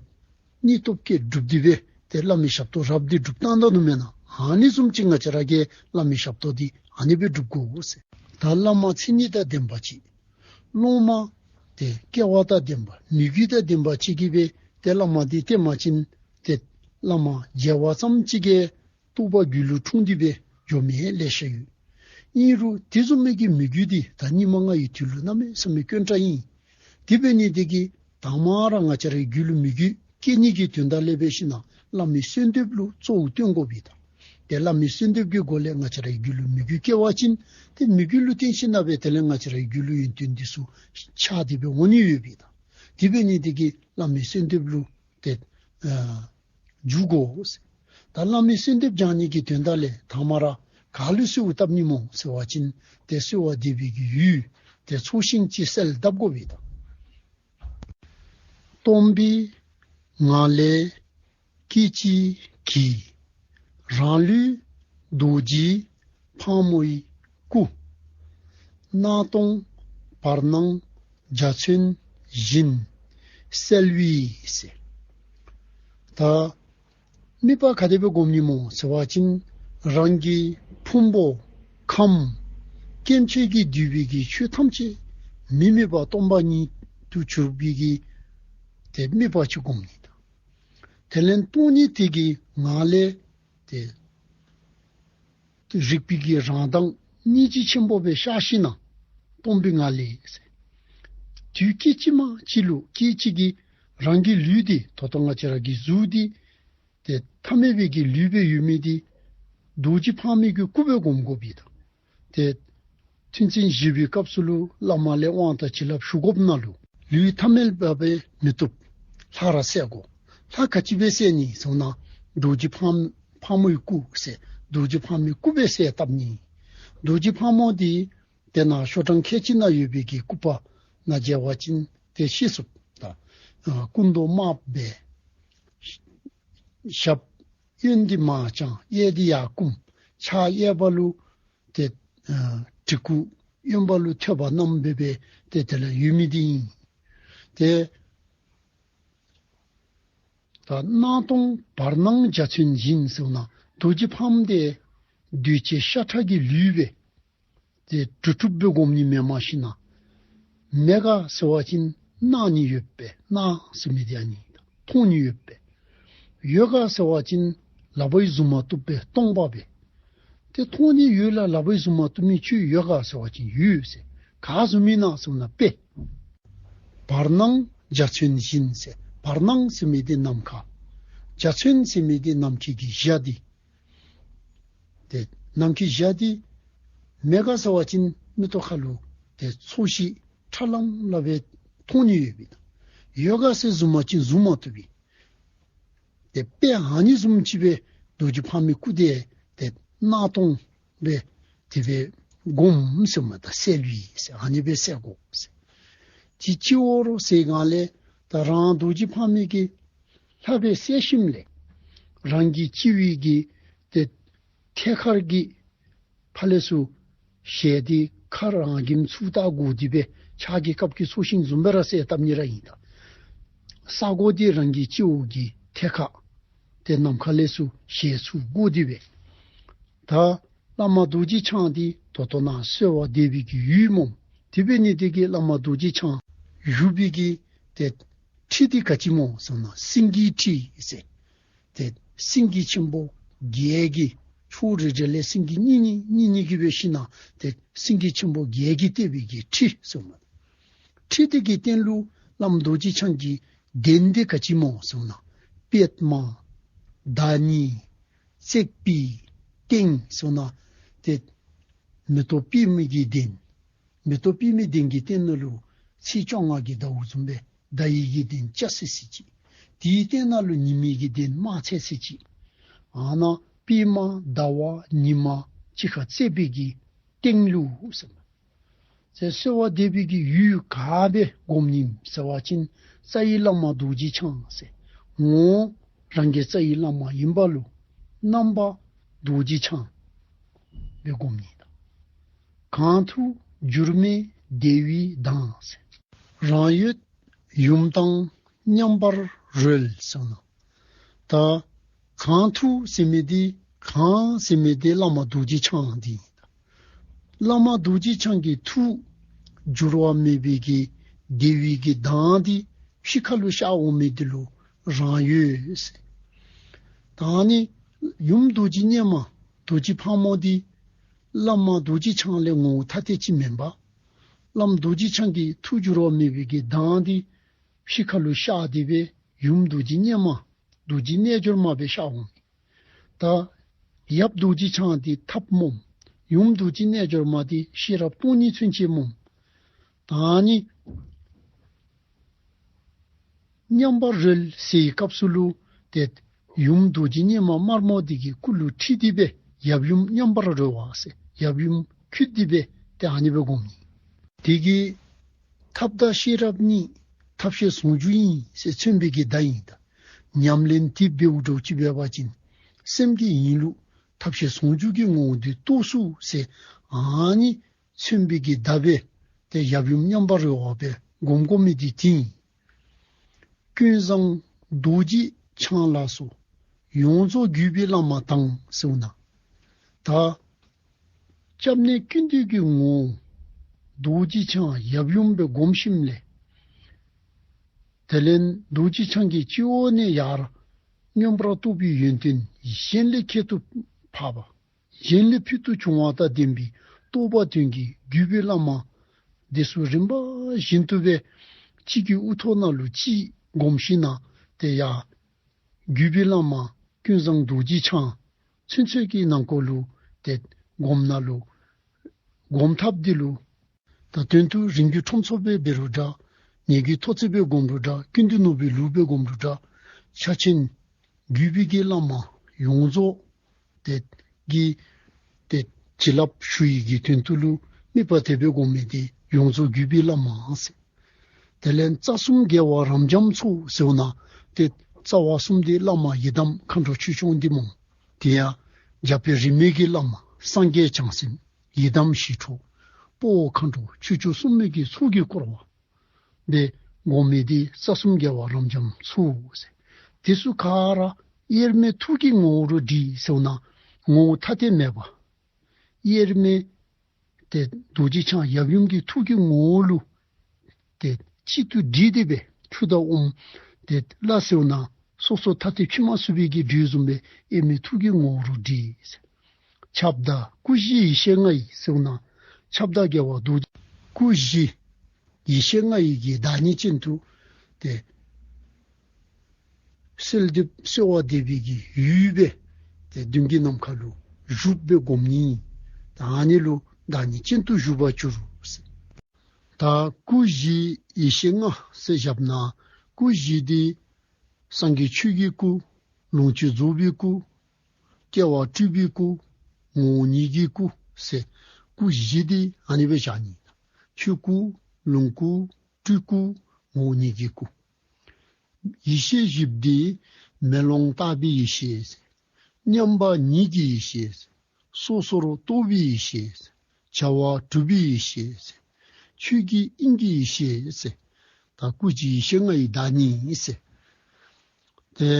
སྙིང་སྟོབས་བསྐྱེད་སྒྲུབ་སྟེ་སྦེ་ཏེ་བླ་མའི་ཞབས་ཏོག་རབ་འདི་སྒྲུབ་བཏང་ད་ནུག་མེན་ན། ཨ་ནི་བཟུམ་ཅིག་ང་བཅས་ར་གིས་བླ་མའི་ཞབས་ཏོག་འདི་ཨ་ནི་སྦེ་སྒྲུབ་དགོ་ཟེར། ད་བླ་མ་མཚན་ཉིད་དང་ལྡན་པ་ཅིག། སློབ་མ་ཏེ་སྐལ་བ་དང་ལྡན་པ་མོས་གུས་དང་ལྡན་པ་ཅིག་གིས་སྦེ་ཏེ་བླ་མ་འདི་བསྟེན་པ་ཅིན་ཏེ་བླ་མ་མཇལ་བ་ཙམ་ཅིག་གིས་རྟོགས་པ་རྒྱུད་ལུ་འཁྲུངས་ཏེ་སྦེ་འགྱོ་མི་ལེ་ཤ་ཡོད། ཨིན་རུང་དེ་བཟུམ་མའི་གི་མོས་གུས་འདི་ད་སྙིགས་མ་ལྔ་ཡི་དུས་ལུ་གནམ་མེད་ས་མེད་དཀོན་དྲགས་ཨིན། དེ་འབད་ནི་འདི་གིས་དང་པ་ར་ང་བཅས་རའི་རྒྱུད་ལུ་མོས་གུས་སྐྱེ་ནི་གི་དོན་དག་ལས་འབད་ཞིན་ན་བླ་མའི་གསོལ་འདེབས་ལུ་གཙོ་བོ་བཏོན་དགོ་པས་ད། ཏེ་བླ་མའི་གསོལ་འདེབས་ཀྱི་སྒོ་ལས་ང་བཅས་རའི་རྒྱུད་ལུ་མོས་གུས་སྐྱེ་བ་ཅིན་ཏེ་མོས་གུས་ལུ་བརྟེན་ཞིན་ན་སྦེ་དེ་ལས་ང་བཅས་རའི་རྒྱུད་ལུ་ཡོན་ཏན་འདི་ཚུ་ཆགས་ཏེ་སྦེ་འོང་ནི་ཡོད་པས་ད། དེ་འབད་ནི་འདི་གིས་བླ་མའི་གསོལ་འདེབས་ལུ་ཏེ་ཨ་འཇུག་དགོ་ཟེར། ད་བླ་མའི་གསོལ་འདེབས་སྦྱང་ནི་གི་དོན་དག་ལས་དང་པ་ར་ག་ལུ་གསོལཝ་བཏབ་ནི་སྨོ་ཟེར་བ་ཅིན་ཏེ་གསོལ་བ་འདེབས་པའི་གི་ཡུལ་ཏེ་ཚོགས་ཞིང་ཅིག་གསལ་བཏབ་དགོ་པས་ད། སྟོན་པའི་ངང་ལས་སྐད་ཅིག་གིས། རང་ལུས་རྡོ་རྗེ་ཕག་མོའི་སྐུ། སྣང་སྟོང་བར་སྣང་འཇའ་ཚོན་བཞིན་གསལ་བའི་ཟེར། ད་དམིགས་པ་ག་དེ་སྦེ་སྒོམ་ནི་སྨོ་ཟེར་བ་ཅིན་རང་གི་ཕུང་པོ་ཁམས་སྐྱེ་མཆེད་ཀྱིས་བསྡུས་པའི་གི་ཆོས་ཐམས་ཅད་མི་དམིགས་པ་སྟོང་པ་ཉིད་དུ་གྱུར་པའི་གི་ཏེ་དམིགས་པ་ཅིག་སྒོམ་ནི་དང་། དེ་ལས་སྟོང་ཉིད་དེ་གི་ངང་ལས་ཏེ་རིག་པའི་གི་རང་མདངས་སྙིང་རྗེ་ཆེན་པོ་སྦེ་ཤར་ཞིན་ན་སྟོན་པའི་ངང་ལས་དུས་སྐད་ཅིག་མ་གཅིག་ལུ་སྐད་ཅིག་གིས་རང་གི་ལུས་འདི་ད་ལྟོ་ང་བཅས་ར་གི་གཟུགས་འདི་ཏེ་ཐ་མལ་པའི་གི་ལུས་སྦེ་ཡོད་མི་འདི་རྡོ་རྗེ་ཕག་མོའི་གི་སྐུ་སྦེ་སྒོམ་དགོ་པས་ད། ཏེ་ཐུན་ཚན་བཞི་པའི་སྐབས་སུ་ལུ་བླ་མ་ལས་དབང་དང་བྱིན་རླབས་ཞུ་དགོཔ་ནང་ལུ་ལུས་ཐ་མལ་པ་སྦེ་མི་བཏུབ། ལྷ་ར་གསལ་དགོ། ལྷ་ག་ཅི་སྦེ་གསལ་ནི་ཟེར་ན་རྡོ་རྗེ་ཕག་ཕག་མོའི་སྐུ་ཟེར་རྡོ་རྗེ་ཕག་མོའི་སྐུ་སྦེ་གསལ་བཏབ་ནི། རྡོ་རྗེ་ཕག་མོ་འདི་དེ་ནང་ཤོག་གྲངས་ཁལ་གཅིག་ནང་ཡོད་པའི་གི་སྐུ་པར་ནང་མཇལ་བ་ཅིན་ཏེ་ཤེས་ཚུགས་ད། ཨ་སྐུ་མདོག་དམརཔོ་སྦེ་ཞབས་གཡོན་འདི་མར་བརྐྱང་གཡས་འདི་ཡར་བསྐུམ། ཕྱག་གཡས་པ་ལུ་ཏེ་ཨ་གྲི་གུག་གཡོན་པ་ལུ་ཐོད་པ་བསྣམས་སྦེ་སྦེ་ཏེ་དེ་ལས་ཡོད་མི་འདི་ཨིན། ཏེ་ད་སྣང་སྟོང་བར་སྣང་འཇའ་ཚོན་བཞིན་ཟེར་ན་རྡོ་རྗེ་ཕག་མོ་འདི་གདོས་བཅས་ཤ་ཁྲག་གི་ལུས་སྦེ་ཏེ་གྲུབ་གྲུབ་སྦེ་སྒོམ་ནི་མེན། མ་གཞི་ན་ མེད་ག་ཟེར་བ་ཅིན་སྣང་ནི་ཡོད་པས། སྣང་ཟེར་མི་འདི་ཨ་ནི་མཐོང་ནི་ཡོད་པས། ཡོད་ག་ཟེར་བ་ཅིན་ལག་པའི་གཟུགས་མ་བཏུབ་པས། སྟོང་པ་སྦེ། ཏེ་མཐོང་ནི་ཡོད་ལ་ལག་པའི་གཟུགས་མ་བཏུབ་མི་ཅིག་ཡོད་ག་ཟེར་བ་ཅིན་ཡོད་ཟེར། ག་བཟུམ་ཨིན་ན་ཟེར་ན་དཔེ། བར་སྣང་འཇའ་ཚོན་བཞིན་ཟེར། བར་སྣང་ཟེར་མི་འདི་ནམ་མཁའ། འཇའ་ཚོན་ཟེར་མི་འདི་ནམ་མཁའི་གི་འཇའ་འདི། ཏེ་ནམ་མཁའི་འཇའ་འདི་མེད་ག་ཟེར་བ་ཅིན་མིག་ཏོ་ཁ་ལུ་ཏེ་ཚོར་ཤེས་ཁྲ་ལམ་ལམ་སྦེ་མཐོང་ནི་ཡོད་པས། ཡོད་ག་ཟེར་བཟུང་པ་ཅིན་བཟུང་མ་བཏུབ་པས། ཏེ་དཔེ་ཨ་ནི་བཟུམ་ཅིག་སྦེ་རྡོ་རྗེ་ཕག་མོའི་སྐུ་འདི་ཏེ་སྣང་སྟོང་སྦེ་དེ་སྦེ་སྒོམ་ཟེརཝ་མས། ད་གསལ་བའི་ཟེར་ཨ་ནི་སྦེ་གསལ་དགོ་ཟེར། དེ་ཅིག་འོང་རུང་ཟེར་གང་ལས་ད་རང་རྡོ་རྗེ་ཕག་མོ་གི་ལྷ་སྦེ་གསལ་ཞིནམ་ལས་རང་གི་སྤྱི་བོའི་གི་ཏེ་ཐད་ཁར་གྱི་ཕར་ལས་ཚུར་ཞལ་འདི་ཁ་རང་གིས་ཚུར་བལྟ་དགོ་དེ་སྦེ་ཕྱག་གི་སྐབས་ཀྱི་ཚོར་ཤེས་བཟུམ་སྦེ་ར་གསལ་བཏབ་ནི་ར་ཨིན། ད་ས་སྒོ་འདི་རང་གི་སྤྱི་བོ་གི་ཐད་ཁར་ཏེ་ནམ་མཁའ་ལས་ཚུར་ཞལ་ཚུར་བསྒོར་དེ་སྦེ། ད་བླ་མ་རྡོ་རྗེ་འཆང་འདི་ད་ལྟོ་ནཱ་གསོལ་བ་འདེབས་པའི་གི་ཡུལ་སྨོ། དེ་འབད་ནི་དེ་གིས་བླ་མ་རྡོ་རྗེ་འཆང་བཞུགས་པའི་གི་ཏེ་ཁྲི་འདི་ག་ཅི་སྨོ་ཟེར་ན་སེང་གེའི་ཁྲི་ཟེར། ཏེ་སེང་གེ་ཆེན་པོ་བརྒྱད་ཀྱིས་ཕྱོགས་རེ་རེ་ལས་སེང་གེ་གཉིས་གཉིས་གཉིས་གཉིས་ཀྱིས་འབད་ཞིནམ་ཏེ་སེང་གེ་ཆེན་པོ་བརྒྱད་ཀྱིས་བཏེགས་པའི་གི་ཁྲི་ཟེརཝ་མས། ཁྲི་འདི་གི་སྟེང་ལུ་བླ་མ་རྡོ་རྗེ་འཆང་གི་གདན་འདི་ག་ཅི་སྨོ་ཟེར་ན་པདྨ་བདག་ཉིད་བརྩེགས་པའི་སྟེང་ཟེར་ན་ཏེ་མེ་ཏོག་པདྨ་གི་གདན། མེ་ཏོག་པདྨའི་གདན་གྱི་སྟེང་ན་ལུ་ཚེས་བཅོ་ལྔ་གི་ཟླཝ་བཟུམ་སྦེ་ཟླ་བའི་གི་གདན་བཅའ་སི་སི་ཅིག། དེའི་སྟེང་ན་ལུ་ཉི་མའི་གི་གདན་དམར་ཚེས་སི་ཅིག། ཨ་ནཱ་པདྨ་ཟླ་བ་ཉི་མ་གཅིག་ཁར་བརྩེགས་པའི་གི་སྟེང་ལུ་ཟེར། ཏེ་གསོལ་བ་འདེབས་པའི་གི་ཡུལ་ག་སྦེ་སྒོམ་ནི་ཟེར་བ་ཅིན་རྩ་བའི་བླ་མ་རྡོ་རྗེ་འཆང་ཟེར། ངོ་རང་གི་རྩ་བའི་བླ་མ་ཨིན་པ་ལུ་རྣམ་པ་རྡོ་རྗེ་འཆང་སྦེ་སྒོམ་ནི་དང་། གང་དུ་འགྱུར་མེད་བདེ་བའི་གདངས་ཟེར། རང་ཡོད་ཡུམ་དང་མཉམ་པར་རོལ་ཟེར་ན། ད་གང་དུ་ཟེར་མི་འདི་གང་ཟེར་མི་འདི་བླ་མ་རྡོ་རྗེ་འཆང་འདི་ཨིན། བླ་མ་རྡོ་རྗེ་འཆང་གི་ཐུགས་འགྱུར་བ་མེད་པའི་གི་བདེ་བའི་གི་གདངས་འདི་ཕྱི་ཁ་ལུ་ཤར་འོང་མི་འདི་ལུ་རང་ཡོད་ཟེར། ད་ནི་ཡུམ་རྡོ་རྗེ་སྙེམས་མ་རྡོ་རྗེ་ཕག་མོ་འདི་བླ་མ་རྡོ་རྗེ་འཆང་ལས་ངོ་བོ་ཐ་དད་ཅིག་མེན་པར་བླ་མ་རྡོ་རྗེ་འཆང་གི་ཐུགས་འགྱུར་བ་མེད་པའི་གི་གདངས་འདི་ཕྱི་ཁ་ལུ་ཤར་ཏེ་སྦེ་ཡུམ་རྡོ་རྗེ་སྙེམས་མ་རྡོ་རྗེ་རྣལ་འབྱོར་མ་སྦེ་ཤར་འོང་། ད་ཡབ་རྡོ་རྗེ་འཆང་འདི་ཐབས་སྨོ། ཡུམ་རྡོ་རྗེ་རྣལ་འབྱོར་མ་འདི་ཤེས་རབ་སྟོང་ཉིད་མཚོན་བྱེད་སྨོ། ད་ནི་མཉམ་པར་རོལ་ཟེར་བའི་སྐབས་སུ་ལུ་ཏེ་ཡུམ་རྡོ་རྗེ་སྙེམས་མ་དམར་མོ་འདི་གི་སྐུ་ལུ་འཁྲིལ་ཏེ་སྦེ་ཡབ་ཡུམ་མཉམ་པར་རོལ་བ་ཟེར། ཡབ་ཡུམ་འཁྱུད་དེ་སྦེ་ཏེ་ཨ་ནི་སྦེ་སྒོམ་ནི། དེ་གི་ཐབས་དང་ཤེས་རབ་གཉིས་ཐབས་ཤེས་ཟུང་འཇུག་ཡིན་ཟེར་མཚོན་པའི་གི་བརྡ་ཨིན། ད་ཉམས་ལེན་དེ་འབདཝ་འདྲཝ་ཅིག་འབད་བ་ཅིན་སེམས་ཀྱི་དབྱིངས་ལུ་ཐབས་ཤེས་ཟུང་འཇུག་གི་ངོ་བོ་འདི་རྟོགས་ཚུགས་ཟེར་ཨ་ནི་མཚོན་པའི་གི་བརྡ་སྦེ་ཏེ་ཡབ་ཡུམ་མཉམ་པར་རོལ་བ་སྦེ་སྒོམ་དགོ་མི་འདི་དེ་ཨིན། ཀུན་བཟང་རྡོ་རྗེ་འཆང་ལ་སོགས་ཡོངས་རྫོགས་བརྒྱུད་པའི་བླ་མ་དང་ཟེར་ན། ད་སྐྱབས་གནས་ཀུན་འདུས་ཀྱི་ངོ་བོ་རྡོ་རྗེ་འཆང་ཡབ་ཡུམ་སྦེ་སྒོམ་ཞིནམ་ལས་དེ་ལས་རྡོ་རྗེ་འཆང་གི་སྤྱི་བོ་ནས་ཡར་མངོན་པར་རྟོགས་པའི་ཡོན་ཏན་གཞན་ལས་ཁྱད་དུ་འཕགས་པ་གཞན་ལས་ཕུལ་དུ་བྱུང་བ་དང་ལྡན་པའི་རྟོགས་པ་དོན་གྱི་བརྒྱུད་པའི་བླ་མ་འདི་ཚུ་རིམ་པ་བཞིན་དུ་སྦེ་གཅིག་གི་དབུ་ཐོག་ནང་ལུ་གཅིག་སྒོམ་ཞིནམ་ཏེ་ཡར་བརྒྱུད་པའི་བླ་མ་ཀུན་བཟང་རྡོ་རྗེ་འཆང་ཚུན་ཚོད་ཀྱི་ནང་འཁོད་ལུ་ཏེ་སྒོམ་ནང་ལུ་སྒོམ་ཐབས་འདི་ལུ་ད་དོན་དུ་རིང་བརྒྱུད་ཁྲོམ་ཚོགས་སྦེ་འབད་རུང་འདྲ། ཉེ་བརྒྱུད་ཐོག་བརྩེགས་སྦེ་སྒོམ་རུང་འདྲ། ཀུན་འདུས་ནོར་བུའི་ལུགས་སྦེ་སྒོམ་རུང་འདྲ། ཕྱག་ཆེན་བརྒྱུད་པའི་གི་བླ་མ་ཡོངས་རྫོགས་ཏེ་གི་ཏེ་བྱིན་རླབས་ཞུ་ཡི་གི་དོན་དུ་ལུ་དམིགས་པ་དེ་སྦེ་སྒོམ་མི་འདི་ཡོངས་རྫོགས་བརྒྱུད་པའི་བླ་མ་ཟེར། དེ་ལས་རྩ་གསུམ་རྒྱལ་བ་རབ་འབྱམས་ཚོགས་ཟེརཝ་ན་ཏེ་རྩ་བ་གསུམ་འདི་བླ་མ་ཡི་དམ་མཁའ་འགྲོ་ཆོས་སྐྱོང་འདི་སྨོ། དེ་ཡང་རྒྱ་བོད་རིས་མེད་ཀྱི་བླ་མ་སངས་རྒྱས་བྱང་སེམས་ཡི་དམ་ཞི་ཁྲོ་དཔའ་བོ་མཁའ་འགྲོ་ཆོས་སྐྱོང་སྲུང་མའི་གི་ཚོགས་ཀྱིས་བསྐོར་བ་སྦེ་སྒོམ་མི་འདི་རྩ་གསུམ་རྒྱལ་བ་རབ་འབྱམས་ཚོགས་ཟེར། དེ་ཚུ་ག་ར་དབྱེར་མེད་ཐུགས་ཀྱི་ངོ་བོ་ལུ་འདྲིས་ཟེརཝ་ན་ངོ་བོ་ཐ་དད་མེད་པ། དབྱེར་མེད་ཏེ་རྡོ་རྗེ་འཆང་ཡབ་ཡུམ་གྱི་ཐུགས་ཀྱི་ངོ་བོ་ལུ་ ཏེ་གཅིག་ཏུ་དྲིལ་ཏེ་སྦེ་ཆུ་དང་ཨོམ་ཏེ་བླ་ཟེར་བ་ན་སོ་སོ་ཐ་དད་ཕྱེ་མ་ཚུགས་པའི་གི་དྲིལ་བཟུམ་སྦེ་དབྱེར་མེད་ཐུགས་ཀྱི་ངོ་བོ་རུ་དྲིལ་ཟེར། ཁྱབ་བདག་སྐུ་བཞི་ཡེ་ཤེས་ལྔ་ཡི་ཟེར་བ་ན་ཁྱབ་བདག་རྒྱལ་བ་རྡོ་རྗེ་སྐུ་བཞི་ཡེ་ཤེས་ལྔ་ཡི་གི་བདག་ཉིད་ཅན་དུ་ཏེ་གསོལ་འདེབས་གསོལ་བ་འདེབས་པའི་གི་ཡུལ་སྦེ་ཏེ་མདུན་གྱི་ནམ་མཁའ་ལུ་བཞུགས་པའི་སྒོམ་ཉིད། ད་ཨ་ནི་ལུ་བདག་ཉིད་ཅན་དུ་བཞུགས་པར་གྱུར་ཟེར། ད་སྐུ་བཞི་ཡེ་ཤེས་ལྔ་ཟེར་བཞགཔ་ན་སྐུ་བཞི་འདི་སངས་རྒྱས་ཆོས་ཀྱི་སྐུ། ལོངས་སྤྱོད་རྫོགས་པའི་སྐུ། སྐྱེ་བ་སྤྲུལ་པའི་སྐུ། ངོ་བོ་ཉིད་ཀྱི་སྐུ་ཟེར། སྐུ་བཞི་འདི་ཨ་ནི་སྦེ་བཞག་ནི། ཆོས་སྐུ། ལོངས་སྐུ། སྤྲུལ་སྐུ། ངོ་བོ་ཉིད་ཀྱི་སྐུ། ཡེ་ཤེས་བཞི་འདི་མེ་ལོང་ལྟ་བུའི་ཡེ་ཤེས། མཉམ་པ་ཉིད་ཀྱི་ཡེ་ཤེས། སོ་སོར་རྟོག་པའི་ཡེ་ཤེས། བྱ་བ་གྲུབ་པའི་ཡེ་ཤེས། ཆོས་ཀྱི་དབྱིངས་ཀྱི་ཡེ་ཤེས་ཟེར། ད་སྐུ་བཞི་ཡེ་ཤེས་ལྔ་ཡི་བདག་ཉིད་ཟེར། ཏེ་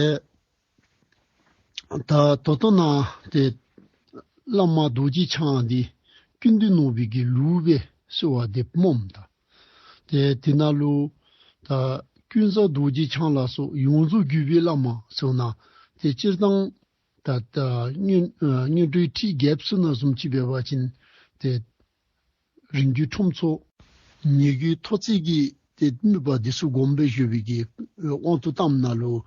ད་ད་ལྟོ་ནཱ་ཏེ་བླ་མ་རྡོ་རྗེ་འཆང་འདི་ཀུན་འདུས་ནོར་བུའི་གི་ལུགས་སྦེ་གསོལ་བ་འདེབས་སྨོ་ད། ཏེ་དེ་ནང་ལུ་ད་ཀུན་བཟང་རྡོ་རྗེ་འཆང་ལ་སོགས་ཡོངས་རྫོགས་བརྒྱུད་པའི་བླ་མ་ཟེར་བ་ན་ཏེ་སྤྱིར་བཏང་ད་ད་སྔོན་ཨ་སྔོན་འགྲོའི་ཁྲིད་རྒྱསཔ་ཚུ་ནང་བཟུམ་ཅིག་འབད་བ་ཅིན་ཏེ་རིང་བརྒྱུད་ཁྲོམ་ཚོགས། ཉེ་བརྒྱུད་ཐོག་བརྩེགས་ཀྱི་ཏེ་དམིགས་པ་འདི་ཚུ་སྒོམ་སྦེ་བཞུགས་པའི་གི་དབང་དུ་བཏངམ་ད་ལུ་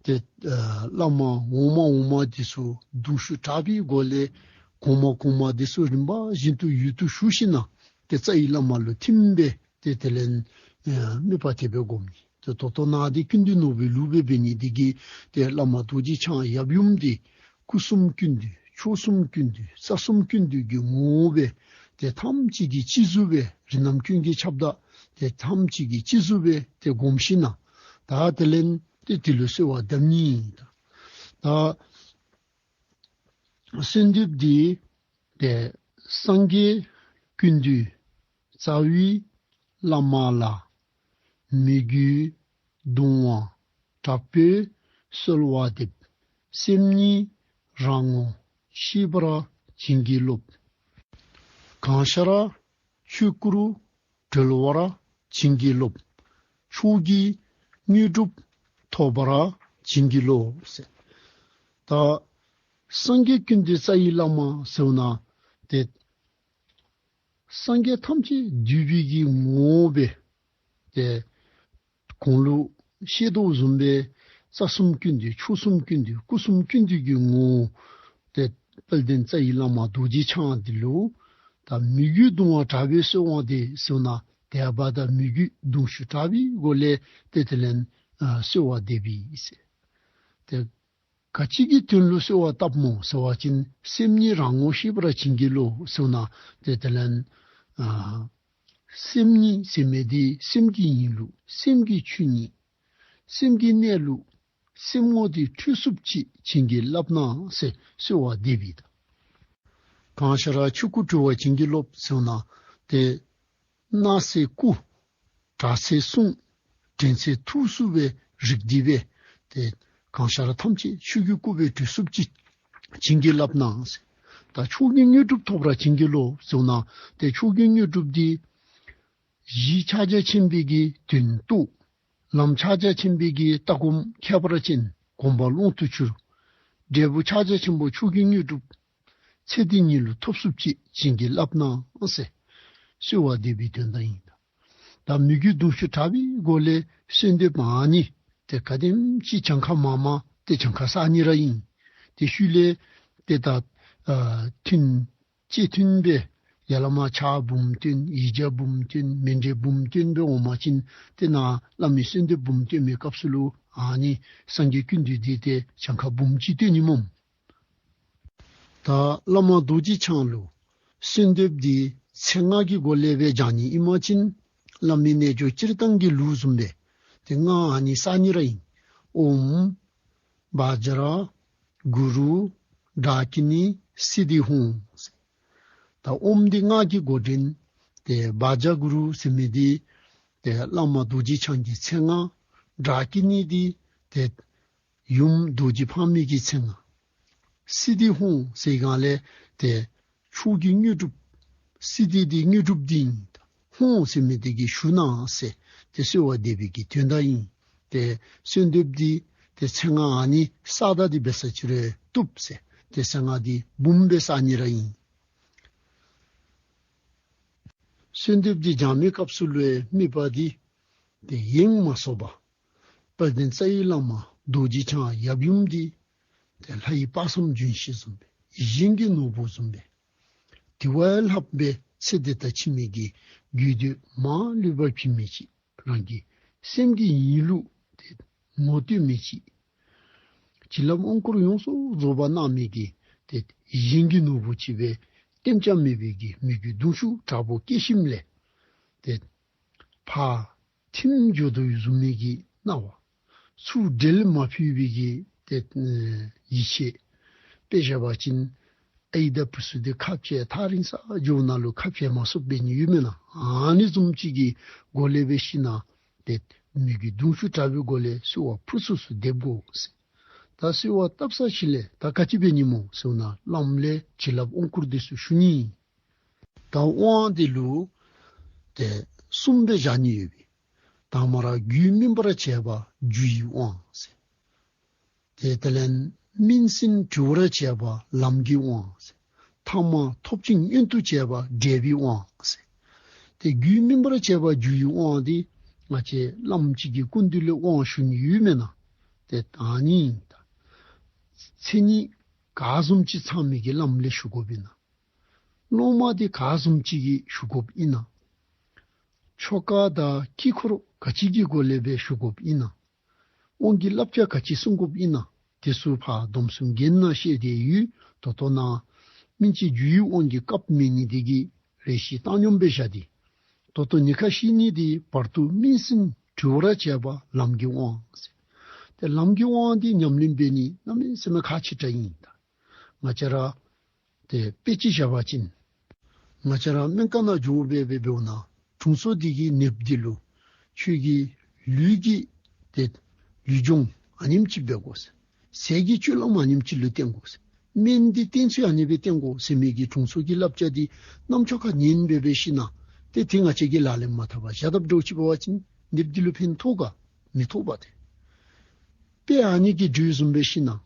ཏེ་ཨ་བླ་མ་འོག་མ་འོག་མ་འདི་ཚུ་གདུང་ཤུགས་དྲག་པོའི་སྒོ་ལས་གོང་མ་གོང་མ་འདི་ཚུ་རིམ་པ་བཞིན་དུ་ཡུལ་དུ་ཞུགས་ཞིནམ་ལས་ཏེ་རྩ་བའི་བླ་མ་ལུ་ཐིམ་སྦེ་ཏེ་དེ་ལས་ཨ་དམིགས་པ་དེ་སྦེ་སྒོམ་ནི། ཏེ་ད་ལྟོ་ནཱ་འདི་ཀུན་འདུས་ནོར་བུའི་ལུགས་སྦེ་འབད་ནི་འདི་གིས་ཏེ་བླ་མ་རྡོ་རྗེ་འཆང་ཡབ་ཡུམ་འདི་སྐུ་གསུམ་ཀུན་འདུས་ཕྱོགས་གསུམ་ཀུན་འདུས་རྩ་གསུམ་ཀུན་འདུས་ཀྱི་ངོ་བོ་སྦེ་ཏེ་ཐམས་ཅད་ཀྱི་སྤྱི་གཟུགས་སྦེ་རིགས་རྣམས་ཀུན་གྱི་ཁྱབ་བདག་ཏེ་ཐམས་ཅད་ཀྱི་སྤྱི་གཟུགས་སྦེ་ཏེ་སྒོམ་ཞིནམ་ལས་ད་དེ་ལས་ཏེ་དེ་ལུ་གསོལ་བ་གདབ་ནི་ཨིན། ད་གསོལ་འདེབས་འདི་ཏེ་སངས་རྒྱས་ཀུན་འདུས་རྩ་བའི་བླ་མ་ལ། མི་བསྐྱོད་གདུང་བ་དྲག་པོས་གསོལ་བ་འདེབས། སེམས་ཉིད་རང་ངོ་ཤེས་པར་བྱིན་གྱིས་རློབས། གང་ཤར་ཆོས་སྐུར་གྲོལ་བར་བྱིན་གྱིས་རློབས། མཆོག་གི་དངོས་གྲུབ་ཐོབ་པར་བྱིན་གྱིས་རློབས་ཟེར། ད་སངས་རྒྱས་ཀུན་འདུས་རྩ་བའི་བླ་མ་ཟེར་བ་ན་ཏེ་སངས་རྒྱས་ཐམས་ཅད་འདུས་པའི་གི་ངོ་བོ་སྦེ་ཏེ་གོང་ལུ་བཤད་དོ་བཟུམ་སྦེ་རྩ་གསུམ་ཀུན་འདུས་ཕྱོགས་གསུམ་ཀུན་འདུས་སྐུ་གསུམ་ཀུན་འདུས་ཀྱི་ངོ་བོ་ཏེ་དཔལ་ལྡན་རྩ་བའི་བླ་མ་རྡོ་རྗེ་འཆང་འདི་ལུ་ད་མི་བསྐྱོད་གདུང་བ་དྲག་པོས་གསོལ་བ་འདེབས་ཟེར་བ་ན་དད་པ་དང་མི་བསྐྱོད་གདུང་ཤུགས་དྲག་པོའི་སྒོ་ལས་ཏེ་དེ་ལས་ཨ་གསོལ་བ་འདེབས་པས་ཟེར། ཏེ་ག་ཅི་གི་དོན་ལུ་གསོལ་བ་བཏབ་སྨོ་ཟེར་བ་ཅིན་སེམས་ཉིད་རང་ངོ་ཤེས་པར་བྱིན་གྱིས་རློབས་ཟེར་བ་ན་ཏེ་དེ་ལས་ཨ་སེམས་ཉིད་ཟེར་མི་འདི་སེམས་ཀྱི་ཡིན་ལུགས་སེམས་ཀྱི་ཆོས་ཉིད་སེམས་ཀྱི་གནས་ལུགས་སེམས་ངོ་འདི་འཕྲོད་ཚུགསཔ་ཅིག་བྱིན་གྱིས་བརླབས་གནང་ཟེར་གསོལ་བ་འདེབས་པས་ད། གང་ཤར་ཆོས་སྐུར་གྲོལ་བར་བྱིན་གྱིས་རློབས་ཟེར་བ་ན་ཏེ་སྣང་སྲིད་སྐུ་གྲགས་ཚད་གསུང་དྲན་ཚད་ཐུགས་སུ་སྦེ་རིག་སྟེ་སྦེ་ཏེ་གང་ཤར་ཐམས་ཅད་ཆོས་ཀྱི་སྐུ་སྦེ་གྲོལ་ཚུགསཔ་ཅིག་བྱིན་གྱིས་བརླབས་གནང་ཟེར། ད་མཆོག་གི་དངོས་གྲུབ་ཐོབ་པར་བྱིན་གྱིས་རློབས་ཟེར་བ་ན་ཏེ་མཆོག་གི་དངོས་གྲུབ་འདི་གཞི་ཕྱག་རྒྱ་ཆེན་པོའི་གི་དོན་རྟོགས། ལམ་ཕྱག་རྒྱ་ཆེན་པོའི་གི་ལྟ་སྒོམ་ཁྱད་པར་ཅན་སྒོམ་པ་ལོངས་སུ་གྱུར། འབྲས་བུ་ཕྱག་རྒྱ་ཆེན་པོ་མཆོག་གི་དངོས་གྲུབ་ཚེ་འདི་ཉིད་ལུ་ཐོབ་ཚུགསཔ་ཅིག་བྱིན་གྱིས་བརླབས་གནང་ཟེར་གསོལ་བ་འདེབས་པའི་དོན་དག་ཨིན། ད་མི་བསྐྱོད་གདུང་ཤུགས་དྲག་པོའི་སྒོ་ལས་གསོལ་འདེབས་ཨ་ནི་ཏེ་ག་དེམ་ཅིག་གྱངས་ཁ་མང་མང་ཏེ་གྱངས་ཁ་བསག་ནི་ར་ཨིན། ཏེ་ཤུལ་ལས་ཏེ་ད་ཨ་ཐུན་བཅས་ཐུན་སྦེ་ཡ་ལ་མ་ཕྱག་འབུམ་བཏོན་ཡིག་བརྒྱ་འབུམ་བཏོན་མཎྜལ་འབུམ་བཏོན་སྦེ་འོང་པ་ཅིན་ཏེ་ནཱ་བླ་མའི་གསོལ་འདེབས་འབུམ་བཏོན་མི་སྐབས་སུ་ལུ་ཨ་ནི་སངས་རྒྱས་ཀུན་འདུས་འདི་ཏེ་གྱངས་ཁ་འབུམ་གཅིག་བཏོན་ནི་སྨོ། ད་བླ་མ་རྡོ་རྗེ་འཆང་ལུ་གསོལ་འདེབས་འདི་ཚེ་སྔ་གི་སྒོ་ལས་སྦེ་སྦྱང་ནི་ཨིན་པ་ཅིན་བླ་མའི་རྣལ་འབྱོར་སྤྱིར་བཏང་གི་ལུགས་བཟུམ་སྦེ་ཏེ་སྔགས་ཨ་ནི་བསག་ནི་ར་ཨིན། ཨོཾ་བཛྲ་གུ་རུ་ཌཱ་ཀི་ཎི་སིདྡྷི་ཧཱུྃ། ད་ཨོཾ་འདི་སྔགས་ཀྱི་འགོ་འདྲེན། ཏེ་བཛྲ་གུ་རུ་ཟེར་མི་འདི་ཏེ་བླ་མ་རྡོ་རྗེ་འཆང་གི་མཚན་སྔགས། ཌཱ་ཀི་ཎི་འདི་ཏེ་ཡུམ་རྡོ་རྗེ་ཕག་མོ་གི་མཚན་སྔགས། སིདྡྷི་ཧཱུྃ་ཟེར་སྒང་ལས་ཏེ་མཆོག་གི་དངོས་གྲུབ། སིདྡྷི་འདི་དངོས་གྲུབ་འདི་ཨིན། ཧཱུྃ་ཟེར་མི་འདི་གིས་ཞུ་གནང་ཟེར། ཏེ་གསོལ་བ་འདེབས་པའི་གི་དོན་དག་ཨིན། ཏེ་གསོལ་འདེབས་འདི་ཏེ་མཚན་སྔགས་ཨ་ནི་བསགས་ད་འདི་འབད་ས་ཅིག་རུང་བཏུབ་ཟེར། ཏེ་མཚན་སྔགས་འདི་འབུམ་སྦེ་བསག་ནི་ར་ཨིན། གསོལ་འདེབས་འདི་བགྱང་མིའི་སྐབས་སུ་ལུ་དམིགས་པ་འདི་ཏེ་ཡེངས་མ་སོང་པར་དཔལ་ལྡན་རྩ་བའི་བླ་མ་རྡོ་རྗེ་འཆང་ཡབ་ཡུམ་འདི་ཏེ་ལྷའི་དཔག་བསམ་ལྗོན་ཤིང་བཟུམ་སྦེ་གཞན་གྱི་ནོར་བུ་བཟུམ་སྦེ་དེ་བ་ལྷག་པའི་ཚེ་འདི་དང་ཕྱི་མའི་གི་རྒྱུད་སྡེ་མ་ལུས་པ་ཕྱི་མའི་ཅིག་རང་གི་སེམས་ཀྱི་ཡིན་ལུགས་ཏེ་ངོ་སྤྲོད་མི་ཅིག་བྱིན་རླབས་དབང་བསྐུར་ཡོངས་སུ་རྫོགས་པ་གནང་མི་གི་ཏེ་གཞན་གྱི་ནོར་བུ་ཅིག་སྦེ་ལྟེམ་རྐྱབ་མི་པའི་གི་མོས་གུས་གདུང་ཤུགས་དྲག་པོ་སྐྱེས་ཞིནམ་ལས་ཏེ་ཕར་ཐིམ་འགྱོ་དོ་བཟུམ་མའི་གི་སྣང་བ། ཚུར་འབྲལ་མ་ཕོད་པའི་གི་ཏེ་ཡིད་ཆེས། དཔེ་བཞག་པ་ཅིན་ཨའི་དང་བུ་ཚུ་འདི་ཁ་འཕྱལ་ཐག་རིང་ས་འགྱོཝ་ད་ལུ་ཁ་འཕྱལ་མ་ཚུགསཔ་འབད་ནི་ཡོད་མེན་ན། ཨ་ནི་བཟུམ་ཅིག་གི་སྒོ་ལས་འབད་ཞིན་ན་ཏེ་མོས་གུས་གདུང་ཤུགས་དྲག་པོའི་སྒོ་ལས་གསོལ་བ་ཕུར་ཚུགས་སུ་འདེབས་དགོ་ཟེར། ད་གསོལ་བ་བཏབ་ཚར་ཞིནམ་ལས་ད་ག་ཅི་འབད་ནི་སྨོ་ཟེར་བ་ཅིན་བླམ་ལས་བྱིན་རླབས་དབང་བསྐུར་འདི་ཚུ་ཞུ་ནི་ཨིན། ད་དབང་འདི་ལུ་ཏེ་གསུམ་སྦེ་བཞག་ནི་ཡོད་པས། དང་པ་ར་རྒྱུད་སྨིན་པར་བྱེད་པ་རྒྱུ་ཡི་དབང་ཟེར། ཏེ་དེ་ལས་སྨིན་ཟིན་གྲོལ་བར་བྱེད་པ་ལམ་གྱི་དབང་ཟེར། ཐ་མ་ཐོབ་ཅིང་མངོན་དུ་བྱེད་པ་འབྲས་བུའི་དབང་ཟེར། ཏེ་རྒྱུད་སྨིན་པར་བྱེད་པ་རྒྱུ་ཡི་དབང་འདི་ང་བཅས་བླམ་ཅིག་གི་སྐུ་མདུན་ལས་དབང་ཞུ་ནི་ཡོད་མེན་ན། ཏེ་ཨ་ནི་ཨིན། ད་མཚན་ཉིད་ག་བཟུམ་ཅིག་ཚང་མི་གི་བླམ་ལས་ཞུ་དགོཔ་ཨིན་ན། སློབ་མ་འདི་ག་བཟུམ་ཅིག་གིས་ཞུ་དགོཔ་ཨིན་ན། ཆོ་ག་དང་དཀྱིལ་འཁོར་ག་ཅི་གི་སྒོ་ལས་སྦེ་ཞུ་དགོཔ་ཨིན་ན། དབང་གི་བསླབ་བྱ་ག་ཅི་སྲུང་དགོཔ་ཨིན་ན། དེ་ཚུ་ཕར་སྡོམ་གསུམ་རྒྱན་ནང་བཤད་དེ་ཡོད། ད་ལྟོ་ནཱ་སྨིན་བྱེད་རྒྱུ་ཡི་དབང་གི་སྐབས་མེད་ནི་འདི་གིས་རེ་ཞིག་བཏང་སྙོམས་སྦེ་བཞག་སྟེ། ད་ལྟོ་ཉེན་ཁ་ཞི་ནི་འདི་བར་དུ་སྨིན་ཟིན་གྲོལ་བར་བྱེད་པ་ལམ་གྱི་དབང་ཟེར། ཏེ་ལམ་གྱི་དབང་འདི་ཉམས་ལེན་འབད་ནི་གནམ་མེད་ས་མེད་ཁག་ཆེ་དྲགས་ཨིན། ད་ང་བཅས་ར་ཏེ་དཔེ་ཅིག་བཞག་པ་ཅིན་ང་བཅས་ར་སྨན་ཁང་ནང་འགྱོ་སྦེ་འབདཝ་ད་དྲུང་འཚོ་འདི་གིས་ནདཔ་འདི་ལུ་ཁྱོད་ཀྱི་ལུས་ཀྱི་ཏེ་ལུས་སྦྱོང་ཨ་ནེམ་ཅིག་འབད་དགོ་ཟེར། ཟས་ཀྱི་སྤྱོད་ལམ་ཨ་ནེམ་ཅིག་ལུ་བརྟེན་དགོ་ཟེར། སྨན་འདི་བསྟེན་ཚུལ་ཨ་ནི་སྦེ་བསྟེན་དགོ་ཟེར་མི་གི་དྲུང་འཚོ་གི་བསླབ་བྱ་འདི་རྣམ་ཅོ་ཁར་ཉན་སྦེ་འབད་ཞིན་ན་ཏེ་དེ་ང་བཅས་ཀྱིས་ལག་ལེན་མ་འཐབ་པར་བཞག་དཔ་འདྲཝ་ཅིག་འབད་བ་ཅིན་ནདཔ་འདི་ལུ་ཕན་ཐོགས་ག་མི་ཐོགས་པས་ཏེ། དཔེ་ཨ་ནི་གི་འགྲོས་བཟུམ་འབད་ཞིན་ན་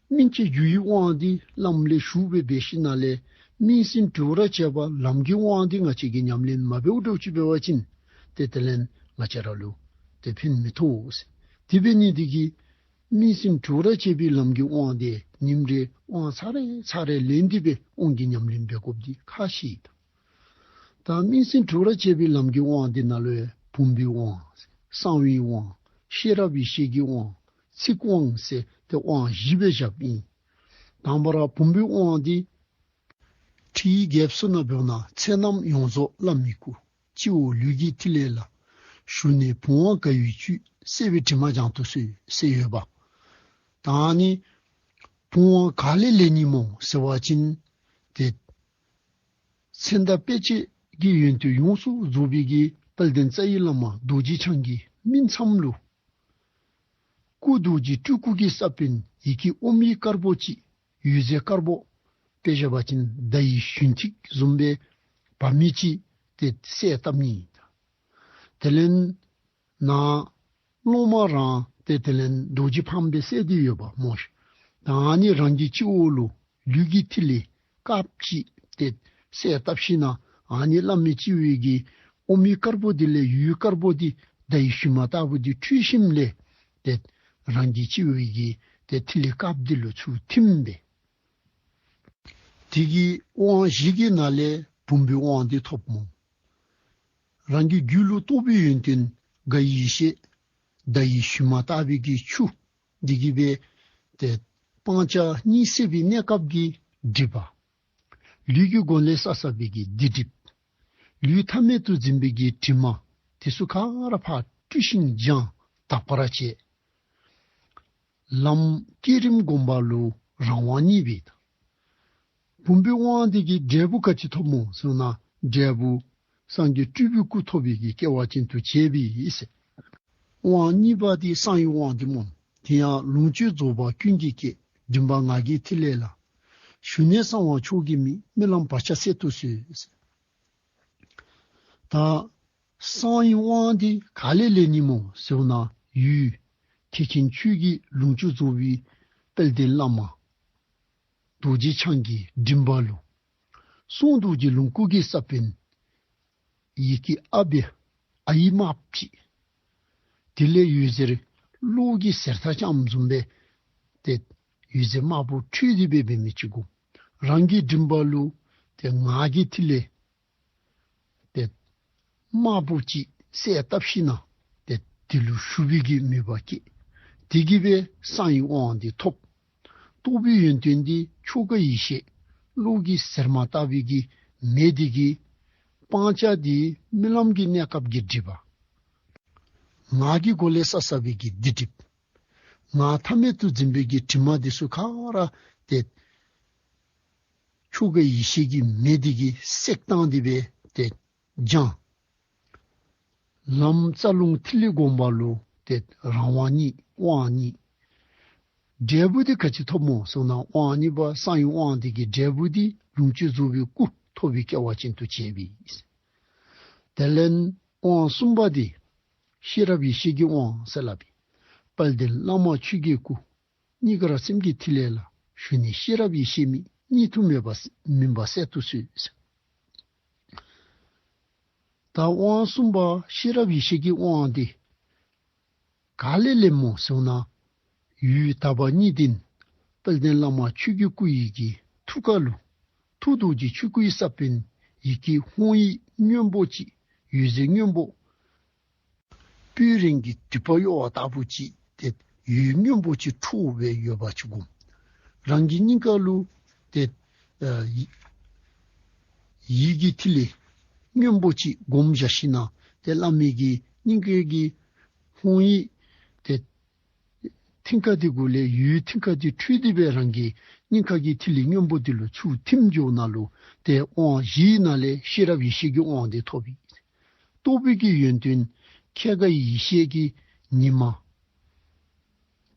སྨིན་བྱེད་རྒྱུ་ཡི་དབང་འདི་བླམ་ལས་ཞུ་སྦེ་འབད་ཞིན་ན་ལས་སྨིན་ཟིན་གྲོལ་བར་བྱེད་པ་ལམ་གྱི་དབང་འདི་ང་བཅས་ཀྱིས་ཉམས་ལེན་མ་འབདཝ་འདྲཝ་ཅིག་འབད་བ་ཅིན་ཏེ་དེ་ལས་ང་བཅས་ར་ལུ་ཏེ་ཕན་མི་ཐོགས་ཟེར། དེ་འབད་ནི་འདི་གིས་སྨིན་ཟིན་གྲོལ་བར་བྱེད་པའི་ལམ་གྱི་དབང་འདི་ཉིནམ་རེ་དབང་ཚར་རེ་ཚར་རེ་ལེན་ཏེ་སྦེ་དབང་གི་ཉམས་ལེན་འབད་དགོཔ་འདི་ཁག་ཆེ་ཨིན། ད་སྨིན་ཟིན་གྲོལ་བར་བྱེད་པའི་ལམ་གྱི་དབང་འདི་ནང་ལུ་བུམ་པའི་དབང་། གསང་བའི་དབང་། ཤེས་རབ་ཡེ་ཤེས་ཀྱི་དབང་། ཚིག་དབང་ཟེར་ཏེ་དབང་བཞི་སྦེ་བཞགཔ་ཨིན། དང་པ་ར་བུམ་པའི་དབང་འདི་ཁྲིད་རྒྱས་སུ་ན་འབདཝ་ད་ཚེ་རྣམས་ཡོངས་རྫོགས་བླ་མའི་སྐུ། སྤྱི་བོ་ལུས་ཀྱི་ཐིག་ལེ་ལ། ཞུགས་ནས་བུམ་དབང་དགའ་བའི་བཅུད། བསྲེ་བའི་དྲི་མ་སྦྱང་དུ་གསོལ་ཟེར་ཡོདཔ། ད་ནི་བུམ་དབང་ག་ལས་ལེན་ནི་སྨོ་ཟེར་བ་ཅིན་ཏེ་མཚན་དང་དཔེ་བྱད་ཀྱི་ཡོན་ཏན་ཡོངས་སུ་རྫོགས་པའི་གི་དཔལ་ལྡན་རྩ་བའི་བླ་མ་རྡོ་རྗེ་འཆང་གི་སྨིན་མཚམས་ལུ་སྐུ་རྡོ་རྗེ་སྤྲུལ་སྐུ་གི་ས་བོན་ཡི་གེ་ཨོམ་ཡིག་དཀར་པོ་ཅིག་འོད་ཟེར་དཀར་པོ་དཔེ་བཞག་པ་ཅིན་ཟླ་ཡི་ཞུན་ཐིགས་བཟུམ་སྦེ་འབབ་མི་ཅིག་ཏེ་གསལ་བཏབ་ནི་ཨིན། དེ་ལས་ནཱ་སློབ་མ་རང་ཏེ་དེ་ལས་རྡོ་རྗེ་ཕགམོ་སྦེ་གསལ་ཏེ་ཡོདཔ་སྨོ་ཤིག། ད་ཨ་ནི་རང་གི་སྤྱི་བོ་ལུ་ལུས་ཀྱི་ཐིག་ལེ་དཀརཔོ་ཅིག་ཏེ་གསལ་བཏབ་ཞིན་ན་ཨ་ནི་བླ་མའི་སྤྱི་བོའི་གི་ཨོམ་ཡིག་དཀར་པོ་འདི་ལས་འོད་དཀར་པོ་འདི་ཟླ་ཡི་ཞུན་མ་ལྟ་བུ་འདི་འཕྲོས་ཞིནམ་ལས་ཏེ་རང་གི་སྤྱི་བོའི་གི་ཏེ་ཐིག་ལེ་དཀརཔོ་འདི་ལུ་ཚུར་ཐིམ་སྦེ་དེ་གི་དབང་བཞི་གི་ནང་ལས་བུམ་པའི་དབང་འདི་ཐོབ་སྨོ། རང་གི་རྒྱུད་ལུ་རྟོགས་པའི་ཡོན་ཏན་དགའ་བའི་ཡེ་ཤེས་ཟླ་ཡི་ཞུན་མ་ལྟ་བུའི་གི་ཆུ་འདི་གིས་སྦེ་ཏེ་སྤང་བྱ་གཉིད་སད་པའི་གནས་སྐབས་ཀྱི་སྒྲིབ་པ། ལུས་ཀྱི་སྒོ་ལས་བསགས་བསགས་པའི་གི་སྡིག་སྒྲིབ། ལུས་ཐ་མལ་དུ་འཛིན་པའི་གི་དྲི་མ། དེ་ཚུ་ག་ར་ཕར་འཁྲུ་ཞིང་སྦྱང་དག་པར་བྱེད། ལམ་བསྐྱེད་རིམ་སྒོམ་པ་ལུ་རང་དབང་བརྙེས་པའི་དང་། བུམ་པའི་དབང་འདི་གིས་འབྲས་བུ་ག་ཅི་ཐོབ་སྨོ་ཟེར་ན་འབྲས་བུ་སངས་རྒྱས་སྤྲུལ་པའི་སྐུ་ཐོབ་པའི་གི་སྐལ་བ་ཅན་དུ་བྱེད་པའི་ཟེར། དབང་གཉིས་པ་འདི་གསང་བའི་དབང་འདི་སྨོ། དེ་ཡང་ལོངས་སྤྱོད་རྫོགས་པ་ཀུན་གྱི་སྐྱེས། མགྲིན་པ་ངག་གི་ཐིག་ལེ་ལ། ཞུགས་ནས་གསང་བ་མཆོག་གི་མིང་། རྨི་ལམ་བག་ཆགས་སད་དུ་གསོལ་ཟེར། ད་ གསང་བའི་དབང་འདི་ག་ལས་ལེན་ནི་སྨོ་ཟེར་བ་ན། ཡུལ་ཐེག་ཆེན་ཆོས་ཀྱི་ལོངས་སྤྱོད་རྫོགས་པའི་དཔལ་ལྡན་བླ་མ་རྡོ་རྗེ་འཆང་གི་མགྲིན་པ་ལུ་གསང་རྡོ་རྗེ་ལོངས་སྐུ་གི་ས་བོན་ཡི་གེ་ཨ་བྷྱཿདམ་ཨའི་དམརཔོ་ཅིག། དེ་ལས་འོད་ཟེར་གློག་གི་ཟེར་ཐག་རྐྱངམ་བཟུམ་སྦེ་ཏེ་འོད་ཟེར་དམརཔོ་འཕྲོས་ཏེ་སྦེ་འབད་མི་ཅིག་གུ། རང་གི་མགྲིན་པ་ལུ་ཏེ་ངག་གི་ཐིག་ལེ་ཏེ་དམརཔོ་ཅིག་གསལ་བཏབ་ཞིནམ་ཏེ་དེ་ལུ་ཞུགས་པའི་གི་མོས་པ་སྐྱེས། དེ་གིས་སྦེ་གསང་བའི་དབང་འདི་ཐོབ། རྟོགས་པའི་ཡོན་ཏན་འདི་ཆོ་ག་ཡེ་ཤེས་གློག་གི་ཟེར་མ་ལྟ་བུའི་གི་མེ་འདི་གིས་སྤང་བྱ་འདི་རྨི་ལམ་གྱི་གནས་སྐབས་ཀྱི་སྒྲིབ་པ། ངག་གི་སྒོ་ལས་བསགས་བསགས་པའི་གི་སྡིག་སྒྲིབ། ངག་ཐ་མལ་དུ་འཛིན་པའི་གི་དྲི་མ་འདི་ཚུ་ག་ར་ཏེ་ཆོ་ག་ཡེ་ཤེས་ཀྱི་མེ་འདི་གིས་བསྲེགས་བཏང་སྟེ་སྦེ་ཏེ་སྦྱངས། ལམ་རྩ་རླུང་ཐིག་ལེ་སྒོམ་པ་ལུ་ཏེ་རང་དབང་རྙེད་དབང་རྙེད། འབྲས་བུ་འདི་ག་ཅི་ཐོབ་སྨོ་ཟེར་ན། དབང་རྙེད་པ་གསང་བའི་དབང་འདི་གི་འབྲས་བུ་འདི་ལོངས་སྤྱོད་རྫོགས་པའི་སྐུ་ཐོབ་པའི་སྐལ་བ་ཅན་དུ་བྱས་པས། དེ་ལས་དབང་གསུམ་པ་འདི་ཤེས་རབ་ཡེ་ཤེས་ཀྱི་དབང་ཟེར་སླབ་པས། དཔལ་ལྡན་བླ་མ་ཆོས་ཀྱི་སྐུ། གཉིས་ཀར་སེམས་ཀྱི་ཐིག་ལེ་ལ། ཞུགས་ནས་ཤེས་རབ་ཡེ་ཤེས་མེད། གཉིས་ཐུབ་མེད་པ་མུན་པ་སེལ་དུ་གསོལ། ད་དབང་གསུམ་པ་ཤེས་རབ་ཡེ་ཤེས་ཀྱི་དབང་འདི་ག་ལས་ལེན་སྨོ་ཟེར་ན། ཡུལ་དག་པ་གཉིས་ལྡན་དཔལ་ལྡན་བླ་མ་ཆོས་ཀྱི་སྐུ་ཡི་གི་ཐུགས་ཀ་ལུ་ཐུགས་རྡོ་རྗེ་ཆོས་སྐུའི་ས་བོན་ཡི་གེ་ཧཱུྃ་ཡིག་སྔོན་པོ་ཅིག། འོད་ཟེར་སྔོན་པོ། སྤོས་རིང་གི་དུད་པ་གཡོ་བ་ལྟ་བུ་ཅིག་ཏེ་འོད་སྔོན་པོ་ཅིག་འཕྲོ་སྦེ་ཡོད་པ་ཅིག་སྒོམ། རང་གི་སྙིང་ག་ལུ་ཏེ་ཨ་ཡི་ཡི་གེ་ཐིག་ལེ་སྔོན་པོ་ཅིག་སྒོམ་བཞག་ཞིནམ་ཏེ་བླ་མའི་གི་སྙིང་གའི་གི་ཧཱུྃ་ཡིག་ཏེ་མཐིང་ག་འདི་གུ་ལས་འོད་མཐིང་ག་འདི་འཕྲོས་ཏེ་སྦེ་རང་གི་སྙིང་ག་གི་ཐིག་ལེ་སྔོན་པོ་འདི་ལུ་ཚུར་ཐིམ་འགྱོཝ་ད་ལུ་ཏེ་དབང་བཞིའི་ནང་ལས་ཤེས་རབ་ཡེ་ཤེས་ཀྱི་དབང་འདི་ཐོབ་པས། རྟོགས་པའི་གི་ཡོན་ཏན་ཁྱད་དགའ་ཡེ་ཤེས་ཀྱི་ཉི་མ་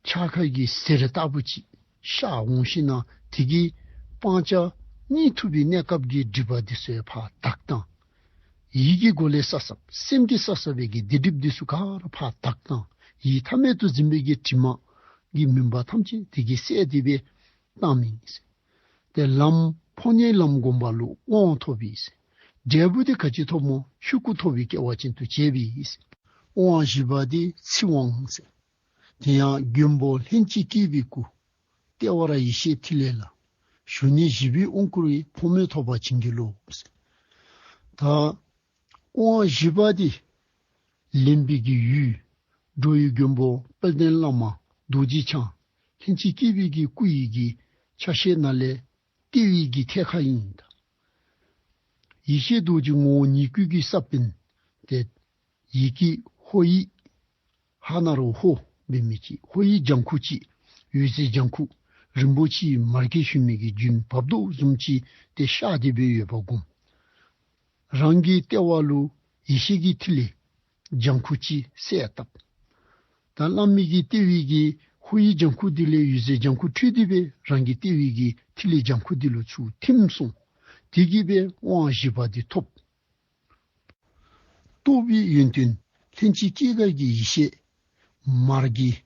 འཆར་ཁ་གི་ཟེར་ལྟ་བུ་ཅིག་ཤར་འོང་ཞིནམ་དེ་གིས་སྤང་བྱ་གཉིས་ཐུབ་པའི་གནས་སྐབས་ཀྱི་སྒྲིབ་པ་འདི་ཚུ་ཕར་དག་བཏང་། ཡིད་ཀྱི་སྒོ་ལས་བསགས་བསགས་སེམས་ཀྱིས་བསགས་བསགས་པའི་གི་སྡིག་སྒྲིབ་འདི་ཚུ་ག་ར་ཕར་དག་བཏང་། ཡིད་ཐ་མལ་དུ་འཛིན་པའི་གི་དྲི་མ་གི་མུན་པ་ཐམས་ཅད་དེ་གིས་བསལ་ཏེ་སྦེ་བཏང་མི་ཨིན། ཏེ་ལམ་ཕོ་ཉའི་ལམ་སྒོམ་པ་ལུ་དབང་ཐོབ་པས། འབྲས་བུ་འདི་ག་ཅི་ཐོབ་སྨོ། ཆོས་སྐུ་ཐོབ་པའི་སྐལ་བ་ཅན་དུ་བྱས་པས། དབང་བཞི་པ་འདི་ཚིག་དབང་ཟེར། དེ་ཡང་མགོན་པོ་ལྷན་ཅིག་སྐྱེས་པའི་སྐུ། ལྟེ་བར་ཡེ་ཤེས་ཐིག་ལེ་ལ། ཞུགས་ནས་བཞི་པའི་དབང་བསྐུར་བའི། ཕོ་མོ་ཐོབ་པར་བྱིན་གྱིས་རློབས། ད་དབང་བཞི་པ་འདི་ལེན་པའི་གི་ཡུལ་འགྲོ་བའི་མགོན་པོ་དཔལ་ལྡན་བླ་མ་རྡོ་རྗེ་འཆང་ལྷན་ཅིག་སྐྱེས་པའི་གི་སྐུ་ཡི་གི་ཆ་ཤས་ནང་ལས་ལྟེ་བའི་གི་ཐད་ཁར་ཨིན། ད་ཡེ་ཤེས་རྡོ་རྗེ་ངོ་བོ་ཉིད་སྐུ་གི་ས་བོན་ཏེ་ཡི་གེ་ཧོ་ཡིག་ཧ་ན་རོ་ཧོ་འབད་མི་ཅིག། ཧོ་ཡིག་ལྗང་ཁུ་ཅིག། འོད་ཟེར་ལྗང་ཁུ་རིན་པོ་ཆེའི་མར་གྱིས་ཞུ་མི་གི་རྒྱུན་འབབ་དོ་བཟུམ་ཅིག་ཏེ་ཤར་ཏེ་སྦེ་ཡོདཔ་སྒོམ། རང་གི་ལྟེ་བ་ལུ་ཡེ་ཤེས་ཀྱི་ཐིག་ལེ་ལྗང་ཁུ་ཅིག་གསལ་བཏབ། ད་བླ་མའི་གི་ལྟེ་བའི་གི་ཧོ་ཡིག་ལྗང་ཁུ་འདི་ལས་འོད་ཟེར་ལྗང་ཁུ་འཕྲོས་ཏེ་སྦེ་རང་གི་ལྟེ་བའི་གི་ཐིག་ལེ་ལྗང་ཁུ་འདི་ལུ་ཚུར་ཐིམ་སོང་། དེ་གིས་སྦེ་དབང་བཞི་པ་འདི་ཐོབ། རྟོགས་པའི་ཡོན་ཏན་ལྷན་ཅིག་སྐྱེས་དགའ་གི་ཡེ་ཤེས་མར་གྱིས་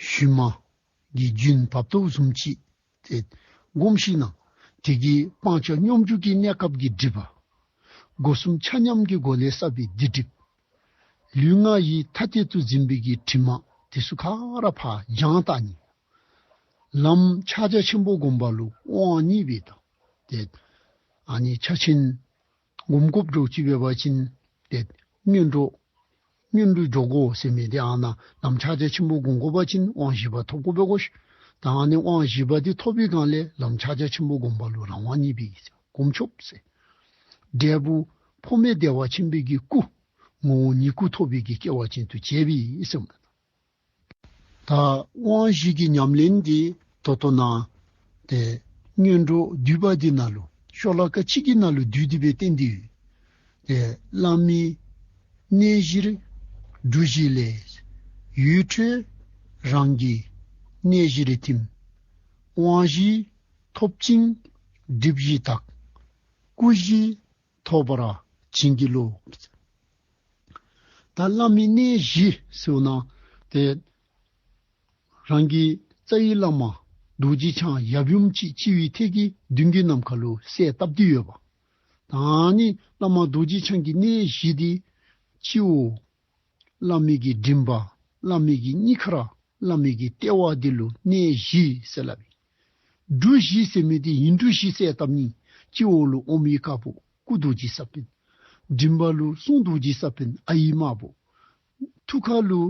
ཞུ་མི་གི་རྒྱུན་འབབ་དོ་བཟུམ་ཅིག་ཏེ་སྒོམ་ཞིནམ་དེ་གིས་སྤང་བྱ་སྙོམས་འཇུག་གི་གནས་སྐབས་ཀྱི་སྒྲིབ་པ། སྒོ་གསུམ་ཆ་མཉམ་གྱི་སྒོ་ལས་བསགས་པའི་སྡིག་སྒྲིབ། ལུས་ངག་ཡིད་ཐ་དད་དུ་འཛིན་པའི་གི་དྲི་མ་དེ་ཚུ་ག་ར་ཕར་སྦྱང་བཏང་ནི། ལམ་ཕྱག་རྒྱ་ཆེན་པོ་སྒོམ་པ་ལུ་དབང་རྙེད་པའི་ད་ཏེ་ཨ་ནི་ཕྱག་ཆེན་སྒོམ་དགོཔ་འདྲཝ་ཅིག་འབད་བ་ཅིན་ཏེ་སྔོན་འགྲོ་སྔོན་འགྲོ་འགྱོ་དགོ་ཟེར་མི་འདི་ཨ་ནཱ་ལམ་ཕྱག་རྒྱ་ཆེན་པོ་སྒོམ་དགོ་པ་ཅིན་དབང་བཞི་པ་ཐོབ་དགོ་པས་གོ་ཤིག། ད་ཨ་ནི་དབང་བཞི་པ་འདི་ཐོབ་པའི་སྒང་ལས་ལམ་ཕྱག་རྒྱ་ཆེན་པོ་སྒོམ་པ་ལུ་རང་དབང་རྙེད་པའི་སྒོམ་ཆོགཔ་ཟེར། འབྲས་བུ་འཕོ་མེད་བདེ་བ་ཆེན་པོའི་གི་སྐུ་ངོ་བོ་ཉིད་སྐུ་ཐོབ་པའི་གི་སྐལ་བ་ཅན་དུ་བྱས་པས་ཟེར་མས། ད་དབང་བཞི་གི་ཉམས་ལེན་འདི་ད་ལྟོ་ནཱ་ཏེ་སྔོན་འགྲོ་བསྡུས་པ་འདི་ནང་ལུ་ཤོ་ལོ་ཀ་གཅིག་གི་ནང་ལུ་བསྡུས་ཏེ་སྦེ་བསྟན་ཏེ་ཡོད། ཏེ་བླ་མའི་གནས་གཞིར་གྲུ་བཞི་ལས། ཡུལ་འཕྲོས་རང་གི་གནས་གཞིར་ཐིམ། དབང་བཞི་ཐོབ་ཅིང་སྒྲིབ་བཞི་དག། སྐུ་བཞི་ཐོབ་པར་བྱིན་གྱིས་རློབས། ད་བླ་མའི་གནས་བཞི་ཟེར་ན་ཏེ་རང་གི་རྩ་བའི་བླ་མ་རྡོ་རྗེ་འཆང་ཡབ་ཡུམ་གཅིག་སྤྱི་བོའི་ཐད་ཀྱི་མདུན་གྱི་ནམ་མཁའ་ལུ་གསལ་བཏབ་སྟེ་ཡོདཔ། ད་ཨ་ནི་བླ་མ་རྡོ་རྗེ་འཆང་གི་གནས་བཞི་འདི་སྤྱི་བོ་བླ་མའི་གི་མགྲིན་པ། བླ་མའི་གི་སྙིང་ཁར། བླ་མའི་གི་ལྟེ་བ་འདི་ལུ་གནས་བཞི་ཟེར་སླབ་ཨིན། གྲུ་བཞི་ཟེར་མི་འདི་ཡིག་འབྲུ་བཞི་གསལ་བཏབ་ནི། སྤྱི་བོ་ལུ་ཨོམ་ཡིག་དཀར་པོ་སྐུ་རྡོ་རྗེ་ས་པཎ། མགྲིན་པ་ལུ་གསུང་རྡོ་རྗེ་ས་པཎ་ཨ་ཡིག་དམར་པོ། ཐུགས་ཁ་ལུ་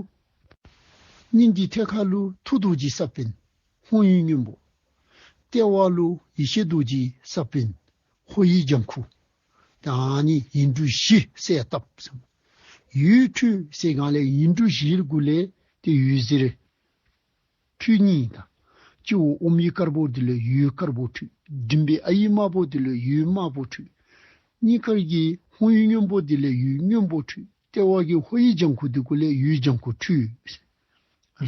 སྙིང་གི་ཐད་ཁ་ལུ་ཐུགས་རྡོ་རྗེ་ས་པཎ་ཧཱུྃ་ཡིག་སྔོན་པོ། ལྟེ་བ་ལུ་ཡེ་ཤེས་རྡོ་རྗེ་ས་པཎ་ཧོ་ཡིག་ལྗང་ཁུ། ད་ཨ་ནི་ཡིག་འབྲུ་བཞི་གསལ་བཏབ་ཟེར། འོད་འཕྲོས་ཟེར་གང་ལས་ཡིག་འབྲུ་བཞི་གུ་ལས་ཏེ་འོད་ཟེར་འཕྲོས་ནི་དང་། སྤྱི་བོ་ཨོམ་ཡིག་དཀར་པོ་འདི་ལས་འོད་དཀར་པོ་འཕྲོས། མགྲིན་པའི་ཨ་ཡིག་དམར་པོ་འདི་ལས་འོད་དམར་པོ་འཕྲོས། སྙིང་ཁ་གི་ཧཱུྃ་ཡིག་སྔོན་པོ་འདི་ལས་འོད་སྔོན་པོ་འཕྲོས། ལྟེ་བ་གི་ཧོ་ཡིག་ལྗང་ཁུ་འདི་གུ་ལས་འོད་ལྗང་ཁུ་འཕྲོས།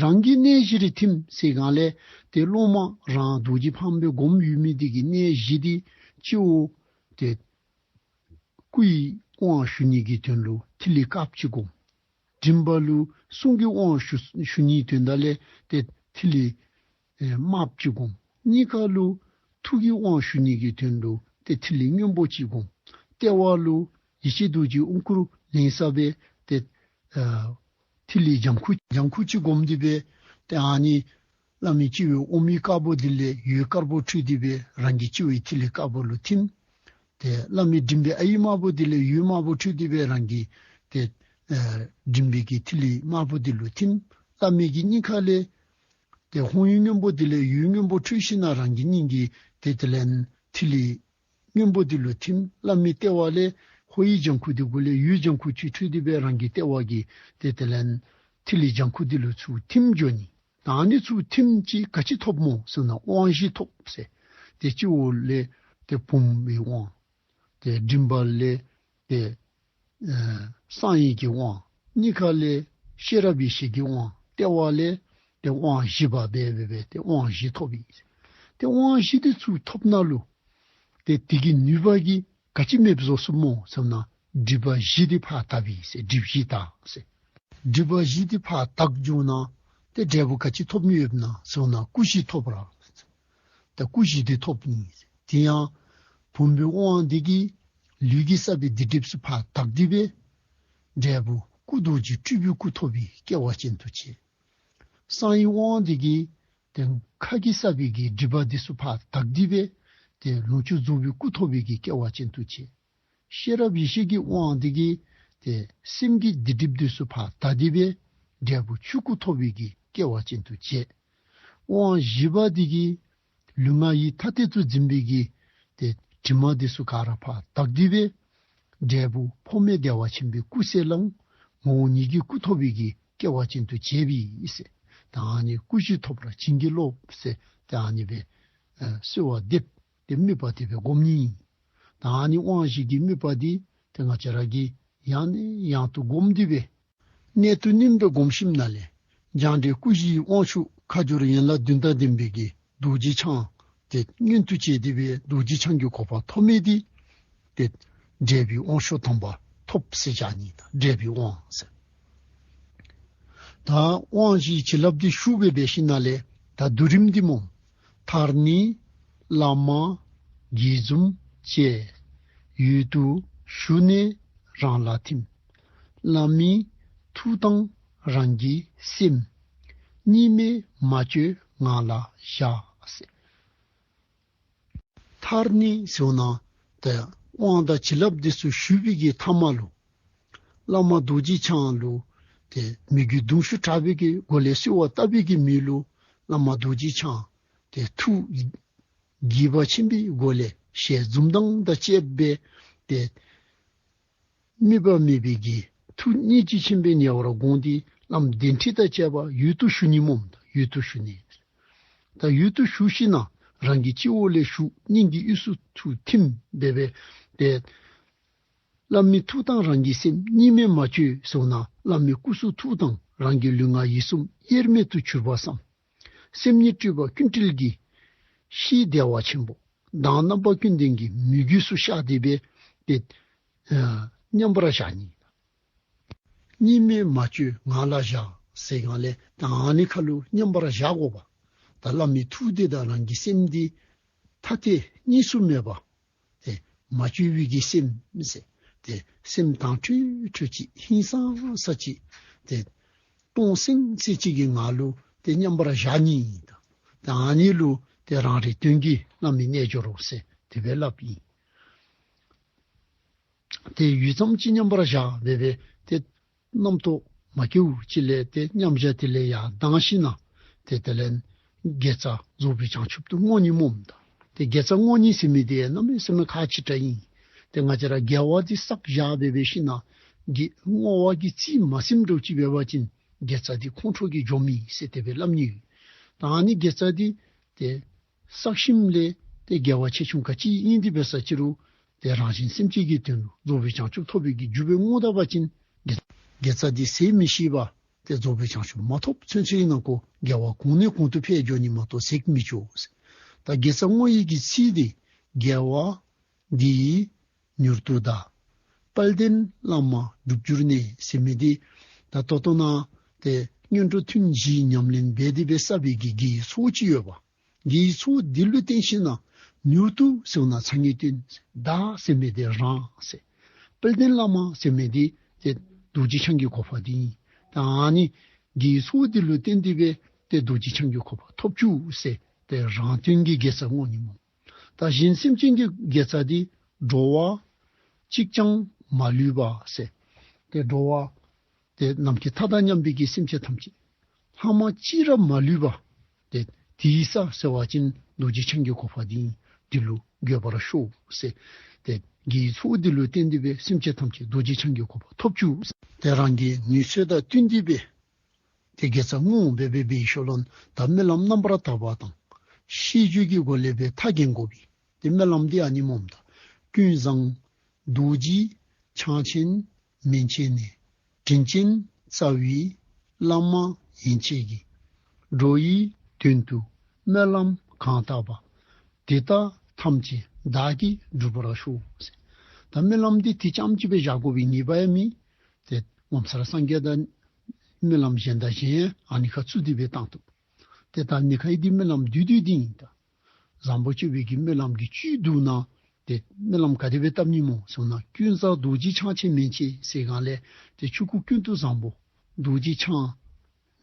རང་གི་གནས་བཞི་རུ་ཐིམ་ཟེར་གང་ལས་ཏེ་སློབ་མ་རང་རྡོ་རྗེ་ཕག་མོ་སྦེ་སྒོམ་ཡོད་མི་འདི་གི་གནས་བཞི་འདི་སྤྱི་བོ་ཏེ་སྐུ་ཡི་དབང་ཞུ་ནི་གི་དོན་ལུ་ཐིག་ལེ་དཀརཔོ་ཅིག་བསྒོམ། མགྲིན་པ་ལུ་གསུང་གི་དབང་ཞུ་ཞུ་ནིའི་དོན་དག་ལས་ཏེ་ཐིག་ལེ་ཨེ་དམརཔོ་ཅིག་བསྒོམ། སྙིང་ཁ་ལུ་ཐུགས་ཀྱི་དབང་ཞུ་ནི་གི་དོན་ལུ་ཏེ་ཐིག་ལེ་སྔོན་པོ་ཅིག་བསྒོམ། ལྟེ་བ་ལུ་ཡེ་ཤེས་རྡོ་རྗེ་དབང་བསྐུར་ལེན་ས་སྦེ་ཏེ་ཨ་ཐིག་ལེ་ལྗང་ཁུ་ལྗང་ཁུ་ཅིག་བསྒོམ་སྟེ་སྦེ་ཏེ་ཨ་ནི་བླ་མའི་སྤྱི་བོའི་ཨོམ་ཡིག་དཀར་པོ་འདི་ལས་འོད་དཀར་པོ་འཕྲོས་ཏེ་སྦེ་རང་གི་སྤྱི་བོའི་ཐིག་ལེ་དཀར་པོ་ལུ་ཐིམ། ཏེ་བླ་མའི་མགྲིན་པའི་ཨ་ཡིག་དམར་པོ་འདི་ལས་འོད་དམར་པོ་འཕྲོས་ཏེ་སྦེ་རང་གི་ཏེ་ཨ་མགྲིན་པའི་གི་ཐིག་ལེ་དམར་པོ་འདི་ལུ་ཐིམ། བླ་མའི་གི་སྙིང་ཁ་ལས་ཏེ་ཧཱུྃ་ཡིག་སྔོན་པོ་འདི་ལས་འོད་སྔོན་པོ་འཕྲོས་ཞིནམ་ལས་རང་གི་སྙིང་གི་ཏེ་དེ་ལས་ཐིག་ལེ་སྔོན་པོ་འདི་ལུ་ཐིམ། བླ་མའི་ལྟེ་བ་ལས་ཧོ་ཡིག་ལྗང་ཁུ་འདི་གུ་ལས་འོད་ལྗང་ཁུ་ཅིག་འཕྲོས་ཏེ་སྦེ་རང་གི་ལྟེ་བ་གི་ཏེ་དེ་ལས་ཐིག་ལེ་ལྗང་ཁུ་འདི་ལུ་ཚུར་ཐིམ་འགྱོ་ནི། ད་ཨ་ནི་ཚུར་ཐིམ་ཅིག་ག་ཅི་ཐོབ་སྨོ་ཟེར་ན་དབང་བཞི་ཐོབ་ཟེར། ཏེ་སྤྱི་བོ་ལས་ཏེ་བུམ་པའི་དབང་། ཏེ་མགྲིན་པ་ལས་ཏེ་ཨེ་གསང་བའི་གི་དབང་། སྙིང་ཁ་ལས་ཤེས་རབ་ཡེ་ཤེས་ཀྱི་དབང་། ལྟེ་བ་ལས་ཏེ་དབང་བཞི་པ་སྦེ་སྦེ་སྦེ་ཏེ་དབང་བཞི་ཐོབ་ཨིན། ཏེ་དབང་བཞི་འདི་ཚུར་ཐོབ་ནི་ལུ་ཏེ་དེ་གི་ནུས་པ་གིས་ག་ཅི་མེདཔ་བཟོ་ཚུགས་སྨོ་ཟེར་ན་སྒྲིབ་པ་བཞི་འདི་ཕར་དག་པས་ཟེར། སྒྲིབ་བཞི་དག་ཟེར། སྒྲིབ་པ་བཞི་འདི་ཕར་དག་འགྱོ་ན་ཏེ་འབྲས་བུ་ག་ཅི་ཐོབ་ནི་ཡོདཔ་ཨིན་ན་ཟེར་ན་སྐུ་བཞི་ཐོབ་པ་ར། ད་སྐུ་བཞི་འདི་ཐོབ་ནི། དེ་ཡང་བུམ་པའི་དབང་འདི་གིས་ལུས་ཀྱི་བསགས་པའི་སྡིག་སྒྲིབ་ཚུ་ཕར་དག་སྟེ་སྦེ་འབྲས་བུ་སྐུ་རྡོ་རྗེ་སྤྲུལ་པའི་སྐུ་ཐོབ་པའི་སྐལ་བ་ཅན་དུ་བྱེད། གསང་བའི་དབང་འདི་གིས་ཏེ་ཁ་གི་བསགས་པའི་གི་སྒྲིབ་པ་འདི་ཚུ་ཕར་དག་སྟེ་སྦེ་ཏེ་ལོངས་སྤྱོད་རྫོགས་པའི་སྐུ་ཐོབ་པའི་གི་སྐལ་བ་ཅན་དུ་བྱེད། ཤེས་རབ་ཡེ་ཤེས་ཀྱི་དབང་འདི་གིས་ཏེ་སེམས་ཀྱི་སྡིག་སྒྲིབ་འདི་ཚུ་ཕར་དག་སྟེ་སྦེ་འབྲས་བུ་ཆོས་སྐུ་ཐོབ་པའི་གི་སྐལ་བ་ཅན་དུ་བྱེད། དབང་བཞི་པ་འདི་གིས་ལུས་ངག་ཡིད་ཐ་དད་དུ་འཛིན་པའི་གི་ཏེ་དྲི་མ་འདི་ཚུ་ག་ར་ཕར་དག་སྟེ་སྦེ་འབྲས་བུ་འཕོ་མེད་བདེ་བ་ཆེན་པོའི་སྐུ་གསལ་ལང་ངོ་བོ་ཉིད་ཀྱི་སྐུ་ཐོབ་པའི་གི་སྐལ་བ་ཅན་དུ་བྱེད་པས་ཟེར། ད་ཨ་ནི་སྐུ་བཞི་ཐོབ་པར་བྱིན་གྱིས་རློབས་ཟེར། ད་ཨ་ནི་སྦེ་ཨ་གསོལ་བ་འདེབས་ཏེ་དམིགས་པ་དེ་སྦེ་བསྒོམ་ནི། ད་ཨ་ནི་དབང་བཞི་གི་དམིགས་པ་འདི་ཏེ་ང་བཅས་ར་གིས་ཡང་ནས་ཡང་དུ་བསྒོམ་སྟེ་སྦེ་གནད་དུ་བསྣུན་སྦེ་བསྒོམ་ཞིནམ་ལས་སྦྱངས་འབྲས་སྐུ་བཞིའི་དབང་ཕྱུག་ཁ་སྦྱོར་ཡན་ལག་བདུན་དང་ལྡན་པའི་གི་རྡོ་རྗེ་འཆང་དེ་མངོན་དུ་བྱས་ཏེ་སྦེ་རྡོ་རྗེ་འཆང་གི་གོ་འཕང་ཐོབ་མི་འདི་ཏེ་འབྲས་བུའི་དབང་ཕྱུག་དམ་པ་ཐོབ་ཟེར་བྱ་ནི་དང་འབྲས་བུའི་དབང་ཟེར། ད་དབང་བཞིའི་བྱིན་རླབས་འདི་ཞུ་སྦེ་འབད་ཞིནམ་ལས་ད་བསྡུ་རིམ་འདི་སྨོ། མཐར་ནི་བླ་མ་དགྱེས་འཛུམ་བཅས། འོད་དུ་ཞུ་ནས་རང་ལ་ཐིམ། བླ་མའི་ཐུགས་དང་རང་གི་སེམས། གཉིས་མེད་མ་བཅོས་ངང་ལ་བཞག་ཟེར། མཐར་ནི་ཟེར་ན་ཏེ་དབང་དང་བྱིན་རླབས་འདི་ཚུ་ཞུ་བའི་གི་མཐའ་མ་ལུ་བླ་མ་རྡོ་རྗེ་འཆང་ལུ་ཏེ་མོས་གུས་གདུང་ཤུགས་དྲག་པོའི་གི་སྒོ་ལས་གསོལ་བ་བཏབ་པའི་གི་མོད་ལུ་བླ་མ་རྡོ་རྗེ་འཆང་ཏེ་ཐུགས་དགྱེས་པ་ཆེན་པོའི་སྒོ་ལས་ཞལ་འཛུམ་མདངས་དང་བཅས་པ་སྦེ་ཏེ་དམིགས་པ་མེད་པའི་གི་ཐུགས་སྙིང་རྗེ་ཆེན་པོའི་ཉེ་བར་དགོངས་ཏེ་བླམ་གདན་ཁྲི་དང་བཅས་པ་འོད་དུ་ཞུ་ནི་སྨོ། འོད་དུ་ཞུ་ནི། ད་འོད་དུ་ཞུ་ཞིནམ་ལས་རང་གི་སྤྱི་བོ་ལས་ཞུགས་སྙིང་གི་དབུས་སུ་ཐུགས་ཐིམ་སྦེ་སྦེ་ཏེ་བླ་མའི་ཐུགས་དང་རང་གི་སེམས་གཉིས་མེད་མ་བཅོས་ཟེར་ན་བླ་མའི་སྐུ་གསུང་ཐུགས་དང་རང་གི་ལུས་ངག་ཡིད་གསུམ་དབྱེར་མེད་དུ་གྱུར་པ་བསམ། སེམས་ཉིད་སྤྲོས་པ་ཀུན་བྲལ་གྱི་ཤེས་བདེ་བ་ཆེན་པོ་དང་རྣམ་པ་ཀུན་ལྡན་གྱི་མོས་གུས་སུ་ཤར་ཏེ་སྦེ་ཏེ་ཨ་མཉམ་པར་བཞག་ནི། གཉིས་མེད་མ་བཅོས་ངང་ལ་བཞག་ཟེར་གང་ལས་ད་ཨ་ནི་ཁ་ལུ་མཉམ་པར་བཞག་དགོ་པ། ད་བླ་མའི་ཐུགས་དེ་དང་རང་གི་སེམས་འདི་ཐ་དད་གཉིས་སུ་མེད་པ། ཏེ་མ་བཅོས་པའི་གི་སེམས་ཟེར། ཏེ་སེམས་དྭངས་འཕྲོས་འཕྲོས་ཅིག་ཧིང་སངས་ས་ཅིག་ཏེ་སྟོང་སིང་སིང་ཅིག་གི་ངང་ལུ་ཏེ་མཉམ་པར་བཞག་ནི་ཨིན། ད་ཨ་ནི་ལུ་ཏེ་རང་རིག་དོན་གྱི་བླ་མའི་རྣལ་འབྱོར་རོ་ཟེར་དེ་སྦེ་སླབ་ཨིན། ཏེ་ཡུད་ཙམ་ཅིག་མཉམ་པར་བཞག་སྦེ་སྦེ་ཏེ་རྣམ་རྟོག་མ་སྐྱེཝ་ཅིག་ལས་ཏེ་མཉམ་བཞག་དེ་ལས་ཡར་ལྡང་ཞིན་ན་ཏེ་དེ་ལས་དགེ་རྩ་རྫོགས་པའི་བྱང་ཆུབ་ཏུ་བསྔོ་ནི་སྨོ་ད། ཏེ་དགེ་རྩ་བསྔོ་ནི་ཟེར་མི་དེ་གནམ་མེད་ས་མེད་ཁག་ཆེ་དྲགས་ཨིན། ཏེ་ང་བཅས་ར་དགེ་བ་འདི་བསགས་བཞག་སྦེ་སྦེ་ཞིན་ན་དགེ་བསྔོ་བ་གི་རྩིས་མ་ཟིནམ་འདྲཝ་ཅིག་འབད་བ་ཅིན་དགེ་རྩ་འདི་ཁོང་ཁྲོ་གིས་འཇོམས་མི་ཟེར་དེ་སྦེ་སླབ་ནི་ཡོད། ད་ཨ་ནི་དགེ་རྩ་འདི་ཏེ་བསགས་ཞིནམ་ལས་ཏེ་དགེ་བ་ཆེ་ཆུང་ག་ཅི་ཨིན་དེ་འབད་ས་ཅི་རུང་ཏེ་རང་གཞན་སེམས་ཅན་གྱི་དོན་ལུ་རྫོགས་པའི་བྱང་ཆུབ་ཐོབ་པའི་གི་རྒྱུ་སྦེ་བསྔོ་ད་པ་ཅིན་དགེ་དགེ་རྩ་འདི་ཟད་མི་ཤེས་པ། ཏེ་རྫོགས་པའི་བྱང་ཆུབ་མ་ཐོབ་ཚུན་ཚོད་ཨིན་ན་ཁོ་དགེ་བ་གོང་ནས་གོང་དུ་འཕེལ་འགྱོ་ནི་མ་གཏོགས་ཟད་མི་འགྱོ། ད་དགེ་རྩ་བསྔོ་ཡི་གི་ཚིག་འདི་དགེ་བ་འདི་ཡིས་མྱུར་དུ་བདག་དཔལ་ལྡན་བླ་མ་འགྲུབ་འགྱུར་ནས་ཟེར་མི་འདི་ད་ལྟོ་ལྟོ་ན་ཏེ་སྔོན་འགྲོ་ཐུན་བཞི་ཉམས་ལེན་འབད་དེ་སྦེ་བསགས་པའི་གི་དགེ་བའི་ཚོགས་ཅིག་ཡོད་པ། དགེ་བའི་ཚོགས་འདི་ལུ་བརྟེན་ཞིན་ན་མྱུར་དུ་ཟེར་ན་ཚ་ངེས་བསྟུན། བདག་ཟེར་མི་འདི་རང་ཟེར། དཔལ་ལྡན་བླ་མ་ཟེར་མི་འདི་ཏེ་རྡོ་རྗེ་འཆང་གི་གོ་འཕང་འདི་ཨིན། ད་ཨ་ནི་དགེ་བའི་ཚོགས་འདི་ལུ་བརྟེན་ཏེ་སྦེ་ཏེ་རྡོ་རྗེ་འཆང་གི་གོ་འཕང་ཐོབ་བཅུག་ཟེར་ཏེ་རང་དོན་གྱི་དགེ་རྩ་བསྔོ་ནི་སྨོ། ད་གཞན་སེམས་ཅན་གྱི་དགེ་རྩ་འདི་འགྲོ་བ་གཅིག་ཀྱང་མ་ལུས་པ་ཟེར། ཏེ་འགྲོ་བ་ཏེ་ནམ་མཁའི་མཐའ་དང་མཉམ་པའི་གི་སེམས་ཅན་ཐམས་ཅད་ལྷག་མ་གཅིག་ར་མ་ལུས་པ། ཏེ་དེ་ཡི་ས་ཟེར་བ་ཅིན་རྡོ་རྗེ་འཆང་གི་གོ་འཕང་འདི་ཨིན། འདི་ལུ་འགོད་པར་ཤོག་ཟེར། ཏེ་དགེ་བའི་ཚོགས་འདི་ལུ་བརྟེན་ཏེ་སྦེ་སེམས་ཅན་ཐམས་ཅད་རྡོ་རྗེ་འཆང་གི་གོ་འཕང་ཐོབ་བཅུག་ཟེར། ཏེ་རང་གི་ནུས་ཚོད་དང་བསྟུན་ཏེ་སྦེ་ཏེ་དགེ་རྩ་བསྔོ་སྦེ་སྦེ་སྦེ་ཤོ་ལོན། ད་སྨོན་ལམ་རྣམ་པར་དག་པ་དང་ཤིས་བརྗོད་ཀྱི་སྒོ་ལས་སྦེ་མཐའ་འགེངས་དགོ་པས། ཏེ་སྨོན་ལམ་འདི་ཨ་ནི་སྨོ་ད། ཀུན་བཟང་རྡོ་རྗེ་འཆང་ཆེན་མན་ཆད་ནས། དྲིན་ཅན་རྩ་བའི་བླ་མ་ཡན་ཆད་ཀྱིས། འགྲོ་ཡི་དོན་དུ་སྨོན་ལམ་གང་བཏབ་པ། དེ་དག་ཐམས་ཅད་བདག་གིས་འགྲུབ་པར་ཤོག་ཟེར། ད་སྨོན་ལམ་འདི་དེ་ཙམ་ཅིག་སྦེ་བཞག་དགོ་པའི་ངེས་པ་ཡང་མེད། ཏེ་ངོ་མཚར་སངས་རྒྱས་དང་སྨོན་ལམ་གཞན་དང་གཞན་ཨ་ནི་ཁར་ཚུད་དེ་སྦེ་བཏང་ཐུབ། ཏེ་ད་ཨ་ནི་ཁར་ཨིན་འདི་སྨོན་ལམ་བསྡུས་བསྡུས་འདི་ཨིན་ད། བཟང་པོ་སྤྱོད་པའི་གི་སྨོན་ལམ་གྱི་བཅུད་བསྡུ་ན་ཏེ་སྨོན་ལམ་ག་དེ་སྦེ་བཏབ་ནི་སྨོ་ཟེར་ན། ཀུན་བཟང་རྡོ་རྗེ་འཆང་ཆེན་མན་ཆད་ཟེར་གང་ལས་ཏེ་ཆོས་སྐུ་ཀུན་ཏུ་བཟང་པོ་རྡོ་རྗེ་འཆང་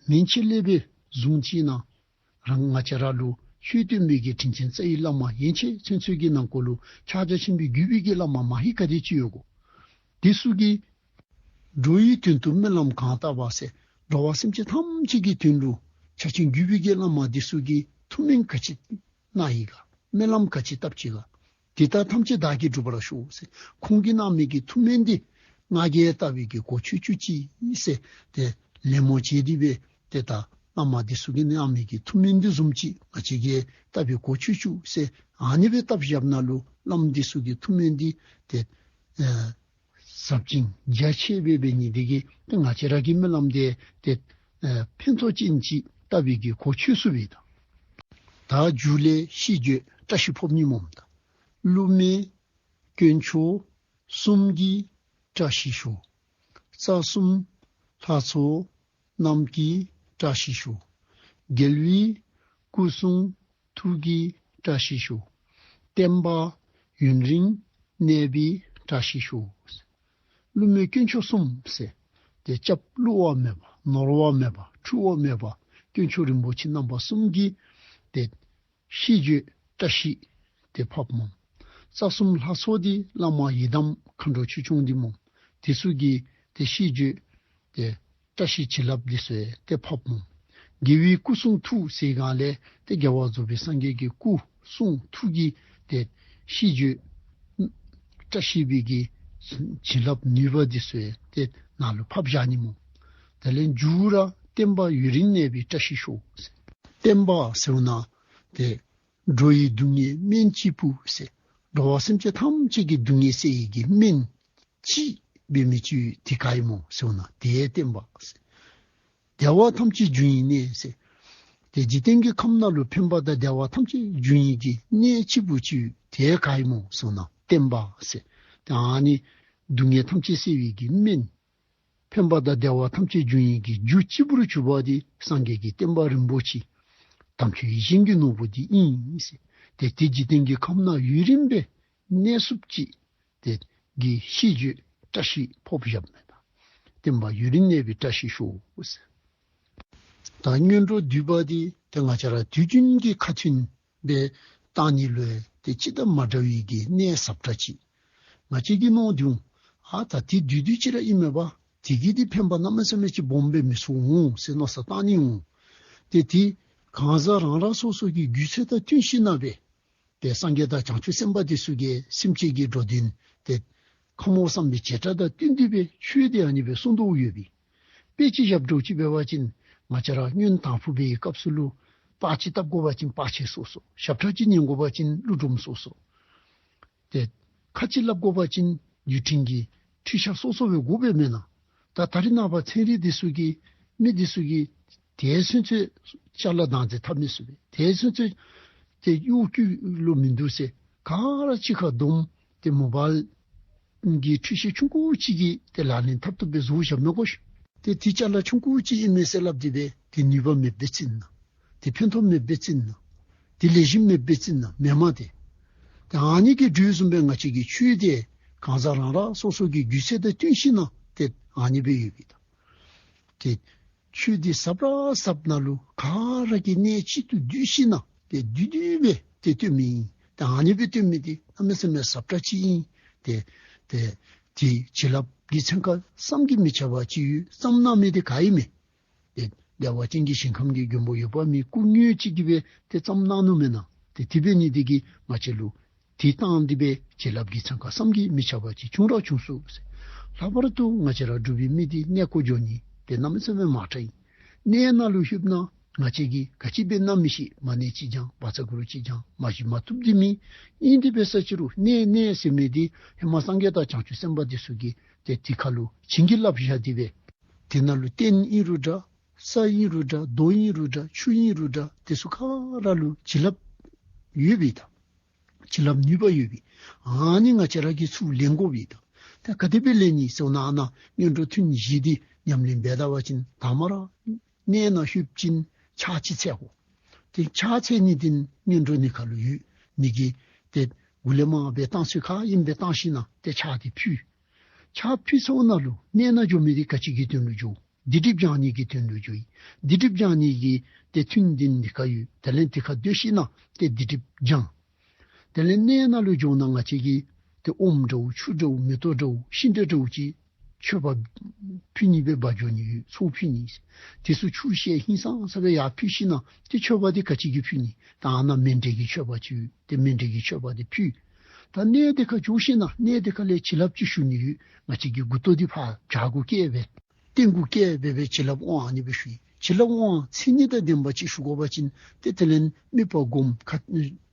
མན་ཆད་ལས་སྦེ་བཟུང་ཅི་ན་རང་ང་བཅས་ར་ལུ་ཆོས་སྟོན་པའི་གི་དྲིན་ཅན་རྩ་བའི་བླ་མ་ཡན་ཆད་ཚུན་ཚོད་ཀྱི་ནང་འཁོད་ལུ་ཕྱག་རྒྱ་ཆེན་པོའི་བརྒྱུད་པའི་གི་བླ་མ་མ་ཧེ་ག་དེ་ཅིག་ཡོད་གོ། དེ་ཚུ་གིས་འགྲོ་ཡི་དོན་དུ་སྨོན་ལམ་གང་བཏབ་པ་ཟེར། འགྲོ་བ་སེམས་ཅན་ཐམས་ཅད་ཀྱི་དོན་ལུ་ཕྱག་ཆེན་བརྒྱུད་པའི་གི་བླ་མ་འདི་ཚུ་གིས་ཐུགས་སྨོན་ག་ཅི་གནང་ཡི་ག། སྨོན་ལམ་ག་ཅི་བཏབ་ཅི་ག། དེ་དག་ཐམས་ཅད་བདག་གིས་འགྲུབ་པར་ཤོག་ཟེར། ཁོང་གིས་གནང་མི་གི་ཐུགས་སྨོན་འདི་ང་གིས་བཏབ་པའི་གི་གོ་ཆོད་བཅུག་ཅི་ཟེར། ཏེ་ལད་མོ་བྱས་ཏེ་སྦེ་ཏེ་ད་བླ་མ་འདི་ཚུ་གིས་གནང་མི་གི་ཐུགས་སྨོན་འདི་བཟུམ་ཅིག་ང་བཅས་ཀྱིས་བཏབ་པའི་གོ་ཆོད་བཅུག་ཟེར། ཨ་ནི་སྦེ་བཏབ་བཞགཔ་ན་ལུ་བླམ་འདི་ཚུ་གི་ཐུགས་སྨོན་འདི་ཏེ་ཨེ་ཟབ་ཅིང་རྒྱ་ཆེ་སྦེ་འབད་ནི་འདི་གིས་ཏེ་ང་བཅས་ར་གི་སྨོན་ལམ་འདི་ཏེ་ཨེ་ཕན་ཐོགས་ཅན་ཅིག་བཏབ་པའི་གི་གོ་ཆོད་ཚུགས་པས་ད། ད་མཇུག་ལས་ཤིས་བརྗོད་བཀྲ་ཤིས་ཕབ་ནི་སྨོ་ད། ཀླུ་མེ་དཀོན་མཆོག་གསུམ་གྱི་བཀྲ་ཤིས་ཤོག། རྩ་གསུམ་ལྷ་ཚོགས་རྣམས་ཀྱི་བཀྲ་ཤིས་ཤོག། རྒྱལ་བའི་སྐུ་གསུང་ཐུགས་ཀྱི་བཀྲ་ཤིས་ཤོག། བསྟན་པ་ཡུན་རིང་གནས་པའི་བཀྲ་ཤིས་ཤོག། ཀླུ་མེ་དཀོན་མཆོག་གསུམ་ཟེར། ཏེ་སྐྱབས་བསླུ་བ་མེད་པ་ནོར་བ་མེད་པ་འཁྲུལ་བ་མེད་པ་དཀོན་མཆོག་རིན་པོ་ཆེ་རྣམ་པ་གསུམ་གྱི་ཏེ་ཤིས་བརྗོད་བཀྲ་ཤིས་དེ་ཕབ་སྨོ། རྩ་གསུམ་ལྷ་ཚོགས་འདི་བླ་མ་ཡི་དམ་མཁའ་འགྲོ་ཆོས་སྐྱོང་འདི་སྨོ། དེ་ཚུ་གི་ཏེ་ཤིས་བརྗོད་ཏེ་བཀྲ་ཤིས་བྱིན་རླབས་འདི་ཚུ་ཡང་ཏེ་ཕབ་སྨོ། རྒྱལ་བའི་སྐུ་གསུང་ཐུགས་ཟེར་གང་ལས་ཏེ་རྒྱལ་བ་རྫོགས་པའི་སངས་རྒྱས་ཀྱི་སྐུ་གསུང་ཐུགས་ཀྱི་ཏེ་ཤིས་བརྗོད་བཀྲ་ཤིས་པའི་གི་བྱིན་རླབས་ནུས་པ་འདི་ཚུ་ཡང་ཏེ་ནཱ་ལུ་ཕབ་བཞག་ནི་སྨོ། དེ་ལས་མཇུག་ར་བསྟན་པ་ཡུན་རིང་གནས་པའི་བཀྲ་ཤིས་ཤོག་ཟེར། བསྟན་པ་ཟེར་བ་ན་ཏེ་འགྲོ་བའི་སྡུག་བསྔལ་སྨན་གཅིག་པུ་ཟེར། འགྲོ་བ་སེམས་ཅན་ཐམས་ཅད་ཀྱི་སྡུག་བསྔལ་སེལ་བའི་གི་སྨན་གཅིག་འབད་མི་ཅིག་དེ་ག་ཨིན་སྨོ་ཟེར་བ་ན་དེ་བསྟན་པ་ཟེར། བདེ་བ་ཐམས་ཅད་འབྱུང་བའི་གནས་ཟེར། ཏེ་འཇིག་རྟེན་གྱི་ཁམས་ནང་ལུ་ཕན་པ་དང་བདེ་བ་ཐམས་ཅད་འབྱུང་བའི་གི་གནས་གཅིག་པུ་ཅིག་དེ་ག་ཨིན་སྨོ་ཟེར་བ་ན་བསྟན་པ་ཟེར། ཏེ་ཨ་ནི་སྡུག་བསྔལ་ཐམས་ཅད་སེལ་བའི་གི་སྨན་ ཕན་པ་དང་བདེ་བ་ཐམས་ཅད་འབྱུང་ནི་གི་རྒྱུ་གཅིག་པུར་གྱུར་པ་དེ་སངས་རྒྱས་ཀྱི་བསྟན་པ་རིན་པོ་ཆེ་དམ་ཆོས་ཡིད་བཞིན་གྱི་ནོར་བུ་དེ་ཨིན་ཟེར། ཏེ་དེ་འཇིག་རྟེན་གྱི་ཁམས་ན་ཡུན་རིང་སྦེ་གནས་ཚུགསཔ་ཅིག་དེ་གི་ཤིས་བརྗོད་བཀྲ་ཤིས་ཕབ་བཞགཔ་མས། ད་བསྟན་པ་ཡུན་རིང་གནས་པའི་བཀྲ་ཤིས་ཤོག་ཟེར། ད་སྔོན་འགྲོ་བསྡུས་པ་དེ་ཏེ་ང་བཅས་ར་དུས་རྒྱུན་གྱི་ཁ་ཐུན་སྦེ་བཏང་ནི་ལུ་ཏེ་ཅི་དང་མ་འདྲ་བའི་གི་གནས་ཟབ་དྲགས་ཅིག་ང་བཅས་ཀྱིས་མནོ་དོ་འོང་། ཨ་ད་དེ་བསྡུས་བསྡུས་ཅིག་ར་ཨིན་མས་པ། དེ་གིས་དེ་ཕན་པ་གནམ་མེད་ས་མེད་ཅིག་སྦོམ་སྦེ་མི་ཚོར་འོང་ཟེར་མནོ་བསམ་བཏང་ནི་འོང་། ཏེ་དེ་གང་ཟག་རང་རང་སོ་སོ་གི་རྒྱུད་ཚོད་དང་བསྟུན་ཞིན་ན་སྦེ་ཏེ་སངས་རྒྱས་དང་བྱང་ཆུབ་སེམས་དཔའ་དེ་ཚུ་གིས་སེམས་ཅན་གྱི་འགྲོ་དོན་ཏེ་ཁམས་གསུམ་པའི་བྱེ་བྲག་དང་བསྟུན་ཏེ་སྦེ་ཆོས་དེ་ཨ་ནི་སྦེ་གསུངས་དོ་ཡོད་པས། དཔེ་ཅིག་བཞག་དགོཔ་ཅིག་འབད་བ་ཅིན་ང་བཅས་ར་སྔོན་དང་ཕུ་པའི་སྐབས་སུ་ལུ་པར་ཅིག་བཏབ་དགོ་པ་ཅིན་པར་ཆས་སོ་སོ། ཞབས་ཁྲ་ཅིག་ཉན་དགོ་པ་ཅིན་གླུ་སྒྲོམ་སོ་སོ། ཏེ་ཁ་ཅིག་སླབ་དགོ་པ་ཅིན་བརྒྱུད་འཕྲིན་གྱི་འཕྲུལ་ཆས་སོ་སོ་སྦེ་དགོ་པས་མེན་ན། ད་ད་རེས་ནངས་པ་ཚན་རིག་འདི་ཚུ་གིས་མི་འདི་ཚུ་གིས་དེ་ཚུན་ཚོད་ཅ་ལ་བདག་འཛིན་འཐབ་མི་ཚུགས་པས། དེ་ཚུན་ཚོད་ཏེ་གཡོ་སྒྱུ་ལུ་མི་འདུག་ཟེར་ག་ར་གཅིག་ཁར་བསྡོམས་ཏེ་མོ་བཱལ་གྱི་འཕྲུལ་ཆས་ཆུང་ཀུ་ཅིག་གིས་ཏེ་ལག་ལེན་འཐབ་བཏུབ་པའི་བཟོ་བཞག་མི་དགོ་ཤིག། ཏེ་དེ་ཅ་ལ་ཆུང་ཀུ་ཅིག་ཨིན་མས་ཟེར་སླབ་སྟེ་སྦེ་དེ་ནུས་པ་མེདཔ་སྦེ་བརྩི་ན། དེ་ཕན་ཐོགས་མེདཔ་སྦེ་བརྩི་ན། དེ་ལེགས་ཤོམ་མེདཔ་སྦེ་བརྩི་ན་མེན་མས་ཏེ། ཏེ་ཨ་ནི་གི་འགྲོས་བཟུམ་སྦེ་ང་བཅས་ཀྱི་ཆོས་དེ་གང་ཟག་རང་རང་སོ་སོ་གི་རྒྱུད་ཚོད་དང་བསྟུན་ཞིན་ན་ཏེ་ཨ་ནི་སྦེ་ཡོད་པས་ད། ཏེ་ཆོས་འདི་ཟབ་ར་ཟབ་ནང་ལུ་ག་ར་གིས་གནད་གཅིག་ཏུ་བསྡུས་ཞིན་ན་ཏེ་བསྡུས་བསྡུས་སྦེ་ཏེ་སྟོན་མི་ཨིན། ཏེ་ཨ་ནི་སྦེ་སྟོན་མི་འདི་གནམ་མེད་ས་མེད་ཟབ་དྲགས་ཅིག་ཨིན། ཏེ་ཏེ་དེ་བྱིན་རླབས་ཀྱི་ཚན་ཁ་བསམ་གྱིས་མི་ཁྱབ་པ་ཅིག་ཡོད། བསམ་གནང་མི་འདི་ག་ཨིན་མས། ཏེ་བདེ་བ་ཅན་གྱི་ཞིང་ཁམས་ཀྱི་མགོན་པོ་འོད་དཔག་མེད་སྐུ་དངོས་ཅིག་གིས་སྦེ་ཏེ་བརྩམས་གནང་ནུག་མེན་ན། ཏེ་དེ་འབད་ནི་འདི་གིས་ང་བཅས་ལུ་དེ་བཏང་སྟེ་སྦེ་བྱིན་རླབས་ཀྱི་ཚན་ཁ་བསམ་གྱིས་མི་ཁྱབ་པ་ཅིག་བྱུང་ར་བྱུང་སོ་ཟེར། ལྷག་པར་དུ་ང་བཅས་ར་འབྲུག་པའི་མི་འདི་གནས་སྐོར་འགྱོ་ནི་འདི་གནམ་མེད་ས་མེད་མང་དྲགས་ཨིན། གནས་ནང་ལུ་ལྷོདཔ་ད་ང་བཅས་ཀྱིས་ག་ཅི་འབད་ན་མི་ཤེས། མ་ཎི་ཅིག་བགྱང་བཛྲ་གུ་རུ་ཅིག་བགྱང་མ་གཞི་མ་བཏུབ་འདི་མེད། ཨིན་དེ་འབད་ས་ཅི་རུང་གནས་གནས་ཟེར་མི་འདི་ཧེ་མ་སངས་རྒྱས་དང་བྱང་ཆུབ་སེམས་དཔའ་འདི་ཚུ་གིས་ཏེ་དེ་ཁར་ལུ་བྱིན་གྱིས་བརླབས་བཞག་སྟེ་སྦེ་དེ་ནང་ལུ་སྟན་ཨིན་རུང་འདྲ། ས་ཨིན་རུང་འདྲ། རྡོ་ཨིན་རུང་འདྲ། ཆུ་ཨིན་རུང་འདྲ། དེ་ཚུ་ག་ར་ལུ་བྱིན་རླབས་ཡོད་པས་ད། བྱིན་རླབས་ནུས་པ་ཡོད་པས། ཨ་ནི་ང་བཅས་ར་གིས་ཚུར་ལེན་དགོ་པས་ད། ད་ག་དེ་སྦེ་ལེན་ནི་ཟེར་བ་ཅིན་ཨ་ནཱ་སྔོན་འགྲོ་ཐུན་བཞི་འདི་ཉམས་ལེན་འབད་ད་པ་ཅིན་དང་པ་ར་གནས་ནང་ལྷོད་ཞིནམ་ཕྱག་ཅིག་འཚལ་དགོ། ཏེ་ཕྱག་འཚལ་ནི་འདི་སྔོན་འགྲོ་ནི་ཁར་ལུ་ཡོད་ནི་གི་ཏེ་འགོ་ལས་མར་སྦེ་བཏང་ཚུལ་ག་ཨིནམ་སྦེ་བཏང་ཞིན་ན་ཏེ་ཕྱག་འདི་ཕུལ། ཕྱག་ཕུལ་ཚརཝ་ད་ལུ་གནས་ནང་འགྱོ་མི་འདི་ག་ཅི་གི་དོན་ལུ་འགྱོ། སྡིག་སྒྲིབ་སྦྱང་ནི་གི་དོན་ལུ་འགྱོ་ཡི། སྡིག་སྒྲིབ་སྦྱང་ནི་གི་ཏེ་ཐུན་འདི་ནི་ཁར་ཡོད། དེ་ལས་འདི་ཁར་སྡོད་ཞིན་ན་ཏེ་སྡིག་སྒྲིབ་སྦྱང་། དེ་ལས་གནས་ནང་ལུ་འགྱོཝ་ད་ང་བཅས་ཀྱིས་ཏེ་ཨོམ་འདྲཝ་ཆུ་འདྲཝ་མེ་ཏོག་འདྲཝ་ཤིང་འབྲས་འདྲཝ་ཅིག་མཆོད་པ་ཕུལ་ནི་སྦེ་འབག་འགྱོ་ནི་ཡོད། ཚོགས་ཕུལ་ནི། དེ་ཚུ་ཆུ་བཤལ་ཧིང་སངས་ས་སྦེ་ཡར་ཕུལ་ཞིན་ན་ཏེ་མཆོད་པ་འདི་ག་ཅི་གི་ཕུལ་ནི། ད་ཨ་ནཱ་མཎྜལ་གྱི་མཆོད་པ་ཅིག་ཡོད། ཏེ་མཎྜལ་གྱི་མཆོད་པ་འདི་ཕུལ། ད་གནས་འདི་ཁར་འགྱོ་ཞིན་ན་གནས་འདི་ཁ་ལས་བྱིན་རླབས་ཅིག་ཞུ་ནི་ཡོད། ང་བཅས་ཀྱི་མགུ་ཏོ་འདི་ཕར་བྱག་གུ་བཀལ་སྦེ་སྟེང་གུ་བཀལ་སྦེ་སྦེ་བྱིན་རླབས་དབང་ཨ་ནི་སྦེ་ཞུ་ཡི། བྱིན་རླབས་དབང་མཚན་ཉིད་དང་ལྡན་པ་ཅིག་ཞུ་དགོ་པ་ཅིན་ཏེ་དེ་ལས་དམིགས་པ་སྒོམ་ཁ་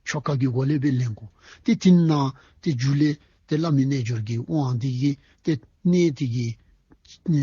ཆོ་ག་གི་སྒོ་ལས་སྦེ་ལེན་དགོ། ཏེ་དེ་ནང་ཏེ་མཇུག་ལས་ཏེ་བླ་མའི་རྣལ་འབྱོར་གྱི་དབང་འདི་གིས་ཏེ་གནས་འདི་གི་ཨེ་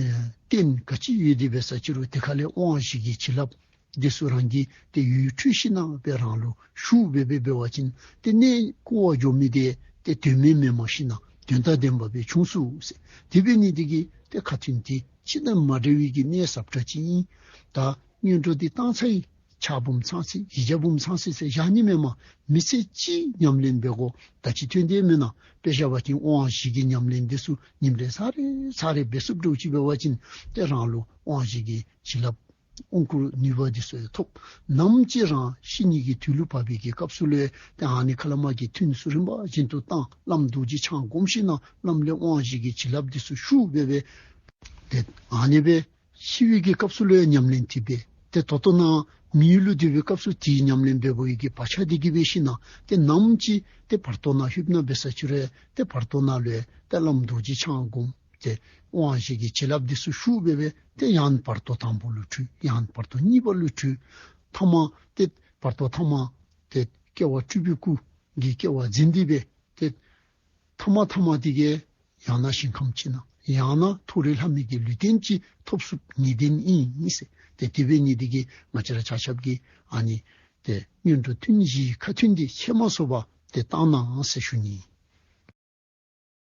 རྟེན་ག་ཅི་ཡོད་དེ་འབད་ས་ཅི་རུང་དེ་ཁ་ལས་དབང་བཞི་གི་བྱིན་རླབས་འདི་ཚུ་རང་གིས་ཏེ་ཡུལ་འཁྲུལ་ཞིན་ན་སྦེ་རང་ལུ་ཞུགས་སྦེ་སྦེ་འབད་བ་ཅིན་ཏེ་གནས་བསྐོར་བར་འགྱོ་མི་འདི་ཏེ་དོན་མེད་མེནམ་ཞིན་ན་དོན་དང་ལྡནམ་སྦེ་འབྱུང་ཚུགས་ཟེར། དེ་འབད་ནི་འདི་གིས་ཏེ་ཁ་ཐུན་འདི་ཅི་དང་མ་འདྲ་བའི་གི་གནས་ཟབ་དྲགས་ཅིག་ཨིན། ད་སྔོན་འགྲོ་འདི་བཏང་ཚར་ཡི། ཕྱག་འབུམ་ཚང་སི་ཡིག་བརྒྱ་འབུམ་ཚང་སི་ཟེར་བཞག་ནི་མེན་མས། མི་ཚེ་གཅིག་ཉམས་ལེན་འབད་དགོ། ད་ཅི་ཐོན་དེ་མེན་ན། དཔེ་བཞག་པ་ཅིན་དབང་བཞི་གི་ཉམས་ལེན་འདི་ཚུ་ཉིནམ་རེ་ཚར་རེ་ཚར་རེ་འབད་ཚུགསཔ་འདྲཝ་ཅིག་འབད་བ་ཅིན་ཏེ་རང་ལུ་དབང་བཞི་གི་བྱིན་རླབས་དབང་བསྐུར་ནུས་པ་འདི་ཚུ་ཡང་ཐོབ། ནམ་ཅིག་རང་ཤི་ནི་གི་དུས་ལུ་བབ་པའི་གི་སྐབས་སུ་ལུ་ཏེ་ཨ་ནི་ཁ་ལས་མར་གྱི་ཐུན་ཚུ་རིམ་པ་བཞིན་དུ་བཏང་བླམ་རྡོ་རྗེ་འཆང་སྒོམ་ཞིན་ན་བླམ་ལས་དབང་བཞི་གི་བྱིན་རླབས་འདི་ཚུ་ཞུགས་སྦེ་སྦེ་ཏེ་ཨ་ནི་སྦེ་ཤི་བའི་གི་སྐབས་སུ་ལུ་ཡང་ཉམས་ལེན་འདི་འབད། ཏེ་ད་ལྟོ་ནཱ་མི་ཡུལ་ལུ་སྡོད་པའི་སྐབས་སུ་འདི་ཉམས་ལེན་འབད་བའི་གི་བག་ཆགས་འདི་གིས་འབད་ཞིན་ན་ཏེ་ནམ་ཅིག་ཏེ་བར་དོ་ནང་ལྷོདཔ་ད་འབད་ས་ཅི་རུང་ཏེ་བར་དོ་ནང་ལུ་ཡང་ཏེ་བླམ་རྡོ་རྗེ་འཆང་སྒོམ་སྟེ་དབང་བཞི་གི་བྱིན་རླབས་འདི་ཚུ་ཞུགས་སྦེ་སྦེ་ཏེ་ཡང་བར་དོ་དང་པོ་ལུ་འཁྲུལ། ཡང་བར་དོ་གཉིས་པ་ལུ་འཁྲུལ། ཐ་མ་ཏེ་བར་དོ་ཐ་མ་ཏེ་སྐྱེ་བ་སྤྲུལ་པའི་སྐུ་གི་སྐྱེ་བ་འཛིན་ཏེ་སྦེ་ཏེ་ཐ་མ་ཐ་མ་འདི་གིས་ཡང་ན་ཞིང་ཁམས་ཅིག་ནང་ཡང་ན་མཐོ་རིས་ལྷ་མི་གི་ལུས་རྟེན་ཅིག་ཐོབ་ཚུགསཔ་ངེས་བདེན་ཨིན་ཟེར། ཏེ་དེ་འབད་ནི་འདི་གིས་ང་བཅས་ར་ཆ་ཁྱབ་ཀྱིས་ཨ་ནི་ཏེ་སྔོན་འགྲོ་ཐུན་བཞིའི་ཁ་ཐུན་འདི་ཧེ་མ་བཟོ་བ་ཏེ་བཏང་གནང་ཟེར་ཞུ་ནི།